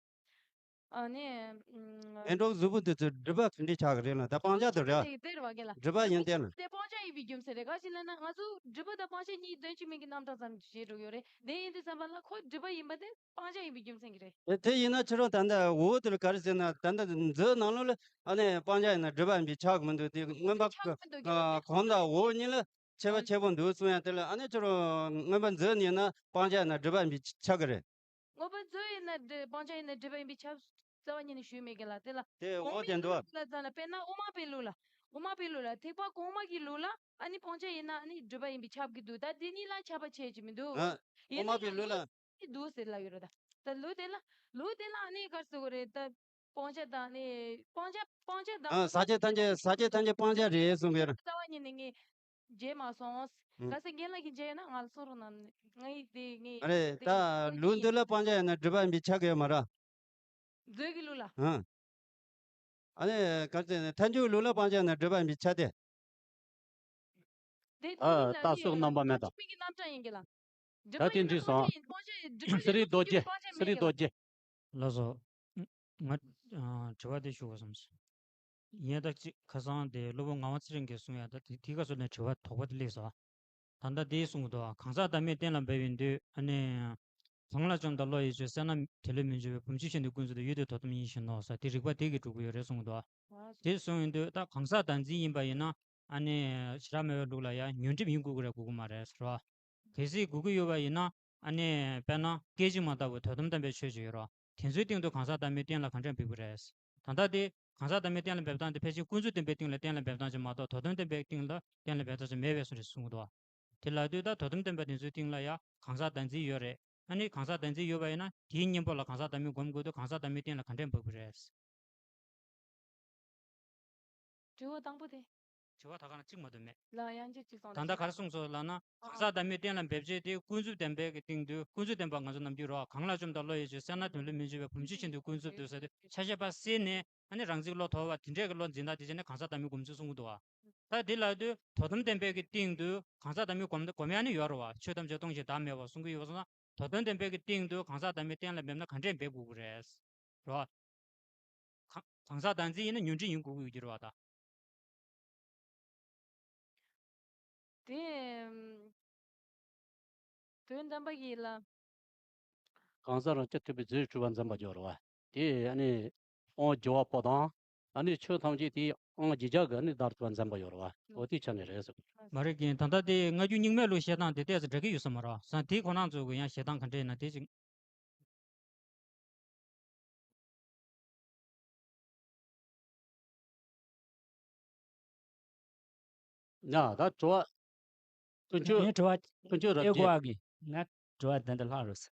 ཨ་ནི། ཨུམ། ཨེ་འགྲོ་གཟུགས་པོ་འདི་ཚོ་སྒྲིབ་པ་ག་འདྲས་ཆགས་ཀྱི་རེད་ལ། ད་སྤང་བྱ་དེ་རེད། དེ་དེ་རེད་བ་གི་ལ། སྒྲིབ་པ་ཡིན་ཏེ་ལ། དེ་སྤང་བྱ་ཡིན་པའི་རྒྱུ་མཚན་རེད། ག་ཅི་ལབ་ན་ང་ཚོ་སྒྲིབ་པ་དང་སྤང་བྱ་གཉིས་དོན་གཅིག་མིང་གི་རྣམ་གྲངས་ཙམ་ཞིག་བྱེད་འགྲོ་གི་ཡོད་རེད། དེ་ཡིན་དུས་ཙམ་པ་ལ་ཁོ་སྒྲིབ་པ་ཡིན་པ་དེ་སྤང་བྱ་ཡིན་པའི་རྒྱུ་མཚན་གྱིས་རེད། དེ་དེ་ཡིན་ན་ཕྱི་རོལ་ད་ལྟ་འོ་དེ་ལ་ག་རེ་ཟེར་ན། ད་ལྟ་མཛོད་ནང་ལོགས་ལ་ཨ་ནི་སྤང་བྱ་ཡིན་ན་སྒྲིབ་པ་ཡིན་པས་ཆགས་ཀྱི་མི་འདུག། དེ་མངོན་པ། ཆགས་ཀྱི་མི་འདུག་གི། ཨ། གོང་དང་འོག་གཉིས་ལ་ཁྱད་པར་ཆེ་པོ་འདུག་གསུང་ཡ་དེ་ལ། ཨ་ནི་ཕྱི་རོལ་མངོན་པ་མཛོད་ཡིན་ན་སྤང་བྱ་ཡིན་ན་སྒྲིབ་པ་ཡིན་པས་ཆགས་ཀྱི་རེད། མངོན་པ་མཛོད་ཡིན་ན་སྒྲིབ། སྤང་བྱ་ཡིན་ན་སྒྲིབ་པ་ཡིན་པས་ཁྱབ། རྩ་བ་ཉིད་ནས་ཞུས་མེད་ཀི་ལ། དེ་ལ་དེ་འོ་དེ་འདུག་ཨ། ལ་ཙམ་ལ། དཔེར་ན་དབུ་མ་པའི་ལུགས་ལ། དབུ་མ་པའི་ལུགས་ལ་ཐེག་པ་གོང་མ་གི་ལུགས་ལ་ཨ་ནི་སྤང་བྱ་ཡིན་ན་ཨ་ནི་སྒྲིབ་པ་ཡིན་པས་ཁྱབ་ཀྱི་འདུག། ད་དེ་གཉིས་ལ་ཁྱད་པར་ཕྱེ་ཀྱི་མི་འདུག། ཨ། ཡིན་དབུ་མ་ན་པའི་ཡང་ལུགས་ལ། འདུག་ཟེར་ལབ་ཡོད་རེད། ད་ད་ལུགས་དེ་ལ། ལུགས་དེ་ལ་ཨ་ནི་ག་རེ་ཟེར་དགོས་རེད། ད་སྤང་བྱ་དང་ནི་སྤང་བྱ་སྤང་བྱ་དང་། ཨ། ཟག་བཅས་ཐམས་ཅད། ཟག་བཅས་ཐམས་ཅད་སྤང་བྱ་རེད་གསུང་གི་ཡོད་རེད། རྩ་བ་ཉིད་ནས་ངས་བརྗེད་མ་སོང་། ཨང་། གལ་སྲིད་རྒན་ལགས་ཀྱིས་བརྗེད་ཡོད་ན་ང་ལ་གསུང་རོགས་གནང་། ངའི་དེ་ངའི་ཨ་རེད། དེ་ད་ལུགས་འདི་ལ་སྤང་བྱ་ཡིན་ན་སྒྲིབ་པ་ཡིན་པས་ཁྱབ་ཀྱི་ཡོད་མ་རེད། མཛོད་ཀྱི་ལུགས་ལ། ཨང་། ཨ་ནི་ག་ཚོད་ཐལ་འགྱུར་ལུགས་ལ་སྤང་བྱ་ཡིན་ན་སྒྲིབ་པ་ཡིན་པས་ཁྱབ་སྟེ། དེ་ཨ། དེ་ལ་རྟགས་གསལ་རྣམ་པ་མེད་དོ། མིང་གི་རྣམ་གྲངས་ཡིན་གྱི་ལ། ད་དེ་འགྲིག་སོང་། སྤང་བྱ་ཡིན་ན་སྤང་བྱ་ཡིན། སྒྲིབ་པ་ཡིན་ན་སྤང་བྱ་ཡིན་ན་སྤང་བྱ་མེད་ཀྱི་ལ། ལགས་སོ། ང་ཨ་དྲི་བ་དེ་ཞུ་དགོས་བསམ་སོང་། ཡིན་ད་ཅིག་ཁ་སང་དེ་སློབ་དཔོན་ངག་དབང་ཚེ་རིང་གིས་གསུངས་ཡ། ད་དེ་དེའི་སྐབས་སུ་ནས་དྲི་བ་དོགས་པ་དེ་སླེབས་སོང་། ད་ལྟ་དེ་གསུངས་འདུག། གང་ཟག་བདག་མེད་གཏན་ལ་འབེབས་ཡིན་དུས་ཨ་ནི། གང་ལ་བཅོམ་དང་བློ་ཡི་ཆོས། གསལ་སྣང་དེ་ལས་མི་འགྱུར་བའི། བུམ་ཆུ་བཞིན་དུ་ཀུན་རྫོབ་ཏུ། ཡུལ་དེ་དོ་དམ་ཡིད་བཞིན་ནོ་ཟེར། དེ་རིགས་པ་དེ་གིས་གྲུབ་ཀྱི་ཡོད་རེད་གསུངས་འདུག། དེ་གསུངས་ཡོང་དུས་ད་གང་ཟག་བདག་འཛིན་ཡིན་པ་ཡིན་ན་ཨ་ནི་བྱེ་བྲག་སྨྲ་བའི་ལུགས་ལ་ཡང་ཉོན་སྒྲིབ་ཡིན་དགོས་ཀྱི་རེད་དགོས་ཀྱི་མ་རེད་ཟེར་བ། གལ་སྲིད་དགོས་ཀྱི་ཡོད་པ་ཡིན་ན་ཨ་ནི་དཔེར་ན་སྐད་ཅིག་མ་བརྟགས་པའི་དོ་དམ་བདེན་པའི་ཆོས་ཅིག་ཡོད་རེད། དེ་ཚོའི་སྟེང་དུ་གང་ཟག་བདག་མེད་གཏན་ལ་ག་འདྲས་འབེབས་ཀྱི་རེད། ད་ལྟ་དེ་གང་ཟག་བདག་མེད་གཏན་ལ་འབེབས་སྟངས་དེ་ཕལ་ཆེར་ཀུན་རྫོབ་བདེན་པའི་སྟེང་ལ་གཏན་ལ་འབེབས་སྟངས་ཅིག་མ་གཏོགས་དོ་དམ་བདེན་པའི་སྟེང་ལ་གཏན་ལ་འབེབས་སྟངས་ཅིག་མེད་པའི་བཟོ་འདྲ་གསུངས་འདུག། དེ་ལབ་དུས་ད་དོ་དམ་བདེན་པ་དེ་ཚོའི་སྟེང་ལ་ཡང་གང་ཟག་བདག་འཛིན་ཡོད་རེད། ཨ་ནི་གང་ཟག་བདག་འཛིན་ཡོད་པ་ཡིན་ན་དེའི་གཉེན་པོ་ལ་གང་ཟག་བདག་མེད་སྒོམ་དགོས་དུས་གང་ཟག་བདག་མེད་གཏན་ལ་ག་འདྲས་འབེབས་ཀྱི་རེད། དྲི་བ་དང་པོ་དེ། དྲི་བ་ད་ག་ན་གཅིག་མ་གཏོགས་མེད། ལ་ཡང་གཅིག་གཅིག་སོང་། ད་ལྟ་ག་རེ་གསུངས་སོང་ལབ་ན། ཨ། གང་ཟག་བདག་མེད་གཏན་ལ་འབེབས་བྱེད་དེ་ཀུན་རྫོབ་བདེན་པའི་གི་སྟེང་དུ། ཀུན་རྫོབ་བདེན་པ་ང་ཚོ་ནམ་རྒྱུན་རོ། གང་ལ་བཅོམ་དང་བློ་ཡི་ཆོས། གསལ་སྣང་དེ་ལས་མི་འགྱུར་བའི། བུམ་ཆུ་བཞིན་དུ་ཀུན་རྫོབ་ཏུ་ཟེར་དུས་ཆ་ཤས་པ་སེལ་ནས་ཨ་ནི་རང་ཚིག་བློ་དོར་བ་དེ་འདྲས་ཀྱི་བློ་འཛིན་སྟངས་དེ་བྱས་ནས་གང་ཟག་བདག་མེད་སྒོམ་ཚུལ་གསུང་གི་འདུག་བ། ད་དེ་ལབ་དུས་དོ་དམ་བདེན་པའི་གི་སྟེང་དུ་གང་ཟག་བདག་མེད་སྒོམ་སྒོམ་ཡ་ནི་ཡོད་རེད་བ། ཆོས་ཐམས་ཅད་སྟོང་ཞིང་བདག་མེད་པ་གསུང་གི་ཡོད་པ་སོང་ན། དོ་དམ་བདེན་པའི་གི་སྟེང་དུ་གང་ཟག་བདག་མེད་གཏན་ལ་འབེབས་ན་ག་འདྲས་འབེབས་དགོས་ཀྱི་རེད། རོ། གང་གང་ཟག་བདག་འཛིན་ཡིན་ན་ཉོན་སྒྲིབ་ཡིན་དགོས་ཀྱི་ཡོད་ཀྱི་རེད་བ་ད། དེ། དོན་དམ་པ་ཡིན་ལ། གང་ཟག་རང་རྐྱ་ཐུབ་པའི་རྫས་གྲུབ་པ་འཛིན་པ་ཡོད་རེད་བ། དེ་ཨ་ནི་དབང་བགྱི་བ་པོ་དང་། ཨ་ནི་ཆོས་ཐམས་ཅད་དེ་དབང་བགྱི་བྱ་གི་ཨ་ནི་བདག་ཐུབ་པ་འཛིན་པ་ཡོད་རེད་བ། འོ་དེ་ཆ་ནས་རེད་ཟེར། མ་རེད་ཀྱི། ད་ལྟ་དེ་སྔ་འགྱུར་རྙིང་མའི་ལུགས་བཤད་སྟངས་དེ་ཏོག་ཙམ་འདྲ་གི་ཡོད་ས་མ་རེད་བསམ། དེ་ཁོ་རང་ཚོ་གི་ཡང་བཤད་སྟངས་ག་འདྲས་ཡིན་ན་དེ་ཅིག། ཡ། ད་དྲི་བ། དཀོན་མཆོག་ངའི་དྲི་བ་དཀོན་མཆོག་རབ་ཨེ་གོ་རྒྱས། ཨ་གི། ང་དྲི་བ་འདི་འདྲ་ལྷག་རེད།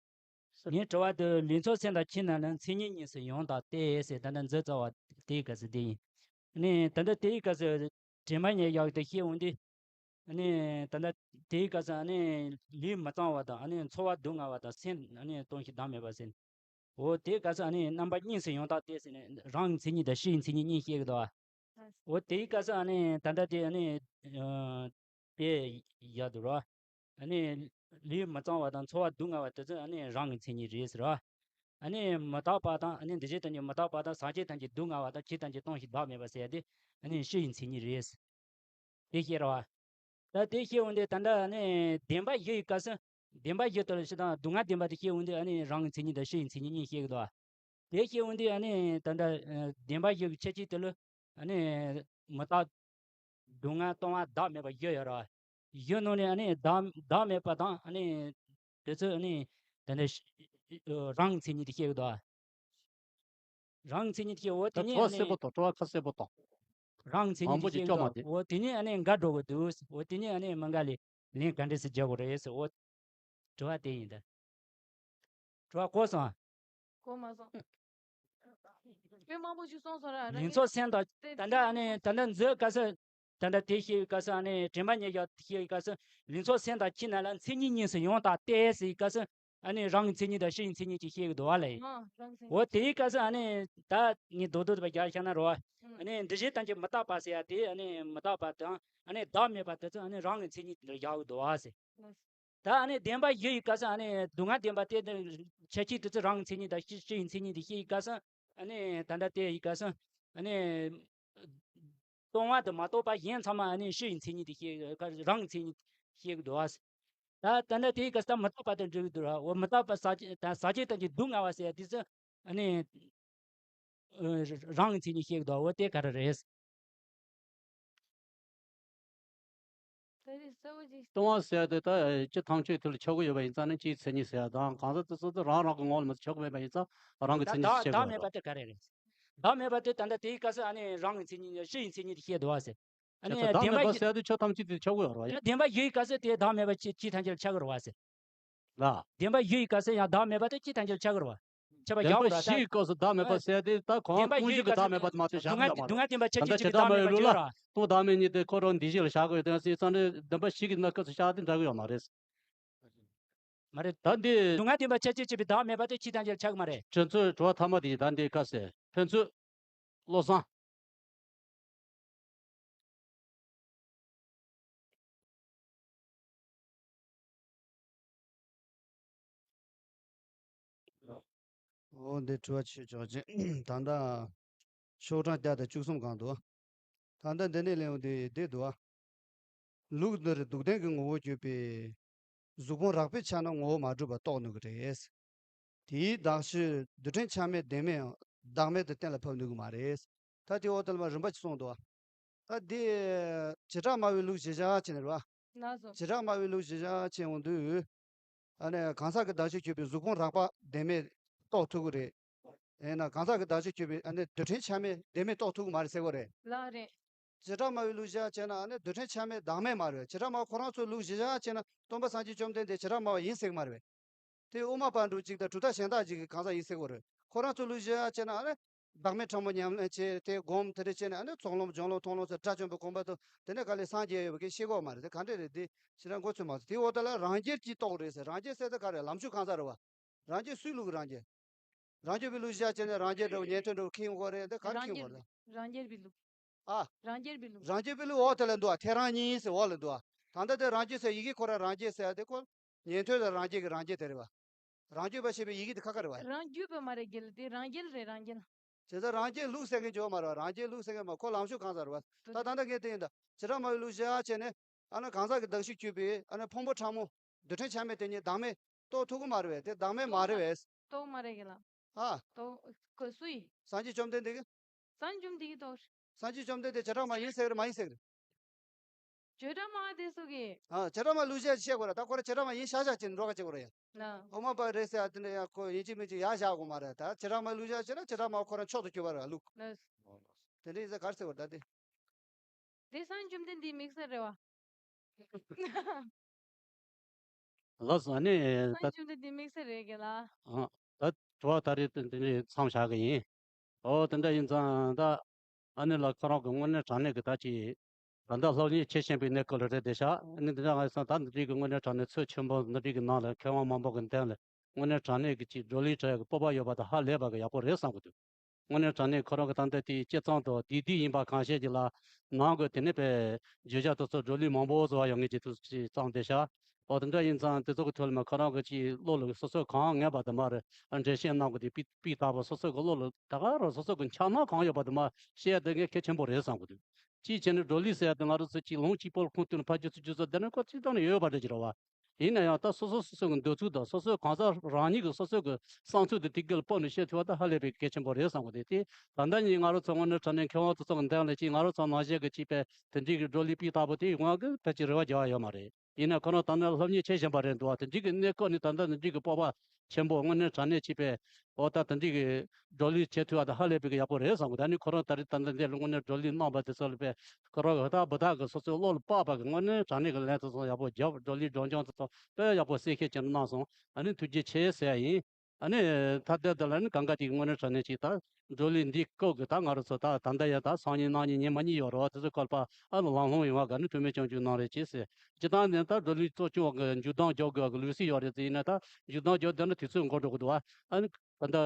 ངའི་དྲི་བ་དེ་ལེན་ཚོགས་སེམས་དང་ཁྱིམ་རྣམས་ལ་མཚན་ཉིད་གཉིས་སུ་ཡོངས་དག་སྟེ་ཟེར། ད་ལྟ་མཛོད་རྩ་བ་དེའི་སྐབས་སུ་དེ་ཡིན། ནས་ད་ལྟ་དེའི་སྐབས་སུ་དྲན་པ་ཉེར་བཞག་དེ་བཤད་འོང་དུས། ཨ་ནི་ད་ལྟ་དེའི་སྐབས་སུ་ཨ་ནི་ལུས་མི་གཙང་བ་དང་། ཨ་ནི་ཚོར་བ་སྡུག་བསྔལ་བ་དང་། སེམས་ཨ་ནི་སྟོང་ཞིང་བདག་མེད་པ་ཟེར། འོ་དེའི་སྐབས་སུ་ཨ་ནི་རྣམ་པ་གཉིས་སུ་ཡོངས་དག་སྟེ་ཟེར་ནས་རང་གི་མཚན་ཉིད་དང་ཕྱིའི་མཚན་ཉིད་གཉིས་བཤད་ཀྱི་འདུག་བ། འོ་དེའི་སྐབས་སུ་ཨ་ནི་ད་ལྟ་དེ་ཨ་ནི་ཨ་དེ་ཡག་འདུག་ར། ཨ་ནི་ལུས་མི་གཙང་བ་དང་ཚོར་བ་སྡུག་བསྔལ་བ་དེ་ཚོ་ཨ་ནི་རང་གི་མཚན་ཉིད་རེད་ཟེར་བ། ཨ་ནི་མི་རྟག་པ་དང་། ཨ་ནི་འདུ་བྱེད་ཐམས་ཅད་མི་རྟག་པ་དང་། ཟག་བཅས་ཐམས་ཅད་སྡུག་བསྔལ་བ་དང་། ཆོས་ཐམས་ཅད་སྟོང་ཞིང་བདག་མེད་པ་ཟེར་ཡ་དེ་ཨ་ནི་ཕྱིའི་མཚན་ཉིད་རེད། དེ་བཤད་ར་བ། ད་དེ་བཤད་འོང་དུས་ད་ལྟ་ཨ་ནི་བདེན་པ་བཞི་ཡི་སྐབས་སུ། བདེན་པ་བཞི་དེ་ལ་སྤྱིར་བཏང་སྡུག་བསྔལ་བདེན་པ་དེ་བཤད་འོང་དུས་ཨ་ནི་རང་གི་མཚན་ཉིད་དང་ཕྱིའི་མཚན་ཉིད་གཉིས་བཤད་ཀྱི་འདུག་བ། དེ་བཤད་འོང་དུས་ཨ་ནི་ད་ལྟ་ཨ་བདེན་པ་བཞི་གི་ཁྱད་ཆོས་དེ་ལ་ཨ་ནི་མི་རྟག་སྡུག་བསྔལ་ལྟུང་བ་བདག་མེད་པ་བཞི་ཡོད་ར། བཞི་ནང་ནས་ཨ་ནི་བདག་བདག་མེད་པ་དང་། ཨ་ནི་དེ་ཚོ་ཨ་ནི་ད་ལྟ་རང་གི་མཚན་ཉིད་དེ་བཤད་ཀྱི་འདུག་བ། རང་གི་མཚན་ཉིད་ཀྱི། འོ་དེ་ད་ནི་དྲི་བ་ཨ་ནི་གསལ་པོ་དང་། དྲི་བ་ཁ་གསལ་པོ་དང་། རང་གི་མཚན་ཉིད་མང་པོ་ཀྱི་ཀྱང་སྐྱོ་མ་དེ། འོ་དེ་ནི་ཨ་ནི་འགལ་འགྲོ་གི་འདུག། འོ་དེ་ནི་ཨ་ནི་མི་འགལ་ལེ། ལན་ག་འདྲས་སེ་རྒྱག་དགོས་རེད་ཟེར། འོ་དྲི་བ་དེ་ཡིན་ད། དྲི་བ་གོ་སོང་། གོ་མ་སོང་། དཔེ་མང་པོ་ཞིག་གསུངས་སོང་ར། ལེན་ཚོགས་སེམས་དང་། དེ་ད་ལྟ་ཨ་ནི་ད་ལྟ་མཛོད་སྐབས་སུ། ད་ལྟ་དེ་བཤད་པའི་སྐབས་སུ་ཨ་ནི་དྲན་པ་ཉེར་བཞག་བཤད་པའི་སྐབས་སུ། ལེན་ཚོགས་སེམས་དང་ཁྱིམ་རྣམས་ལ་མཚན་ཉིད་གཉིས་སུ་ཡོངས་དག་སྟེ་ཟེར་བའི་སྐབས་སུ། ཨ་ནི་རང་གི་མཚན་ཉིད་དང་ཕྱིའི་མཚན་ཉིད་ཅིག་བཤད་ཀྱི་འདུག་བ་ལས། ཨ། རང་གི་མཚན་ཉིད། འོ་དེའི་སྐབས་སུ་ཨ་ནི་ད་ངས་རྡོག་རྡོག་ཏུ་བརྒྱབ་བཞག་ན་རོ། ཨ་ནི་འདུ་བྱེད་ཐམས་ཅད་མི་རྟག་པ་ཟེར་ཡ་དེ། ཨ་ནི་མི་རྟག་པ་དང་། ཨ་ནི་བདག་མེད་པ་དེ་ཚོ་ཨ་ནི་རང་གི་མཚན་ཉིད་དུ་བཞག་གི་འདུག་བ་ཟེར། ད་ཨ་ནི་བདེན་པ་བཞི་ཡི་སྐབས་སུ། ཨ་ནི་སྡུག་བསྔལ་བདེན་པ་དེ་ཁྱད་ཆོས་དེ་ཚོ་རང་གི་མཚན་ཉིད་དང་ཕྱི་ཕྱིའི་མཚན་ཉིད་དུ་བཤད་པའི་སྐབས་སུ། ཨ་ནི་ད་ལྟ་དེ་ཡི་ག་ས་ཨ་ནི་སྟོང་བ་དང་མ་གཏོགས་པ་གཞན་ཚང་མ་ཨ་ནི་ཕྱི་ཡི་མཚན་ཉིད་དེ་ཤེས་རང་གི་མཚན་ཉིད་ཤེས་གི་འདུག་བ། ད་ད་ལྟ་དེ་ཡི་ག་ས་མི་རྟག་པ་དང་འབྲེལ་གི་འདུག་ར། འོ་མི་རྟག་པ་ཟག་བཅས་དང་ཟག་བཅས་དང་གི་སྡུག་བསྔལ་བ་ཟེར་དེ་ཚོ་ཨ་ནི་རང་གི་མཚན་ཉིད་ཤེས་གི་འདུག་འོ་དེ་ག་རེ་རེད། ད་རེས་གསལ་བོ་ཅིག་སྟོང་བ་ཟེར་དེ་ད་སྤྱི་ཐམས་ཅད་དེ་ལ་ཆགས་ཀྱི་ཡོད་པ་ཡིན་ཙང་ནི་སྤྱིའི་མཚན་ཉིད་ཟེར་ཡ་དང་གང་ཟག་དེ་ཚོ་དེ་རང་རང་གི་ངོ་ལ་མི་ཆགས་ཀྱི་མེད་པ་ཡིན་ཙང་རང་གི་ད་མཚན་ཉིད་བདག་ཆགས་བདག་ཀྱི་མེད་པ་ཡོད་རེད། དེ་ག་རེ་རེད། བདག་མེད་པ་དེ་ད་ལྟ་དེའི་སྐབས་སུ་ཨ་ནི་རང་གི་མཚན་ཉིད་ཕྱི་ཡི་མཚན་ཉིད་དེ་བཤད་འདུག་བ་ཟེར། ཨ་ནི་བདག་བདེན་པ་མེད་པ་ཡོད་ཟེར་དུས་ཆོས་ཐམས་ཅད་དེ་ཆགས་ཀྱི་ཡོད་རེད་བ། ཡ་བདེན་པ་ཡོད་སྐབས་སུ་དེ་བདག་མེད་པ་ཅི་ཅི་ཐམས་ཅད་ཆགས་ཀྱི་རེད་བ་ཟེར། ལ། བདེན་པ་ཡོད་སྐབས་སུ་ཡང་བདག་མེད་པ་དེ་ཅི་ཐམས་ཅད་ཆགས་ཀྱི་རེད་བ། ཁྱབ་པ་བདེན་པ་རྒྱག་དགོས་ར་ད། ཞིག་སྐབས་སུ་བདག་མེད་པ་ཟེར་དེ་ད་གང་བདེན་པ་ཀུན་ཡོད་གཞི་གི་སྐབས་བདག་མེད་པ་དེ་མ་གཏོགས་སྡུག་བཞག་བསྡད་མ་རེད། བ། སྡུག་བསྔལ་བདེན་པ་ཁྱད་ད་ཆོས་ལྟར་ཅན་ཆོས་གཅིག་པའི་བདག་མེད་པ་ཅི་ཐམས་ཅད་ཆགས་ཀྱི་ཡོད་ར། སྟོང་བདག་མེད་གཉིས་དེ་ཁོ་རང་འདི་བཞིན་ལ་བཞག་དགོས་དོན་སྲིད་ཙང་ནི་བདེན་པ་ཞིག་གི་གནས་སྐབས་སུ་བཞག་དེ་འདྲ་གི་ཡོད་མ་རེད། མ་རེད། ད་འདི། སྡུག་བསྔལ་བདེན་པ་ཁྱད་ཆོས་གཅིག་པའི་བདག་མེད་པ་དེ་ཅི་ཐམས་ཅད་ཆགས་ཀྱི་མ་རེད། དྲིན་ཚོད་དྲི་བ་ཐ་མ་དེ་ཡིན་ད་འདི་ཁ་ཟེར་ཕན་ཚུན། བློ་བཟང་། འོ་འདི་དྲི་བ་ཆེ་ཆོག་ཅིག་ད་ལྟ་ཤོག་གྲངས་བརྒྱ་དང་བཅུ་གསུམ་གང་འདུག་ད་ལྟ་འདི་ནས་གླེང་བ་འདི་འདི་འདུག་ལུགས་འདིར་སྡུག་བདེན་གྱི་ངོ་བོ་བརྗོད་པས། གཟུགས་ཕུང་རགས་པའི་ཆ་ན་ངོ་བོ་མ་གྲུབ་པ་རྟོགས་ནུས་ཀྱི་རེད། དེའི་གདགས་གཞི་རྡུལ་ཕྲན་ཆ་མེད་བདེན་མེད་བདག་མེད་དུ་གཏན་ལ་ཕབ་ནུས་ཀྱི་མ་རེད། ད་དེ་འོག་ཏུ་ལ་མ་རིམ་པ་ཅིག་གསུངས་འདུག་ད་དེ་བྱེ་བྲག་སྨྲ་བའི་ལུགས་གཞི་བཞག་བྱས་ནས་རེད་བ། ལགས་སོ། བྱེ་བྲག་སྨྲ་བའི་ལུགས་གཞི་བཞག་བྱས་འོང་དུས། ཨ་ནི་གང་ཟག་གི་གདགས་གཞི་གྱུར་པའི་གཟུགས་ཕུང་རགས་པ་བདེན་མེད་རྟོགས་ཐུབ་ཀྱི་རེད། ཡིན་ན་གང་ཟག་གི་གདགས་གཞི་གྱུར་པའི་ཨ་ནི་རྡུལ་ཕྲན་ཆ་མེད་བདེན་མེད་རྟོགས་ཐུབ་ཀྱི་མ་རེད་ཟེར་གྱི་རེད། ལགས་རེད། བྱེ་བྲག་སྨྲ་བའི་ལུགས་བཞག་བྱས་ན་ཨ་ནི་རྡུལ་ཕྲན་ཆ་མེད་བདག་མེད་མ་རེད། བྱེ་བྲག་སྨྲ་བ་ཁོ་རང་ཚོའི་ལུགས་གཞི་བཞག་བྱས་ན་སྟོན་པ་སངས་རྒྱས་བཅོམ་ལྡན་འདས་བྱེ་བྲག་སྨྲ་བ་ཡིན་ཟེར་གྱི་མ་རེད། དེ་དབུ་མ་པ་འདྲ་གཅིག་དང་གྲུབ་མཐའ་གཞན་དག་ཅིག་གི་གང་ཟག་ཡིན་ཟེར་གྱི་རེད། ཁོ་རང་ཚོའི་ལུགས་གཞི་བཞག་བྱས་ན་ཨ་ནི་བདག་མེད་ཕྲ་མོ་ཉམས་ལེན་བྱས་ཏེ་སྒོམ་དེ་འདྲ་བྱས་ནས་ཨ་ནི་ཚོགས་ལམ་སྦྱོར་ལམ་མཐོང་ལམ་ཚོ་དགྲ་བཅོམ་པའི་གོ་འཕང་དང་དེ་ནས་ག་ལས་སངས་རྒྱས་ཡོད་པ་གི་ཤེས་གོ་མ་རེད། དེ་ག་འདྲ་རེད། དེ་ཕྱི་རང་མགོ་ཚོས་མ་ཚོས་དེའི་འོག་ད་ལ་རང་རྒྱལ་གྱིས་རྟོགས་རེད་ཟེར། རང་རྒྱལ་ཟེར་དེ་ག་རེད། ལམ་ཕྱོགས་གང་ཟག་རེད་བ། རང་རྒྱལ་སུའི་ལུགས་རང་རྒྱལ། རང་རྒྱལ་པའི་ལུགས་བཞག་བྱས་ནས་རང་རྒྱལ་འདྲ་བོ་ཉན་ཐོས་འདྲ་བོ་ཁེངས་དགོས་རེད། འདི་ག་རེ་རང་ཁེངས་དགོས་རྒྱལ་རེད། རང་རྒྱལ་པའི་ལུགས། ཨ། རང་རྒྱལ་པའི་ལུགས། རང་རྒྱལ་པའི་ལུགས་འོག་དེ་ལ་འདུག་ཨ། ཐལ་རང་གཉིས་ཟེར་འོག་ལ་འདུག་ཨ། ད་ལྟ་དེ་རང་རྒྱལ་ཟེར་ཡི་གེ་ཁོ་རང་རང་རྒྱལ་ཟེར་ཡ་དེ་ཁོ་ཉན་ཐོས་དང་རང་རྒྱལ་གྱི་རང་རྒྱལ་དེ་རེད་བ། རང་རྒྱུད་པ་ཞེས་པའི་ཡི་གེ་དེ་ཁ་ཁ་རེད་བ། རང་རྒྱུད་པ་མ་རེད་རྒྱལ་དེ་རང་རྒྱལ་རེད་རང་རྒྱལ། བྱས་ཙང་རང་རྒྱལ་ལུགས་ཟེར་མཁན་ཅིག་ཡོད་མ་རེད་བ། རང་རྒྱལ་ལུགས་ཟེར་མཁན་མ་ཁོ་ལམ་ཕྱོགས་གང་ཟག་རེད་བ། ད་ད་ལྟ་ངས་དེ་ཡིན་ད་བྱེ་བྲག་སྨྲ་བའི་ལུགས་བཞག་བྱས་ནས་ཨ་ནི་གང་ཟག་གི་གདགས་གཞི་གྱུར་པའི་ཨ་ནི་ཕུང་པོ་ཕྲ་མོ་རྡུལ་ཕྲན་ཆ་མེད་དེ་ཉིད་བདག་མེད་རྟོགས་ཐུབ་ཀྱི་མ་རེད་བས། དེ་བདག་མེད་མ་རེད་བས། རྟོགས་མ་རེད་རྒྱལ་ལགས། ཨ། རྟོགས་ག་སུ་ཡིས། སངས་རྒྱས་བཅོམ་ལྡན་འདས་ཀྱིས། སངས་རྒྱས་བཅོམ་ལྡན་འདས་ཀྱིས་རྟོགས། སངས་རྒྱས་བཅོམ་ལྡན་འདས་བྱེ་བྲག་སྨྲ་ཡིན་ཟེར་གི་རེད་མ་ཡིན་ཟེར་གི་རེད། བྱེ་བྲག་སྨྲ་བ་དེ་ཚོ་གིས། ཨ། བྱེ་བྲག་སྨྲ་ལུགས་བཞག་བཤད་དགོས་རེད། ད་ཁོ་རང་བྱེ་བྲག་སྨྲ་ཡིན་ཤག་ཤག་བྱས་ནས་འགྲོ་ཁ་བྱེད་དགོས་རེད་ཡ། ལགས། དབུ་མ་པ་རེད་ཟེར་ཡ་དེ་འདྲ་ཡ་ཁོ་ཡིན་གཅིག་མིན་གཅིག་ཡ་བཞག་དགོས་མ་རེད། ད་བྱེ་བྲག་སྨྲ་ལུགས་བཞག་བྱས་ན་བྱེ་བྲག་སྨྲ་བ་ཁོ་རང་མཆོག་ཏུ་གྱུར་པ་རེད་ལུགས། ལགས། དེ་འདྲ་ཡིན་ཙང་ག་རེ་ཟེར་དགོས་རེད་ད་དེ། དེ་སངས་རྒྱས་བཅོམ་ལྡན་འདས་དམིགས་བསལ་རེད་བ། ལགས་སོ། ཨ་ནི་ད། སངས་རྒྱས་བཅོམ་ལྡན་འདས་དམིགས་བསལ་རེད་རྒྱལ་ལགས། ཨ། ད་དྲི་བ་ད་རེས་དེ་འདི་ནས་མཚམས་བཞག་གི་ཡིན། ཨོ་དེ་འདྲ་ཡིན་ཙང་ད་ཨ་ནི་ལ་ཁོ་རང་གི་དངོས་གནས་དྲང་གནས་ཀྱི་ད་ཅིག་ད་ལྟ་སློབ་གཉེར་བྱེད་བཞིན་པའི་གནས་སྐབས་ལ་རེད་དེ་ཤག་ཨ་ནི་འདི་འདྲ་ང་ཡིན་ཙང་ད་འདི་འདྲའི་གི་དངོས་གནས་དྲང་གནས་ཚོགས་ཆེན་པོ་འདི་འདྲའི་གི་ནང་ལ་མཁས་དབང་མང་པོ་གི་མདུན་ལ་དངོས་གནས་དྲང་གནས་ཀྱི་ཅིག་བགྲོ་གླེང་བྱ་ཡག་གི་སྤོབས་པ་ཡོད་པ་དང་ཧ་ལས་པ་གི་ཡག་པོ་རེད་བསམ་གི་འདུག་དངོས་གནས་དྲང་གནས་ཁོ་རང་གི་ད་ལྟ་དེའི་དཔྱད་རྩོམ་དང་བསྡུས་བསྡུས་ཡིན་པ་གང་བཤད་ཀྱི་ལ་ནང་གི་དེ་ནས་པའི་བརྗོད་བྱ་དེ་ཚོ་བགྲོ་གླེང་མང་པོ་བཟོ་བ་ཡོང་ངེས་ཀྱི་དུས་ཚོད་ཅིག་བརྩམས་བསྡད་ཤག་འོ་དེ་འདྲ་ཡིན་ཙང་དེ་ཚོ་གི་ཐོག་ལ་མ་ཁོ་རང་གི་ཅིག་བློ་ལ་སོ་སོས་གང་ངེས་པ་དེ་མ་རེད། འགྲེལ་བཤད་གནང་དགོས་དེ་སྤུས་སྤུས་དག་པོ་སོ་སོ་གི་བློ་ལ་ད་ག་རང་སོ་སོ་གི་འཆར་སྣང་གང་ཡོད་པ་དེ་མ་བཤད་དེ་ངས་གལ་ཆེན་པོ་རེད་བསམ་གི་འདུག་གཅིག་བྱས་ནས་བགྲོ་གླེང་ཟེར་ཡ་དེ་ང་རང་ཚོ་ཅིག་ལུང་གཅིག་པོ་ལ་ཁུངས་གཏུགས་ནས་ཕར་རྒྱུ་ཚུར་རྒྱུ་ཚོ་བསྡད་ན་ཁོ་ཅིག་ཐོག་ནས་ཡོད་པ་འདྲ་ཅིག་རེད་བ། ཡིན་ན་ཡང་ད་སོ་སོ་སོ་སོ་གི་འདོད་ཚུལ་དང་སོ་སོའི་གང་ཟག་རང་ཉིད་ཀྱི་སོ་སོ་གི་བསམ་ཚུལ་དེ་དེ་ག་ལ་སྤོ་ནས་བཤད་ཐུབ་པ་ད་ཧ་ལས་པའི་གལ་ཆེན་པོ་རེད་བསམ་གི་འདུག་དེ་ད་ལྟ་ཉིད་ང་རང་ཚོ་དངོས་གནས་དྲང་གནས་མཁས་དབང་དེ་ཚོ་གི་མདུན་ལ་ཅིག་ང་རང་ཚོ་ནང་བཞིན་གི་ཅིག་པའི་དེ་འདྲའི་གི་བགྲོ་གླེང་སྤུས་དག་པོ་དེ་ཡོང་བ་གི་ཕལ་ཆེར་རེ་བ་རྒྱག་ཡ་ཡོད་མ་རེད། ཡིན་ན་ཁོ་རང་ད་ནི་སློབ་གཉེར་བྱེད་བཞིན་པ་རེད་འདུག་བ། དེ་འདྲའི་གི་གནས་སྐབས་ནས་ད་ལྟ་འདི་འདྲའི་གི་སྤོབས་པ་ཆེན་པོ་དངོས་གནས་དྲང་གནས་བྱས་པས་འོ་ད་དེ་འདྲའི་གི་བགྲོ་གླེང་བྱེད་ཐུབ་པ་ད་ཧ་ལས་པའི་གི་ཡག་པོ་རེད་བསམ་གི། ད་ནི་ཁོ་རང་ད་རེས་ད་ལྟ་འདི་ལ་དངོས་གནས་བགྲོ་གླེང་གནང་བ་དེ་ཚོ་ལ་པས་ཁོ་རང་གི་ད་བུ་དག་གི་སོ་སོའི་བློ་ལ་དཔག་པ་གི་དངོས་གནས་དྲང་གནས་གི་ལན་དེ་ཚོ་ཡག་པོ་རྒྱབ། བགྲོ་གླེང་བགྲོ་སྦྱང་དེ་ཚོ་དཔེ་ཡག་པོ་གསལ་བཤད་བྱས་ནས་གནང་སོང་། ཨ་ནི་ཐུགས་རྗེ་ཆེ་ཟེར་ཡ་ཡིན། ཨ་ནི་ད་ལྟའི་དེ་ལ་ནི་གང་ག་དེ་དངོས་གནས་དྲང་གནས་ཅིག་ད་བགྲོ་གླེང་འདི་སྐབས་ཀྱི་ད་ང་རང་ཚོ་ད་ད་ལྟ་ཡ་ད་སང་ཉིན་གནངས་ཉིན་ཉི་མ་གཉིས་ཡོད་རེད་བ། དེ་ཚོ་སྐོར་པ་ཨ་ལ་ལམ་ལྷོང་ཡོང་བ་ག་ནི་ཐུགས་སྨོན་སྐྱབས་འཇུག་གནང་རེ་བྱེད་ཟེར། སྤྱིར་བཏང་ནས་ད་བགྲོ་གླེང་གཙོ་སྐྱོང་བ་གི་མཇུག་སྡོམ་རྒྱག་དགོས་པ་གི་ལུགས་སྲོལ་ཡོད་རེད་ཟེར། ཡིན་ན་ད་མཇུག་སྡོམ་རྒྱག་བསྡད་ན་དུས་ཚོད་འགོར་འགྲོ་གི་འདུག་བ། ཨ་ནི་ད་ལྟ་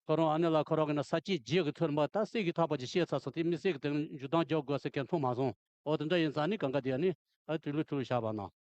ཁོ་རང་ཨ་ནེ་ལགས་ཁོ་རང་གི་ན་ས་བཅད་བརྒྱད་ཀྱི་ཐོག་མ་ད་གསེར་གྱི་ཐག་པ་ཅིག་བཤད་ཚར་སོང་། དེ་མི་གསེར་གྱི་དེ་མཇུག་སྡོམ་རྒྱག་དགོས་ཟེར་མཁན་མཐོང་མ་སོང་། འོ་དེ་འདྲ་ཡིན་ཙང་ནི་གང་ག་དེ་ནི་ཨ་དུས་ལུགས་ཐུག་བཞག་པ་ན།